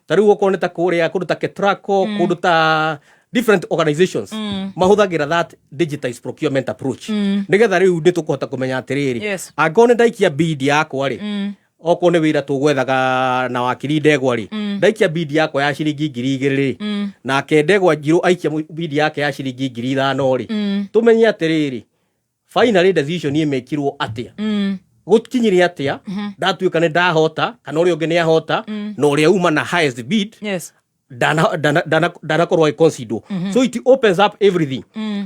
Ta rĩu okorwo nĩ ta kũrĩa kũndũ ta Ketraco, kũndũ ta different organizations mahũthagĩra that digitized procurement approach, nĩgetha rĩu nĩ tũkũhota kũmenya atĩrĩrĩ, angĩkorwo nĩ ndaikia bid yakwa rĩ, okorwo nĩ wĩra tũgwethaga na wakiri Ndegwa rĩ, ndaikia bid yakwa ya ciringi 2,000 rĩ, nake Ndegwa Njirũ aikia bid yake ya ciringi 5,000 rĩ, tũmenye atĩrĩrĩ, finally decision ĩmĩkirwo atĩa, gũkinyire atĩa, ndatuĩka nĩ ndahota kana ũrĩa ũngĩ nĩ ahota, na ũrĩa uma na highest bid ndanakorwo agĩconsiderwo. So it opens up everything.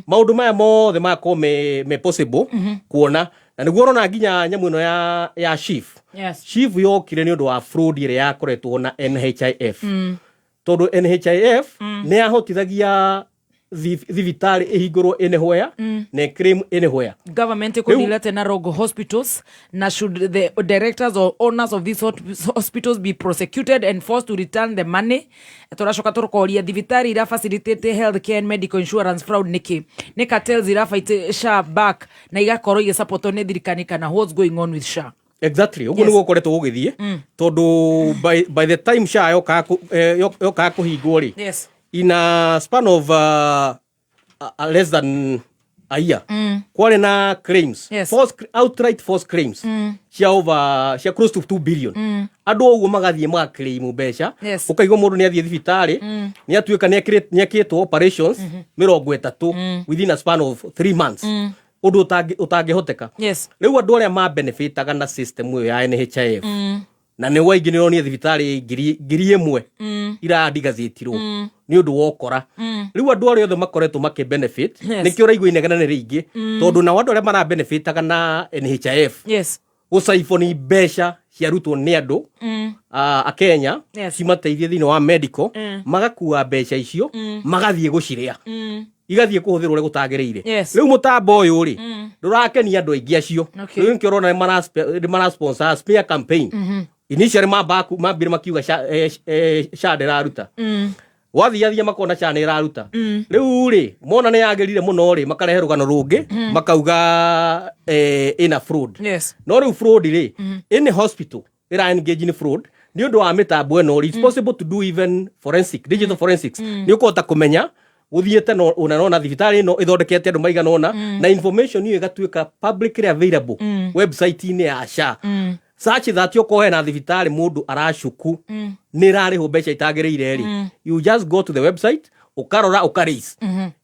Maũndũ maya mothe magakorwo me possible kuona, na nĩguo ũrona nginya nyamũ ĩno ya SHIF. SHIF yokire nĩ ũndũ wa fraud ĩrĩa yakoretwo na NHIF, tondũ NHIF nĩ yahotithagia thibitarĩ ĩhingũrwo anywhere na ĩclaim anywhere. Government ĩkũdeal na rogue hospitals, na should the directors or owners of these hospitals be prosecuted and forced to return the money? Tũracoka tũkoria, thibitarĩ ira facilitate health care and medical insurance fraud nĩkĩ? Nĩ cartels irafight SHA back na igakorwo igĩsupportwo nĩ thirikari, kana what's going on with SHA? Exactly, ũguo nĩguo ũkoretwo gũgĩthiĩ, tondũ by the time SHA yokaga kũhingwo rĩ, in a span of less than a year, kwarĩ na claims, outright false claims cia over, cia close to 2 billion. Andũ ũguo magathiĩ magaclaim mbeca. Ũkaigua mũndũ nĩ athiĩ thibitarĩ, nĩ atuĩka nĩ ekĩtwo operations 30 within a span of 3 months, ũndũ ũtangĩhoteka. Rĩu andũ arĩa mabenefitaga na system ĩyo ya NHIF, na nĩ waingĩ nĩ ũronire thibitarĩ 1,000 irandigathĩtirwo nĩ ũndũ wa ũkora. Rĩu andũ arĩa othe makoretwo makĩ benefit, nĩkĩo ũraigua inegene nĩ rĩingĩ, tondũ nao andũ arĩa marabenefitaga na NHIF Gũcaiboni mbeca ciarutwo nĩ andũ a Kenya cimateithie thĩinĩ wa medical, magakua mbeca icio, magathiĩ gũcirĩa, igathiĩ kũhũthĩrwo ũrĩa gũtagĩrĩire. Rĩu mũtambo ũyũ rĩ, ndũrakenia andũ aingĩ acio. Rĩu nĩkĩo ũrona nĩ mara sponsor smear campaign. Initially mambire makiuga SHA ndĩraruta. Gwathiathia makona SHA nĩ ĩraruta. Rĩu rĩ, mona nĩ yagĩrire mũno rĩ, makarehe rũgano rũngĩ, makauga ĩna fraud. No rĩu fraud rĩ, any hospital ĩra engage in fraud nĩ ũndũ wa mĩtambo ĩno rĩ, it's possible to do even forensic, digital forensics. Nĩ ũkũhota kũmenya gũthiĩte no ũna nona thibitarĩ ĩno ĩthondekete andũ maigana ũna, na information ĩyo ĩgatuĩka publicly available website-inĩ ya SHA, such that okorwo hena thibitarĩ mũndũ aracuku nĩ ĩrarĩhwo mbeca itagĩrĩire rĩ, you just go to the website, ũkarora, ũkaraise.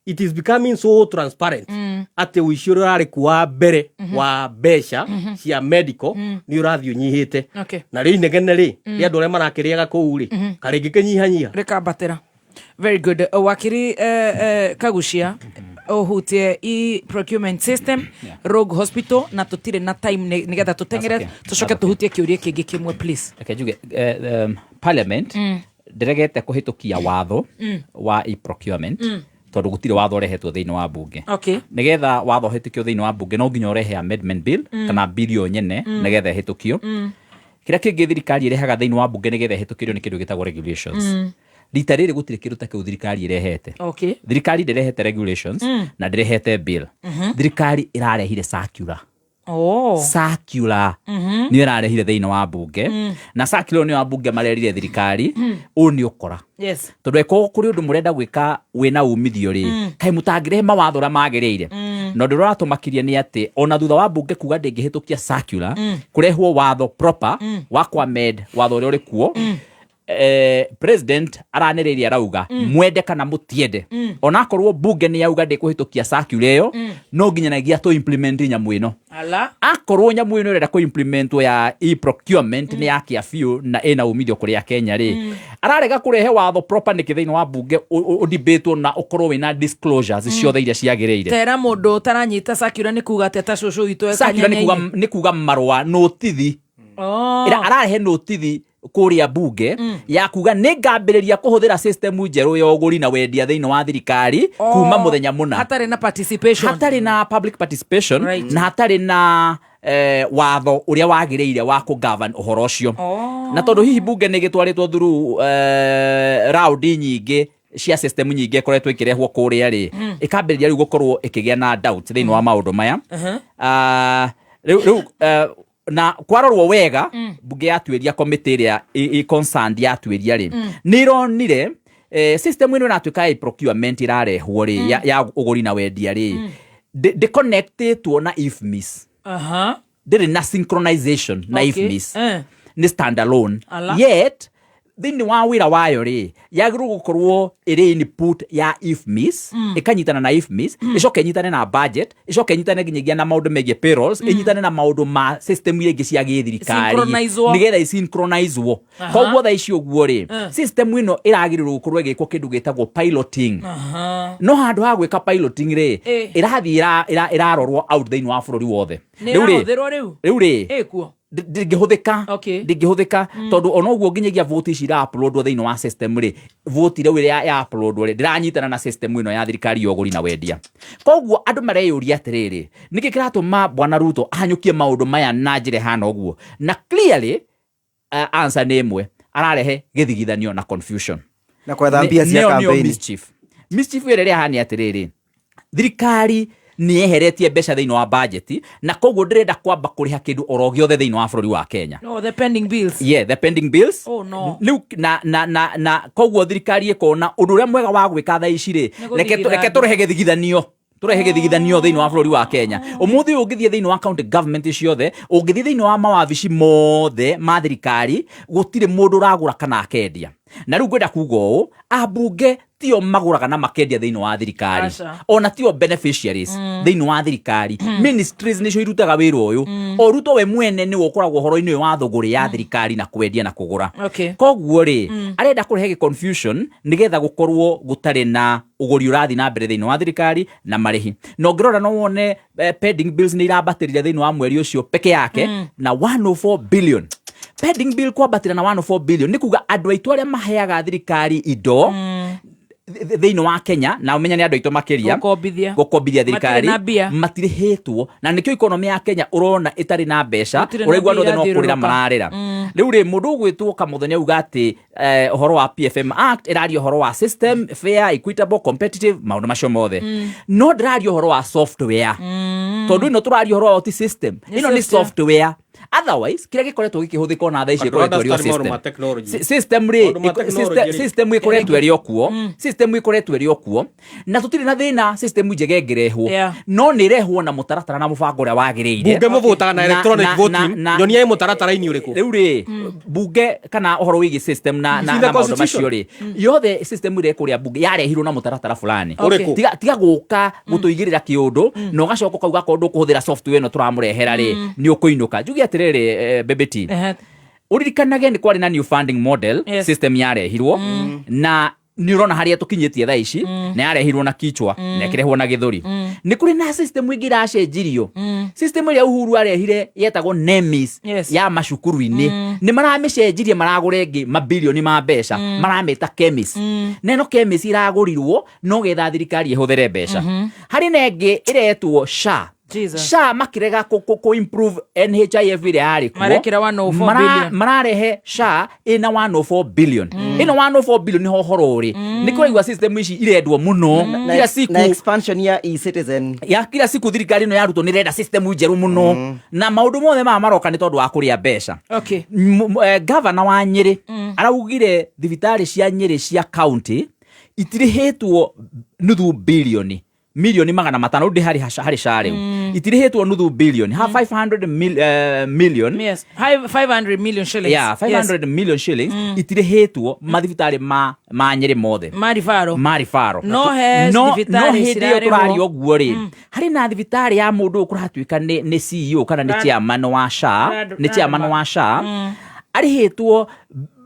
It is becoming so transparent atĩ ũici ũrĩa ũrarĩ kuo wa mbere wa mbeca cia medical nĩ ũrathiĩ ũnyihĩte. Na rĩu inegene rĩ, rĩa andũ arĩa marakĩrĩaga kũu rĩ, karĩngĩ kĩnyihanyiha. Rĩkambatĩra. Very good. Wakiri Kagucia, ũhutie e-procurement system, Rogue Hospital, na tũtirĩ na time nĩgetha tũteng'ere. That's okay. Tũcoke tũhutie kĩũria kĩngĩ kĩmwe, please. Reke njuge parliament ndĩregete kũhĩtũkia watho wa e-procurement tondũ gũtirĩ watho ũrehetwo thĩinĩ wa bunge. Nĩgetha watho ũhĩtũkio thĩinĩ wa bunge, no nginya ũrehe amendment bill kana bill yo nyene nĩgetha ĩhĩtũkio. Kĩrĩa kĩngĩ thirikari ĩrehaga thĩinĩ wa bunge nĩgetha ĩhĩtũkĩrio nĩ kĩndũ gĩtagwo regulations. Rita rĩrĩ gũtirĩ kĩndũ ta kĩu thirikari ĩrehete. Thirikari ndĩrehete regulations na ndĩrehete bill. Thirikari ĩrarehire circular. Circular nĩyo ĩrarehire thĩinĩ wa bunge, na circular nĩyo ambunge marerire thirikari ũũ nĩ ũkora, tondũ eko kũrĩ ũndũ mũrenda gwĩka wĩna umithio rĩ, kaĩ mũtangĩrehe mawatho ũrĩa magĩrĩire? Na ũndũ ũrĩa ũratũmakirie nĩ atĩ ona thutha wa bunge kuga ndĩngĩhĩtũkia circular, kũrehwo watho proper wa kwamend watho ũrĩa ũrĩ kuo, president aranĩrĩria arauga, mwende kana mũtiende, onakorwo bunge nĩ yauga ndĩkũhĩtũkia circular ĩyo, no nginyanagia tũ implement nyamũ ĩno. Ala. Akorwo nyamũ ĩno ĩrenda kũ-implementwo ya e-procurement nĩ yakia biũ na ĩna umithio kũrĩ Akenya rĩ, ararega kũrehe watho proper nĩkĩ thĩinĩ wa bunge ũdebatwo na ũkorwo wĩna disclosures ciothe iria ciagĩrĩire? Tera mũndũ ũtaranyita circular nĩ kuga atĩa, ta cũcũ witũ e Circular nĩ kuga Kanyanya-inĩ. Nĩ kuga marũa, notithi. Ĩra ararehe notithi kũrĩa bunge ya kuga nĩ ngambĩrĩria kũhũthĩra system njerũ ya ũgũri na wendia thĩinĩ wa thirikari kuma mũthenya mũna. Hatarĩ na participation. Hatarĩ na public participation na hatarĩ na watho ũrĩa wagĩrĩire wa kũ-govern ũhoro ũcio. Na tondũ hihi bunge nĩ ĩgĩtwarĩtwo through round nyingĩ cia system nyingĩ ĩkoretwo ĩkĩrehwo kũrĩa rĩ, ĩkambĩrĩria rĩu gũkorwo ĩkĩgĩa na doubt thĩinĩ wa maũndũ maya. Ah, rĩu na kwarorwo wega, bunge yatuĩria, komĩtĩ ĩrĩa concerned yatuĩria rĩ, nĩ ĩronire system ĩno ĩratuĩka ya procurement ĩrarehwo rĩ, ya ũgũri na wendia rĩ, ndĩconnectĩtwo na IFMIS. Ndĩrĩ na synchronization na IFMIS. Nĩ standalone. Ala. Yet thĩinĩ wa wĩra wayo rĩ, yagĩrĩirwo gũkorwo ĩrĩ input ya IFMIS, ĩkanyitana na IFMIS, ĩcoke ĩnyitane na budget, ĩcoke ĩnyitane nginyagia na maũndũ megiĩ payrolls, ĩnyitane na maũndũ ma system iria ingĩ cia gĩthirikari. Synchronizwo. Nĩgetha isynchronizwo. Koguo thaa ici ũguo rĩ, system ĩno ĩragĩrĩirwo gũkorwo ĩgĩkwo kĩndũ gĩtagwo piloting. No handũ ha gwĩka piloting rĩ, ĩrathiĩ ĩrarorwo out thĩinĩ wa bũrũri wothe. Nĩ Rĩu rĩ, ĩrahũthĩrwo rĩu? Rĩu rĩ, Ĩkuo. Ndĩngĩhũthĩka. Ndĩngĩhũthĩka tondũ ona ũguo nginyagia vote ici ira-uploadwo thĩinĩ wa system rĩ, vote rĩu ĩrĩa ya uploadwo rĩ, ndĩranyitana na system ĩno ya thirikari ya ũgũri na wendia. Koguo andũ mareyũria atĩrĩrĩ, nĩkĩ kĩratũma bwana Ruto ahanyũkie maũndũ maya na njĩra ĩhana ũguo? Na clearly answer nĩ ĩmwe: ararehe gĩthigithanio na confusion na kwetha mbia cia Nĩyo campaign. Mischief ĩrĩa ĩrĩa hana atĩrĩrĩ, thirikari nĩ yeheretie mbeca thĩinĩ wa budget na koguo ndĩrenda kwamba kũrĩha kĩndũ oro gĩothe thĩinĩ wa bũrũri wa Kenya. No, the pending bills. Yeah, the pending bills. Oh, no. Rĩu na koguo thirikari ĩkona ũndũ ũrĩa mwega wa gwĩka thaa ici rĩ, Nĩ reke gũthigitha reke andũ. Tũrehe gĩthigithanio thĩinĩ wa bũrũri wa Kenya. Ũmũthĩ ũyũ ũngĩthiĩ thĩinĩ wa county government ciothe, ũngĩthiĩ thĩinĩ wa mawabici mothe ma thirikari, gũtirĩ mũndũ ũragũra kana akendia. Na rĩu ngwenda kuga ũũ, ambunge Tio magũraga na makendia thĩinĩ wa thirikari. Aca. Ona tio beneficiaries thĩinĩ wa thirikari. Ministries nĩcio irutaga wĩra ũyũ. O Ruto we mwene nĩwe ũkoragwo ũhoro-inĩ ũyũ wa thũgũrĩ ya thirikari na kwendia na kũgũra. Koguo rĩ, arenda kũrehe gĩ confusion nĩgetha gũkorwo gũtarĩ na ũgũri ũrathiĩ na mbere thĩinĩ wa thirikari na marĩhi. Na ũngĩrora no wone pending bills nĩ irambatĩrire thĩinĩ wa mweri ũcio peke yake na 104 billion. Pending bill kwambatĩra na 104 billion nĩ kuga andũ aitũ arĩa maheaga thirikari indo thĩinĩ wa Kenya, na ũmenya nĩ andũ aitũ makĩria Gũkombithia. gũkombithia thirikari Matirĩ na mbia. Matirĩhĩtwo, na nĩkĩo economy ya Kenya ũrona ĩtarĩ na mbeca. Gũtirĩ na Ũraigua andũ othe mbia no kũrĩra irathiũrũrũka. Mararĩra. Rĩu rĩ, mũndũ ũgwĩtwo Kamũthoni auga atĩ ũhoro wa PFM Act ĩraria ũhoro wa system, fair, equitable, competitive, maũndũ macio mothe, no ndĩraria ũhoro wa software, tondũ ĩno tũraria ũhoro wa ti system. Nĩ Ĩno nĩ software. Software. Otherwise kĩrĩa gĩkoretwo gĩkĩhũthĩka ona thaa ici But ĩkoretwo ĩrĩ o understand maũndũ system. ma technology. System rĩ, Maũndũ ma technology rĩ. System ĩkoretwo ĩrĩ o kuo. System ĩkoretwo ĩrĩ o kuo na tũtirĩ na thĩna system njega ĩngĩrehwo, no nĩ ĩrehwo na mũtaratara na mũbango ũrĩa wagĩrĩire. Bunge mũvotaga na electronic voting. Nyonia ĩ mũtaratara-inĩ ũrĩkũ? Rĩu rĩ, bunge kana ũhoro wĩgiĩ system na See the na maũndũ constitution. macio rĩ, yothe system ĩrĩa ĩkũrĩa bunge yarehirwo na mũtaratara fulani. Ũrĩkũ? Tiga gũka gũtũigĩrĩra kĩũndũ na ũgacoka ũkauga korwo ndũkũhũthĩra software ĩno tũramũrehera rĩ, nĩ ũkũinũka. Njuge atĩrĩrĩ, Bebeti, ũririkanage nĩ kwarĩ na new funding model. System yarehirwo na nĩ ũrona harĩa tũkinyĩtie thaa ici, na yarehirwo na kichwa na ĩkĩrehwo na gĩthũri. Nĩ kũrĩ na system ĩngĩ ĩracenjirio, system ĩrĩa Uhuru arehire yetagwo NEMIS ya macukuru-inĩ. Nĩ maramĩcenjirie, maragũra ĩngĩ mabilioni ma mbeca, maramĩta KEMIS, na ĩno KEMIS ĩragũrirwo no getha thirikari ĩhũthĩre mbeca. Harĩ na ĩngĩ ĩretwo SHA. Jesus. SHA makĩrega kũ improve NHIF ĩrĩa yarĩ kuo. Marekĩra 104 billion. Mararehe SHA ĩna 104 billion. Ĩno 104 billion nĩho ũhoro ũrĩ. Nĩ kũraigua system ici irendwo mũno kila siku. Na expansion ya e-citizen. Ya kila siku thirikari ĩno ya Ruto nĩ ĩrenda system njerũ mũno, na maũndũ mothe maya maroka nĩ tondũ wa kũrĩa mbeca. Gavana wa Nyĩrĩ araugire thibitarĩ cia Nyĩrĩ cia county itirĩhĩtwo nuthu bilioni, milioni 500. Rĩu ndĩ harĩ SHA rĩu. Itirĩhĩtwo nuthu bilioni ha 500 million. Yes. 500 million shillings. Yeah, 500 million shillings itirĩhĩtwo mathibitarĩ ma Nyĩrĩ mothe. Maribaro. Maribaro. No he no thibitarĩ hĩndĩ ĩyo cirarĩhwo. tũraria ũguo rĩ, harĩ na thibitarĩ ya mũndũ ũyũ kũratuĩka nĩ CEO kana nĩ chairman wa SHA, nĩ chairman wa SHA, arĩhĩtwo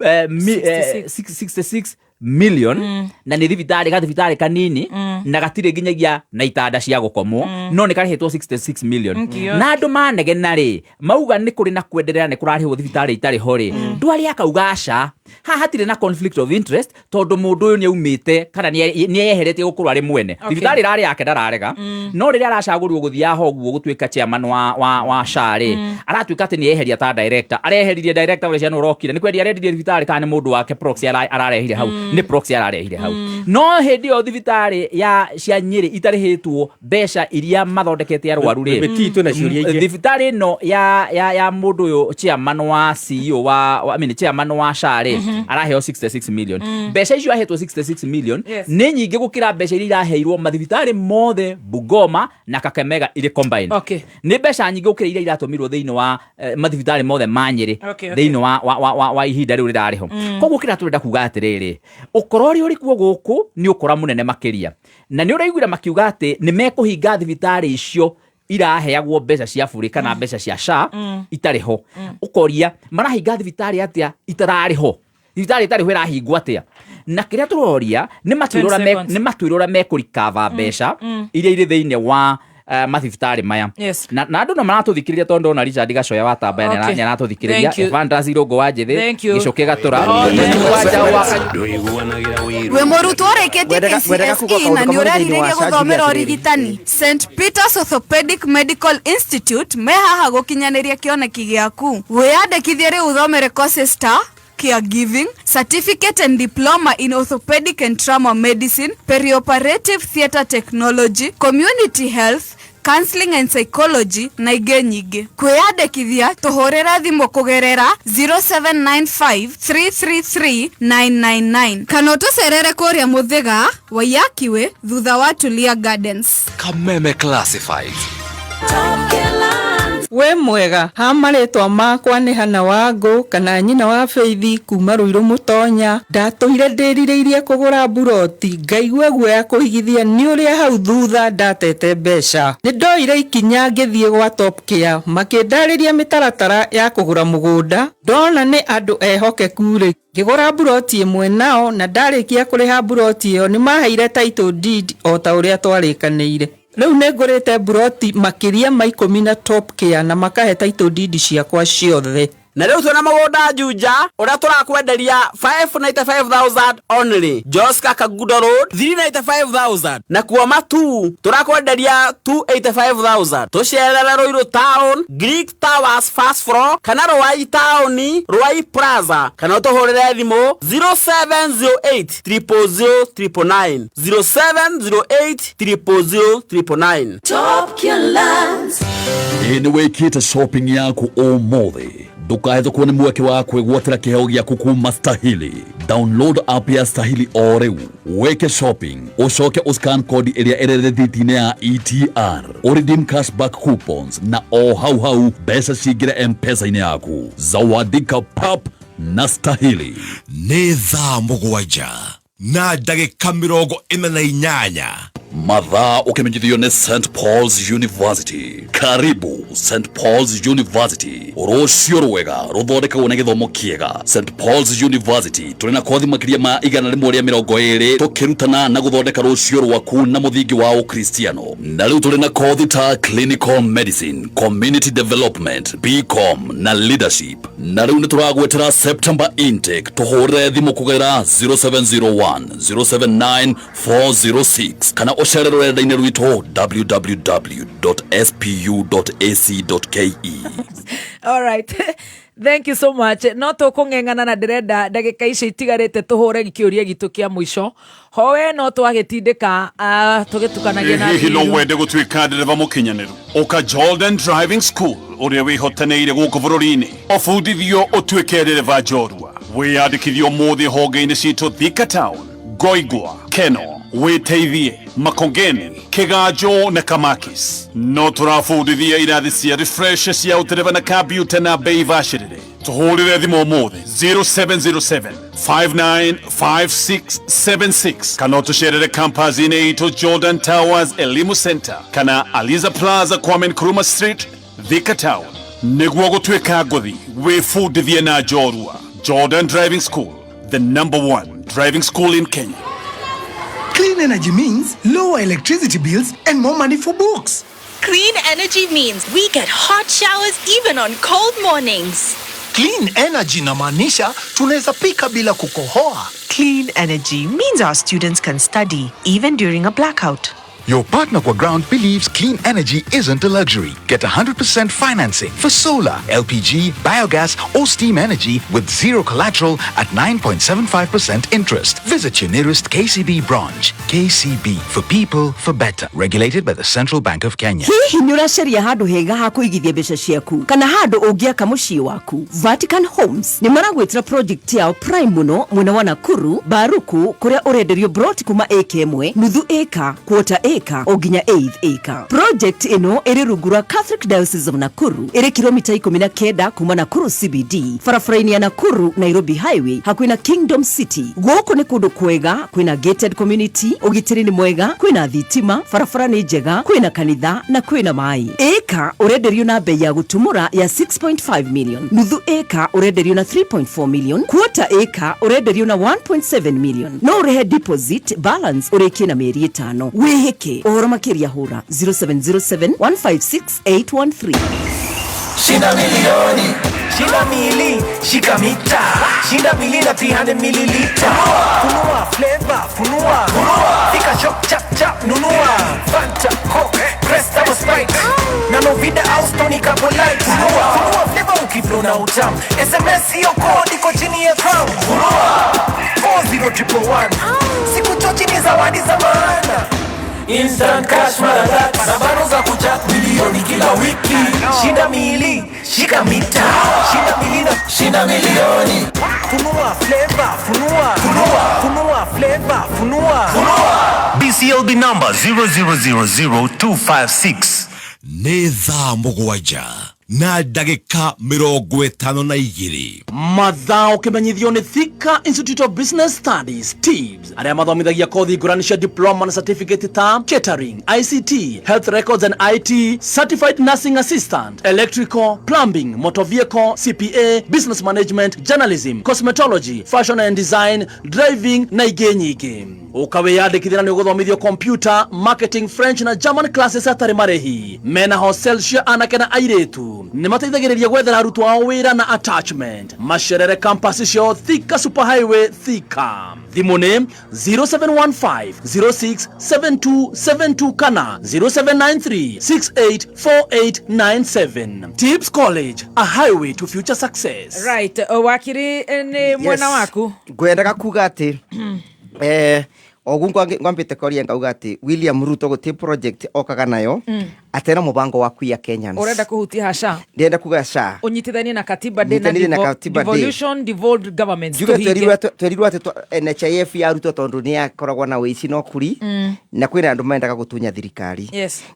66. 66 million, na nĩ thibitarĩ gathibitarĩ kanini na gatirĩ nginyagia na itanda cia gũkomwo, no nĩ karĩhĩtwo 66 million. Ngio. Na andũ manegena rĩ, mauga nĩ kũrĩ na kwenderera, nĩ kũrarĩhwo thibitarĩ itarĩ ho rĩ, ndwari akauga aca, haha hatirĩ na conflict of interest, tondũ mũndũ ũyũ nĩ aumĩte kana nĩ eyeheretie gũkorwo arĩ mwene. Thibitarĩ ĩrarĩ yake, ndararega, no rĩrĩa aracagũrirwo gũthiaga ho ũguo gũtuĩka chairman wa SHA rĩ, aratuĩka atĩ nĩ eheria ta director, areheririe director ũrĩa ciana ũrokire nĩ kwendia arendirie thibitarĩ kana nĩ mũndũ wake proxy ararehire hau, nĩ proxy ararehire hau. No hĩndĩ ĩyo thibitarĩ ya cia Nyĩrĩ itarĩhĩtwo mbeca iria mathondekete arwaru rĩ, Beti, twĩna ciũria ingĩ. Thibitarĩ ĩno ya mũndũ ũyũ chairman wa CEO wa I mean, chairman wa SHA rĩ, araheo 66 million. Mbeca icio ahetwo 66 million nĩ nyingĩ gũkĩra mbeca iria iraheirwo mathibitarĩ mothe Bungoma na Kakamega irĩ combined. Nĩ mbeca nyingĩ gũkĩra iria iratũmirwo thĩinĩ wa mathibitarĩ mothe ma Nyĩrĩ thĩinĩ wa ihinda rĩu rĩrarĩ ho. Koguo kĩrĩa tũrenda kuga atĩrĩrĩ, ũkora ũrĩa ũrĩ kuo gũkũ nĩ ũkora mũnene makĩria, na nĩ ũraiguire makiuga atĩ nĩ mekũhinga thibitarĩ icio iraheagwo mbeca cia burĩ kana mbeca cia SHA itarĩ ho. Ũkoria marahinga thibitarĩ atĩa itararĩ ho? Thibitarĩ ĩtarĩ ho ĩrahingwo atĩa? Na kĩrĩa tũroria nĩ matuĩro 10 ũrĩa seconds. nĩ matuĩro ũrĩa mekũrikava mbeca iria irĩ thĩinĩ wa mathibitarĩ maya. Na andũ no maratũthikĩrĩria tondũ ndona Richard Gacoya wa Tambaya nĩ aratũthikĩrĩria. Thank you. Evandas Irũngũ wa Njĩthĩ. Thank you. Gĩcũkĩ Gatũra. Wĩ mũrutwo ũrĩkĩtie Wendaga kuga KCSE na kaũndũ nĩ kamwe thĩinĩ ũrerirĩria wa SHA, gũthomera njuge atĩrĩrĩ. ũrigitani, St Peters Orthopedic Medical Institute me haha gũkinyanĩria kĩoneki gĩaku. Wĩyandĩkithie rĩu ũthomere courses ta caregiving, certificate and diploma in orthopedic and trauma medicine, perioperative theatre technology, community health, counseling and psychology na ingĩ nyingĩ. Kwĩyandĩkithia tũhũrĩre thimũ kũgerera 0795 333 999 kana ũtũcerere kũrĩa Mũthĩga Waiyakiwe thutha wa Tulia Gardens. Kameme Classifieds. We mwega ha marĩtwa makwa nĩ Hana Wangũ kana nyina wa Feithi kuma Ruiru Mũtonya. Ndatũire ndĩrirĩirie kũgũra mburoti ngaigua guoya kũigithia nĩ ũrĩa hau thutha ndatete mbeca. Nĩ ndoire ikinya ngĩthiĩ gwa Top Care makĩndarĩria mĩtaratara ya kũgũra mũgũnda. Ndona nĩ andũ ehokeku rĩ, ngĩgũra mburoti ĩmwe nao na ndarĩkia kũrĩha mburoti ĩyo nĩ maheire title deed o ta ũrĩa twarĩkanĩire. Rĩu nĩ ngũrĩte mburoti makĩria ma 10 na Top Care na makahe title deed ciakwa ciothe. Na rĩu twĩna mũgũnda Juja ũrĩa tũrakwenderia 595,000 only. Joska Kagudo Road 395,000 na kuo Matu tũrakwenderia 285,000. Tũcerere Ruiru Town, Greek Towers first floor kana Ruai Town, Ruai Plaza kana ũtũhũrĩre thimũ 0708 000 999 0708 000 999. Top Care Lands. Ĩ nĩ wĩkĩte shopping yaku ũmũthĩ? Ndũkahĩtũkwo nĩ mweke wa kwĩgwatĩra kĩheo gĩaku kuma Stahili. Download app ya Stahili o rĩu, wĩke shopping, ũcoke ũscan kodi ĩrĩa ĩrĩ rĩthiti-inĩ ya ETR, ũredeem cashback coupons na o hau hau mbeca cingĩre M-Pesa-inĩ yaku. Zawadika pap na Stahili. Nĩ thaa 7:48. Mathaa ũkĩmenyithio nĩ St Paul's University. Karibu St Paul's University. Rũciũ rwega rũthondekagwo na gĩthomo kĩega. St Paul's University tũrĩ na kothi makĩria ma 120 tũkĩrutana na gũthondeka rũciũ rwaku na mũthingi wa Ũkristiano. Na rĩu tũrĩ na kothi ta clinical medicine, community development, BCom na leadership. Na rĩu nĩ tũragwetera September intake. Tũhũrĩre thimũ kũgerera 0701 079 406 kana ũcere rũrenda-inĩ rwitũ www.spu.ac.ke. All right. Thank you so much. No tũkũng'eng'ana na ndĩrenda ndagĩka icio itigarĩte tũhũre kĩũria gitũ kĩa mũico. Howe no twagĩtindĩka tũgĩtukanagia na Hihi no Thiru. wende gũtuĩka ndereba mũkinyanĩru? Ũka Jordan Driving School ũrĩa wĩhotanĩire gũkũ bũrũri-inĩ, ũbundithio ũtuĩke ndereba njorua. Wĩyandĩkithio ũmũthĩ honge-inĩ citũ Thika Town, Goigwa, Keno, Wĩteithie, Makongeni, Kĩganjo na Kamakis. No tũrabundithia irathi cia refresh cia ũtereba na kambiuta na bei bacĩrĩre. Tũhũrĩre thimũ ũmũthĩ 0707 595676 kana ũtũcerere campus-inĩ itũ Jordan Towers Elimu Center kana Aliza Plaza, Kwame Nkrumah Street, Thika Town. Nĩguo gũtuĩka ngũthi wĩbundithie na njorua. Jordan Driving School, the number one driving school in Kenya. Clean energy means lower electricity bills and more money for books. Clean energy means we get hot showers even on cold mornings. Clean energy inamaanisha tunaweza pika bila kukohoa. Clean energy means our students can study even during a blackout. Your partner kwa ground believes clean energy isn't a luxury. Get 100% financing for solar, LPG, biogas, or steam energy with zero collateral at 9.75% interest. Visit your nearest KCB branch. KCB, for people, for better. Regulated by the Central Bank of Kenya. Hihi nĩ ũracaria handũ hega ha kũigithia mbeca ciaku kana handũ ũngĩaka mũciĩ waku? Vatican Homes nĩ maragwĩtĩra project yao prime mũno mwena wa Nakuru Baruku, kũrĩa ũrenderio broti kuma ĩka 1, nuthu ĩka, quarter ĩka o nginya eighth ĩka. Project ĩno ĩrĩ rungu rwa Catholic Diocese of Nakuru, ĩrĩ kilomita 19 kuma Nakuru CBD, barabara-inĩ ya Nakuru Nairobi Highway, hakuhĩ na Kingdom City. Gũkũ nĩ kũndũ kwega, kwĩna gated community, ũgitĩri nĩ mwega, kwĩna thitima, barabara nĩ njega, kwĩna kanitha na kwĩna maĩ. Ĩka ũrenderio na bei ya gũtumũra ya 6.5 million, nuthu ĩka ũrenderio na 3.4 million, quarter ĩka ũrenderio na 1.7 million. No ũrĩhe deposit, balance ũrĩkie na mĩeri 5. Wĩhĩke. Ũhoro makĩria hũra 0707 156 813. Shinda milioni, shinda mili, shika mita, shinda mili na 300 mililita. Funua flavor, funua, fika shop chap chap nunua. Fanta, Coke, Crest au Sprite, na Novida au Stony Couple Light. Funua, funua flavor ukiflow na utamu. SMS hiyo code iko chini ya crown. Funua 40111. Siku chochi ni zawadi za maana. Instant cash mara tatu na bano za kuchat milioni kila wiki. Shinda mili, shika mita, shinda mili na shinda milioni. Funua flavor, funua, funua, funua flavor, funua, funua. BCLB number 0000256. Nĩ thaa 7 Na ndagĩka 52. Mathaa ũkĩmenyithio nĩ Thika Institute of Business Studies TIBS, arĩa mathomithagia kothi ngũrani cia diploma na certificate ta catering, ICT, health records and IT, certified nursing assistant, electrical, plumbing, motor vehicle, CPA, business management, journalism, cosmetology, fashion and design, driving na ingĩ nyingĩ. Ũkawĩyandĩkithia na nĩ ũgũthomithio computer, marketing, French na German classes atarĩ marĩhi. Mena hostel cia anake na airĩtu. Nĩ mateithagĩrĩria gwethera arutwo ao wĩra na attachment. Macerere campus ciao Thika Super Highway, Thika. Thimũ nĩ 0715 067272 kana 0793 684897. Tips College, a highway to future success. Right, wakiri, nĩ mwena waku. Ngwendaga kuga atä ogu ngwambĩte koria ngauga atĩ William Ruto gũtirĩ project okaga nayo atena mũbango wa kuiya Kenyans. Ũrenda kũhutia haca? Ndĩrenda kuga SHA. Ũnyitithanie na Katiba Day na Nyitithanie na Katiba Day. Devolution, devolved governments. Njuge tũhingie. Twerirwo atĩ NHIF yarutwo tondũ nĩ yakoragwo na wĩici na ũkuri na kwĩna andũ mendaga gũtunya thirikari.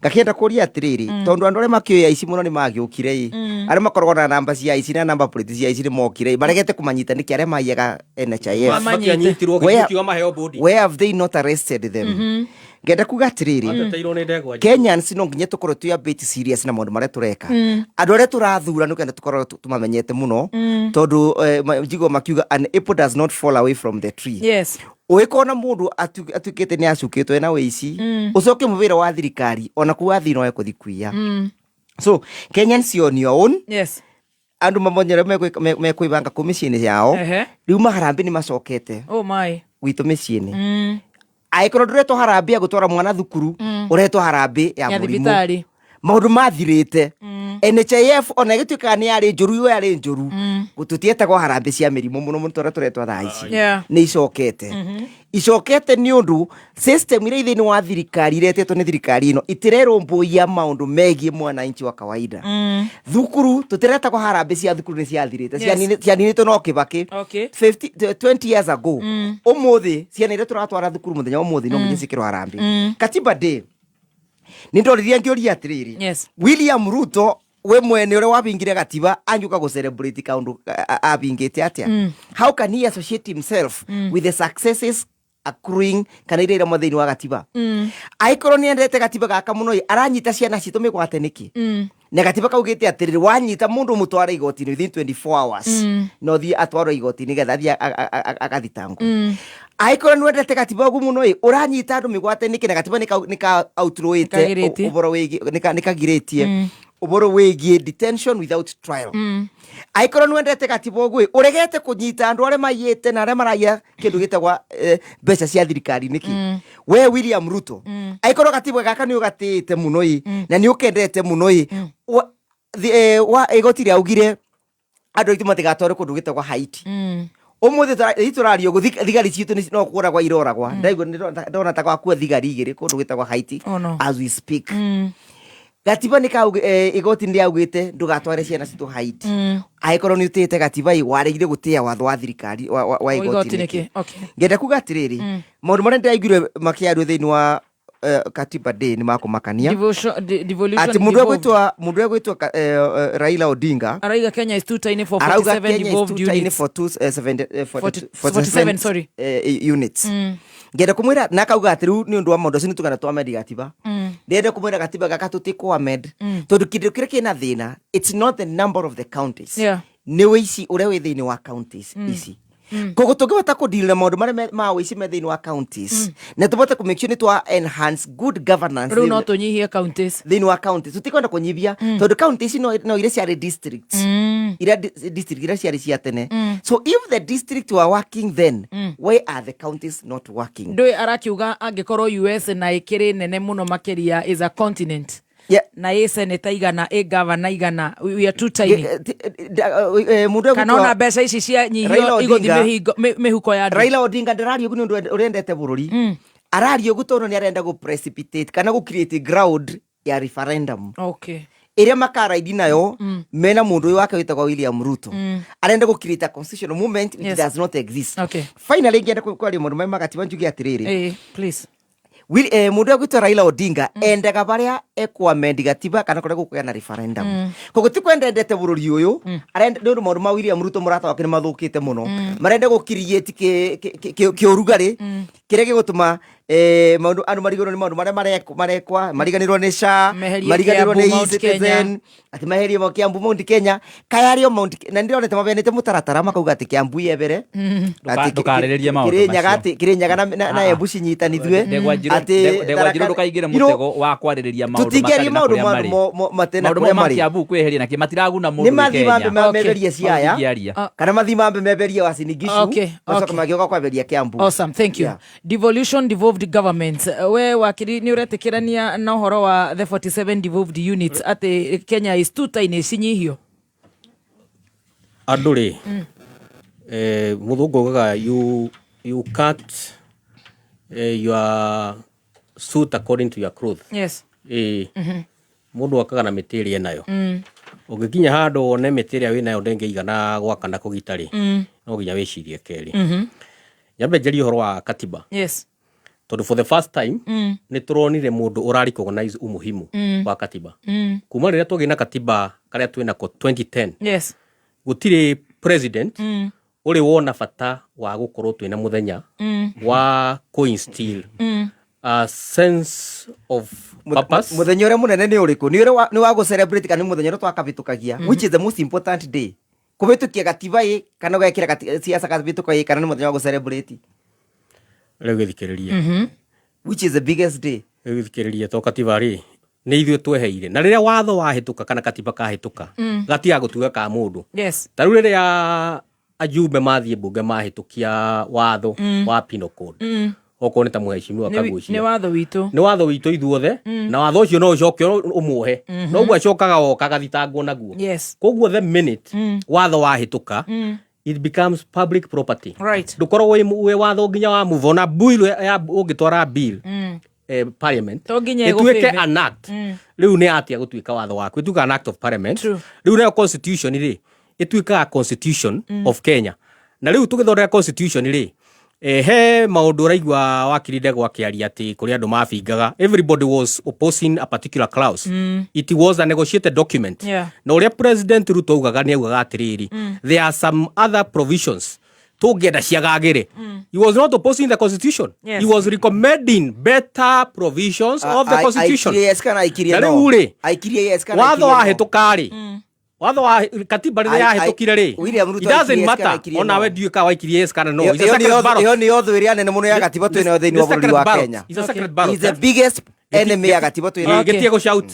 Ngakĩenda kũria atĩrĩrĩ, tondũ andũ arĩa makĩũĩ aici mũno nĩ magĩũkire ĩ, arĩa makoragwo na namba cia aici na namba plate cia aici nĩ mokire ĩ, maregete kũmanyita nĩkĩ arĩa maiyaga NHIF? Matianyitirwo. Gĩkiuga maheo bodi. Where have they not arrested them? Ngenda kuga atĩrĩrĩ, Mateteirwo nĩ ndegwa. Kenyans no nginya tũkorwo twĩ a bit serious na maũndũ marĩa tũreka. Andũ arĩa tũrathura nĩ kenda tũkorwo tũmamenyete mũno, tondũ njigua makiuga an apple does not fall away from the tree. Ũgĩkona mũndũ atuĩkĩte nĩ acukĩtwo ena wĩici, ũcoke mũwĩra wa thirikari ona kuu wathiĩ no ekũthi kuiya. So Kenyans, on your own. Andũ mamonyere mekwĩbanga kũ mĩciĩ-inĩ yao. Rĩu maharambĩ nĩ macokete Oh my. gwitũ mĩciĩ-inĩ. Angĩkorwo ndũretwo harambĩ ya gũtwara mwana thukuru, ũretwo harambĩ ya ya mũrimũ. Thibitarĩ. Maũndũ mathirĩte. NHIF ona ĩgĩtuĩkaga nĩ yarĩ njũru, yo yarĩ njũru, tũtietagwo harambĩ cia mĩrimũ mũno mũno tũrĩa tũretwo thaa ici. Nĩ icokete, icokete nĩ ũndũ system iria thĩinĩ wa thirikari iretetwo nĩ thirikari ĩno itirerũmbũiya maũndũ megiĩ mwananchi wa kawaida. Thukuru tũtiretagwo harambĩ cia thukuru, nĩ ciathirĩte. Cianinĩtwo no Kĩbakĩ 50 20 years ago. Ũmũthĩ ciana iria tũratwara thukuru mũthenya wa ũmũthĩ no nginya ciĩkĩrwo harambĩ. Katiba Day nĩ ndoririe ngĩũria atĩrĩrĩ, William Ruto we mwene ũrĩa wabingire gatiba angiũka gũ celebrate kaũndũ abingĩte atĩa? How can he associate himself with the successes accruing kana iria iramwe thĩinĩ wa gatiba? Angĩkorwo nĩ endete gatiba gaka mũno ĩ, aranyita ciana citũ mĩgwate nĩkĩ? Na gatiba kaugĩte atĩrĩrĩ, wanyita mũndũ mũtware igoti-inĩ within 24 hours. No thiĩ atwarwo igoti-inĩ getha athiĩ agathitangwo. Angĩkorwo nĩ wendete gatiba ũguo mũno ĩ, ũranyita andũ mĩgwate nĩkĩ na gatiba nĩ ka outlawĩte Nĩkagirĩtie. Ũhoro wĩgiĩ nĩ kagirĩtie ũhoro wĩgiĩ detention without trial. Angĩkorwo nĩ wendete gatiba ũguo ĩ, ũregete kũnyita andũ arĩa maiyĩte na arĩa maraiya kĩndũ gĩtagwa mbeca cia thirikari nĩkĩ? We William Ruto, angĩkorwo gatiba gaka nĩ ũgatĩĩte mũno ĩ, na nĩ ũkendete mũno ĩ, wa igoti rĩaugire andũ aitũ matigatwarwo kũndũ gĩtagwa Haiti. Ũmũthĩ tũraria ũguo thigari citũ no kũragwa iroragwa. Ndaigua ndona ta gwakua thigari igĩrĩ kũndũ gwĩtagwo Haiti. Oh, no. As we speak, gatiba nĩ igoti nĩ rĩaugĩte ndũgatware ciana citũ Haiti. Angĩkorwo nĩ ũtĩĩte gatiba ĩ, waregire gũtĩĩa watho wa thirikari wa igoti igoti nĩkĩ? Nĩkĩ? Okay. Ngenda kuga atĩrĩrĩ, maũndũ marĩa ndĩraiguire makĩario thĩinĩ wa Katiba Day nĩ makũmakania. Devolution Atĩ mũndũ devolved. egwĩtwo mũndũ egwĩtwo Raila Odinga arauga Kenya is too tiny for arauga 47 Kenya is devolved too tiny units. for two, 70, 47, sorry. Units. Ngenda kumwira na akauga atĩ rĩu nĩ ũndũ wa maũndũ acio nĩ tũgana twamend gatiba. Ndĩrenda kumwĩra gatiba gaka tũtikũ amend, tondũ kĩndũ kĩrĩa kĩna thĩna, it's not the number of the counties, nĩ wĩici ũrĩa wĩ thĩinĩ wa counties ici. Koguo tũngĩhota kũdeal na maũndũ marĩa ma wĩici me thĩinĩ wa counties na tũbote kũ make sure nĩ twa enhance good governance Rĩu no tũnyihie counties. Thĩinĩ wa counties tũtikwenda kũnyibia, tondũ county ici no iria ciarĩ districts, iria district iria ciarĩ cia tene. So if the district were working, then why are the counties not working? Ndũĩ arakiuga angĩkorwo US na ĩkĩrĩ nene mũno makĩria is a continent na ĩ seneta igana, ĩ gavana igana, we are too tiny. Mũndũ Kana ona mbeca ici cia Raila nyihio igũthiĩ Odinga- mĩhuko ya andũ. Raila Odinga ndararia ũguo nĩ ũndũ ũrendete bũrũri. Araria ũguo tondũ nĩ arenda gũ precipitate kana gũ create ground ya referendum ĩrĩa makaraidi nayo mena mũndũ ũyũ wake wĩtagwo William Ruto. Arenda gũ create a constitutional movement which does not exist. Finally, ngĩenda kwaria maũndũ marĩa magatiba njuge atĩrĩrĩ, Please. Mundu egwitwo Raila Odinga endaga baria ekwamendi gatiba kana kuria gukugĩa na referendum. Koguo ti kwenda endete bururi uyu, arenda nĩ ũndũ maũndũ ma William Ruto mũrata wake nĩ mathũkĩte mũno, marenda gũ-create kĩũrugarĩ kĩrĩa gĩgũtũma maũndũ andũ mariganĩrwo nĩ maũndũ marĩa marekwa, mariganĩrwo nĩ SHA, Meherie mariganĩrwo nĩ Kiambu, Mount eCitizen, atĩ maherie Kiambu Mount Kenya kaya arĩ o Mount, na nĩndĩronete mabeanĩte mũtaratara makauga atĩ Kiambu yebere, atĩ Ndũkarĩrĩrie maũndũ Kĩrĩnyaga, macio. atĩ Kĩrĩnyaga na Ah, ah. Embu cinyitanithue. Ndegwa Njirũ, Atĩ Ndegwa Njirũ, ndũkaingĩre mũtego wa kwarĩrĩria maũndũ Tũtingĩaria matarĩ na maũndũ kũrĩa ma marĩ. matena Maũndũ kũrĩa mau ma marĩ. Kiambu kwĩheria nakĩ matiraguna mũndũ Nĩ wĩ mathiĩ mambe Kenya. meberie Siaya Matingĩaria. kana mathiĩ mambe meberie Uasin Gishu, macoke magĩũka kwamberia Kiambu. Awesome, thank you. Yeah. Devolution, devolved government. We wakiri nĩ ũretĩkĩrania na ũhoro wa the 47 devolved units atĩ Kenya is too tiny cinyihio? Andũ rĩ, mũthũngũ augaga you cut your suit according to your cloth. Ĩĩ, mũndũ akaga na mĩtĩ ĩrĩa enayo. Ũngĩkinya handũ wone mĩtĩ ĩrĩa wĩnayo ndĩngĩigana gwaka na kũgita rĩ, no nginya wĩcirie kerĩ. Nyambe njarie ũhoro wa katiba, tondũ for the first time nĩ tũronire mũndũ ũra recognize umuhimu wa katiba. Kuma rĩrĩa twagĩa na katiba karĩa twĩnako 2010, gũtirĩ president ũrĩ wona bata wa gũkorwo twĩna mũthenya wa kũ-instill a sense of purpose. Muthenya ũrĩa mũnene nĩ ũrĩkũ? Nĩ ũrĩa nĩ wa gũ celebrate kana nĩ mũthenya ũrĩa twakabĩtũkagia? Which is the most important day, kũhĩtũkia gatiba ĩ kana ũgekĩra siasa kabĩtũka ĩ, kana nĩ mũthenya wa gũ celebrate? Rĩu gĩthikĩrĩrie. Which is the biggest day? Rĩu gĩthikĩrĩrie, to katiba rĩ, nĩ ithuĩ tweheire, na rĩrĩa watho wahĩtũka kana katiba kahĩtũka, gatiga gũtuĩka ka mũndũ. Ta rĩu rĩrĩa ajumbe mathiĩ mbunge mahĩtũkia watho wa penal code, okorwo nĩ ta mũhecimiwa Nĩ Kagucia, watho witũ. Nĩ watho witũ ithuothe, na watho ũcio no ũcoke ũmuohe, noguo acokaga oka agathitangwo naguo. Koguo the minute watho wahĩtũka, it becomes public property. Ndũkoragwo wĩ watho nginya wa move ona bill ya ũngĩtwara bill parliament To nginya ĩtuĩke ĩgũbĩbe. an act, rĩu nĩ atia gũtuĩka watho waku, ĩtuĩkaga an act of parliament. Rĩu nayo constitution rĩ, ĩtuĩkaga constitution of Kenya. Na rĩu tũgĩthondeka constitution rĩ, he maũndũ ũraigua wakiri Ndegwa akĩaria atĩ kũrĩ andũ mabingaga. Everybody was opposing a particular clause. It was a negotiated document. Na ũrĩa President Ruto augaga, nĩ augaga atĩrĩrĩ, there are some other provisions tũngĩenda ciagagĩre. He was not opposing the constitution. He was recommending better provisions of the constitution. Aikirie yes kana aikirie Na no? rĩu rĩ, Aikirie yes kana watho aikirie no? wahĩtũka rĩ, watho wa katiba rĩrĩa yahĩtũkire rĩ, William Ruto it doesn't aikirie yes kana matter aikirie onawe no? ndiũĩ kana waikirie yes kana no. Ĩyo It's a sacred ballot. Ĩyo nĩyo thũ ĩrĩa nene mũno ya gatiba twĩnayo thĩinĩ wa Nĩ bũrũri sacred wa ballot. Kenya. It's a sacred ballot, Is the eh? biggest enemy ya gatiba twĩnayo. Gĩtie gũ shout.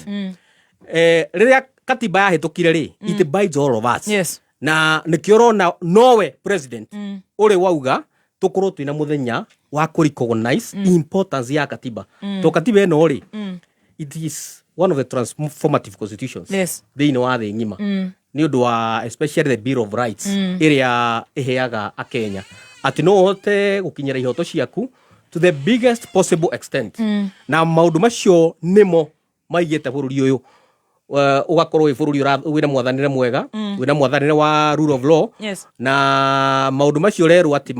Rĩrĩa katiba yahĩtũkire rĩ, it binds all of us. Na nĩkĩo ũrona nowe president ũrĩ wauga tũkorwo twĩna mũthenya wa kũ recognize importance ya katiba, to katiba ĩno rĩ, it is one of the transformative constitutions thĩinĩ wa thĩ ng'ima, nĩ ũndũ wa especially the Bill of Rights, ĩrĩa ĩheaga akenya atĩ no ũhote gũkinyĩra ihoto ciaku to the biggest possible extent. Na maũndũ macio nĩmo maigĩte bũrũri ũyũ ũgakorwo wĩ bũrũri wĩna mwathanĩre mwega, wĩna mwathanĩre wa rule of law. Na maũndũ macio rerwo atĩ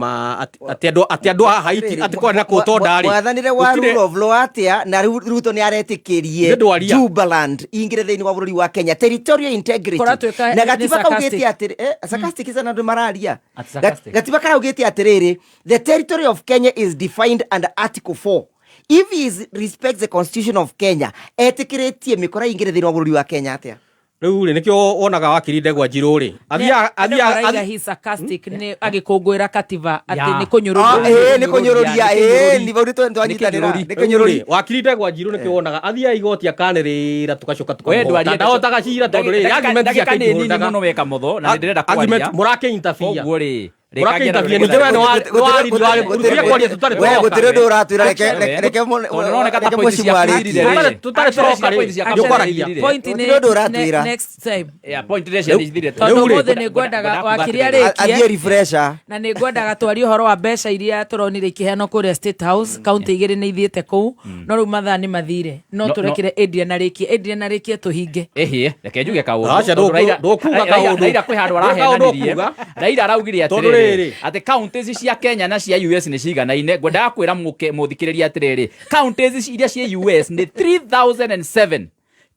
atĩ andũ a Haiti atĩ kwarĩ na kũtonda rĩ, Mwathanĩre wa rule of law atĩa na rĩu Ruto nĩ aretĩkĩrie Nĩ ndwaria. Jubaland ingĩre thĩinĩ wa bũrũri wa Kenya, territorial integrity? Kũratuĩka Na nĩ gatiba sarcastic. kaugĩte atĩrĩ, sarcastic is andũ mararia. Ati sarcastic. Gatiba karaugĩte atĩrĩrĩ, the territory of Kenya is defined under article 4. If he respects the constitution of Kenya, etĩkĩrĩtie mĩkora ingĩre thĩinĩ wa bũrũri wa Kenya atĩa? Rĩu rĩ, nĩkĩo wonaga wakiri Ndegwa Njirũ rĩ, athiaga Andũ athiaga maraiga he sarcastic nĩ agĩkũngũĩra katiba atĩ nĩ Ah, kũnyũrũria. ĩĩ, nĩ kũnyũrũria, ĩĩ, nĩ bau nĩ twanyitanĩra, nĩ kĩnyũrũri. Rĩu rĩ, wakiri Ndegwa Njirũ nĩkĩo wonaga athiaga igoti akanĩrĩra, tũgacoka We ndwarie. tũkamũhota. Ndahotaga cira tondũ rĩ, argument Ndagĩka ciake nĩ nini ihũndaga. mũno weka mũtho na nĩ ndĩrenda Argument kwaria. mũrakĩ interfere. Koguo rĩ, Mũrakĩ interfere. Ningĩ we nĩ kwaria tũtarĩ We tũroka. gũtirĩ ũndũ ũratwĩra, reke Tondũ nĩroneka ta reke point mũciĩ ciaku arĩkie. ithirire rĩ. Tũtarĩ tũroka rĩ, Point ciaku nĩ ũkwaragia. ithirire. Point Gũtirĩ ũndũ ũratwĩra. next time. Yeah, point iria ciathirire. Tondũ Rĩu rĩ, ũmũthĩ nĩ ngwendaga wakiri Athiĩ arĩkie refresher. Na nĩ ngwendaga twarie ũhoro wa mbeca iria tũronire ikĩheanwo kũrĩa State House, kaunti igĩrĩ nĩ ithiĩte kũu, no rĩu mathaa nĩ mathire, no tũrekere Adrian arĩkie, Adrian arĩkie tũhinge. Ĩhĩ, reke njuge kaũndũ. Aca, Tondũ ndũkuga Raila kaũndũ. Raila kwĩ handũ Ndũĩ kaũndũ arahenanirie. ũkuga. Raila araugire Tondũ atĩrĩrĩ, Atĩrĩrĩ, atĩ counties cia Kenya na cia US nĩ ciganaine. Ngwendaga kwĩra mũthikĩrĩria atĩrĩrĩ, counties iria cia US nĩ 3007.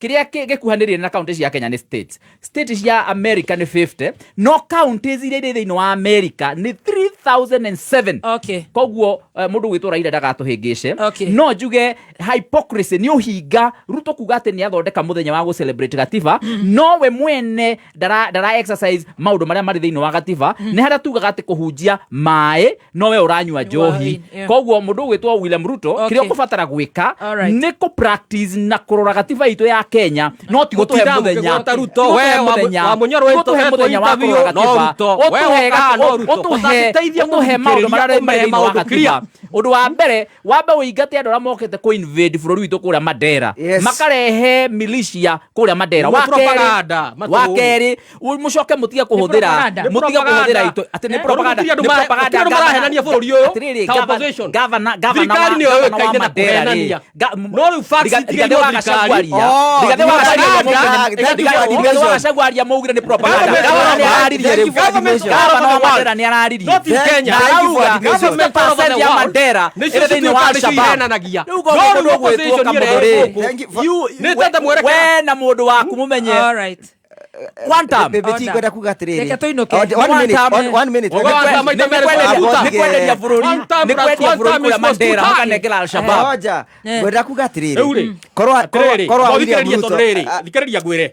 Kĩrĩa gĩkuhanĩrĩirie na county cia Kenya nĩ states. State cia America nĩ 50, no counties iria irĩ thĩinĩ wa America nĩ 3007. Koguo mũndũ gwĩtwo Raila ndagatũhĩngĩce. No njuge hypocrisy nĩ ũhinga. Ruto kuga atĩ nĩ athondeka mũthenya wa gũ celebrate gatiba, no we mwene ndara exercise maũndũ marĩa marĩ thĩinĩ wa gatiba. Nĩ harĩa tugaga atĩ kũhunjia maĩ no we ũranyua njohi. Koguo mũndũ ũgwĩtwo William Ruto, kĩrĩa ũkũbatara gwĩka nĩ kũ practice na kũrora gatiba itũ ya Kenya, no ti gũtũhe Gũtinda mũthenya. mũkĩgweta Ruto, Ti we gũtũhe mũthenya. wa Mũnyoro Ti gũtũhe etwo mũthenya wa interview, kũrora no gatiba. Ruto, we woka no Ruto. Ũtũhe Ũtangĩteithia maũndũ marĩa mũthikĩrĩria, marĩ thĩinĩ wa ũmehe maũndũ gatiba. clear. Ũndũ wa mbere, wambe ũingate andũ arĩa mokĩte kũ invade bũrũri witũ kũrĩa Mandera, makarehe militia kũrĩa Mandera. Nĩ Wa kerĩ, propaganda, matũ. wa kerĩ, mũcoke mũtige kũhũthĩra, propaganda. Nĩ mũtige kũhũthĩra propaganda. ito atĩ nĩ Eh? propaganda, Gũtirĩ andũ nĩ propaganda. gũtirĩ andũ marahenania bũrũri ũyũ Atĩrĩrĩ, ta opposition. governor Thirikari nĩyo governor wa yũĩkaine na Mandera rĩ, kũhenania. No rĩu facts Rigathi itigeirwo wa thirikari. Gachagua aria. Oh, Rigathi wa Gachagua propaganda. Rigathi wa Gachagua aria maugire nĩ propaganda. Government Governor nĩ araririe rĩu. Government Governor wa Mandera nĩ araririe. Not in Kenya. Na arauga Government all over 60% the ya world. Mandera Nĩcio ĩrĩ thĩinĩ wa cituĩkaga nĩcio Al-Shabaab. ihenanagia. Rĩu koguo No rĩu mũndũ ũgwĩtwo opposition Kamũthũ ĩrĩa rĩ, ĩ gũkũ. Nĩ tete mwerekera. we na mũndũ waku mũmenye. All right. One time. Bebe, ngwenda kuga atĩrĩrĩ. Reke tũinũke. Oh, one One minute, time. one minute. One time, maita merĩ Nĩ Nĩ kwenderia bũrũri, One time nĩ plus kwendia one bũrũri time kũrĩa is equals to Mandera two. makanengera Al-Shabaab. Ngoja, ngwenda kuga atĩrĩrĩ. Rĩu rĩ, Korwa atĩrĩrĩ, korwa William thikĩrĩria Ruto tondũ rĩrĩ, thikĩrĩria ngwĩre.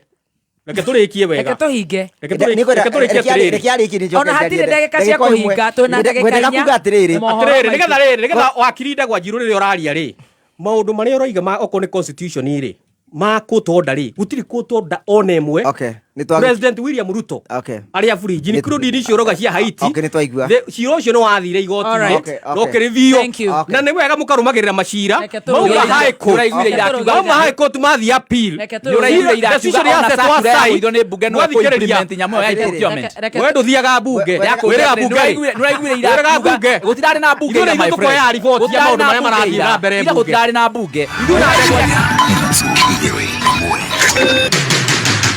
Reke tũrĩkie wega. Reke tũhinge. Reke tũrĩkie atĩrĩrĩ. Reke arĩkie nĩ njoke Ona hatirĩ njarie. ndagĩka cia Ndagĩka o ĩmwe. kũhinga, twĩna ndagĩka Ngwendaga inya. kuga atĩrĩrĩ. Mohoro Atĩrĩrĩ, maitũ. nĩgetha rĩrĩ, nĩgetha wakiri Ndegwa Njirũ rĩrĩa ũraria rĩ, maũndũ marĩa ũroiga ma okorwo nĩ constitution rĩ, ma court order rĩ, gũtirĩ court order ona ĩmwe. Okay, nĩ twa- President William Ruto Okay. arĩa fridge including icio ũrauga cia Haiti. Okay, nĩ twaigua. Cira ũcio nĩ wathire igoti-inĩ Alright. Okay, okay. na ũkĩrĩthio. Thank you. Okay. Na nĩ wega mũkarũmagĩrĩra macira. Reke tũrũgĩrĩre. Mauma High Court. Nĩũraiguire irakiuga- Mauma High Court mathiĩ appeal. Reke Nĩũraiguire tũrũgĩrĩre. irakiuga Decision ona ya circular set aside. ya kũithwo nĩ mbunge no Mwathikĩrĩria. ĩkũ-implement nyamũ ĩyo ya Atĩrĩrĩ. procurement. Reke We ndũthiaga mbunge. Wĩrĩga mbunge rĩ. Nĩũraiguire Wĩrĩga irakiuga mbunge. gũtirarĩ na mbunge Ithuĩ ira, nĩ my ithuĩ friend. tũkoya riboti ya Gũtirarĩ maũndũ na marĩa mbunge marathiĩ ira. na mbere Ira mbunge. gũtirarĩ na mbunge.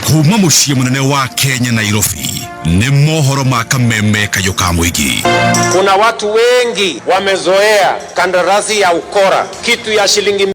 Kuma mũciĩ mũnene wa Kenya, Nairobi, nĩ mohoro ma kameme kayũ ka mũingĩ. Kuna watu wengi wamezoea kandarasi ya ukora, kitu ya shilingi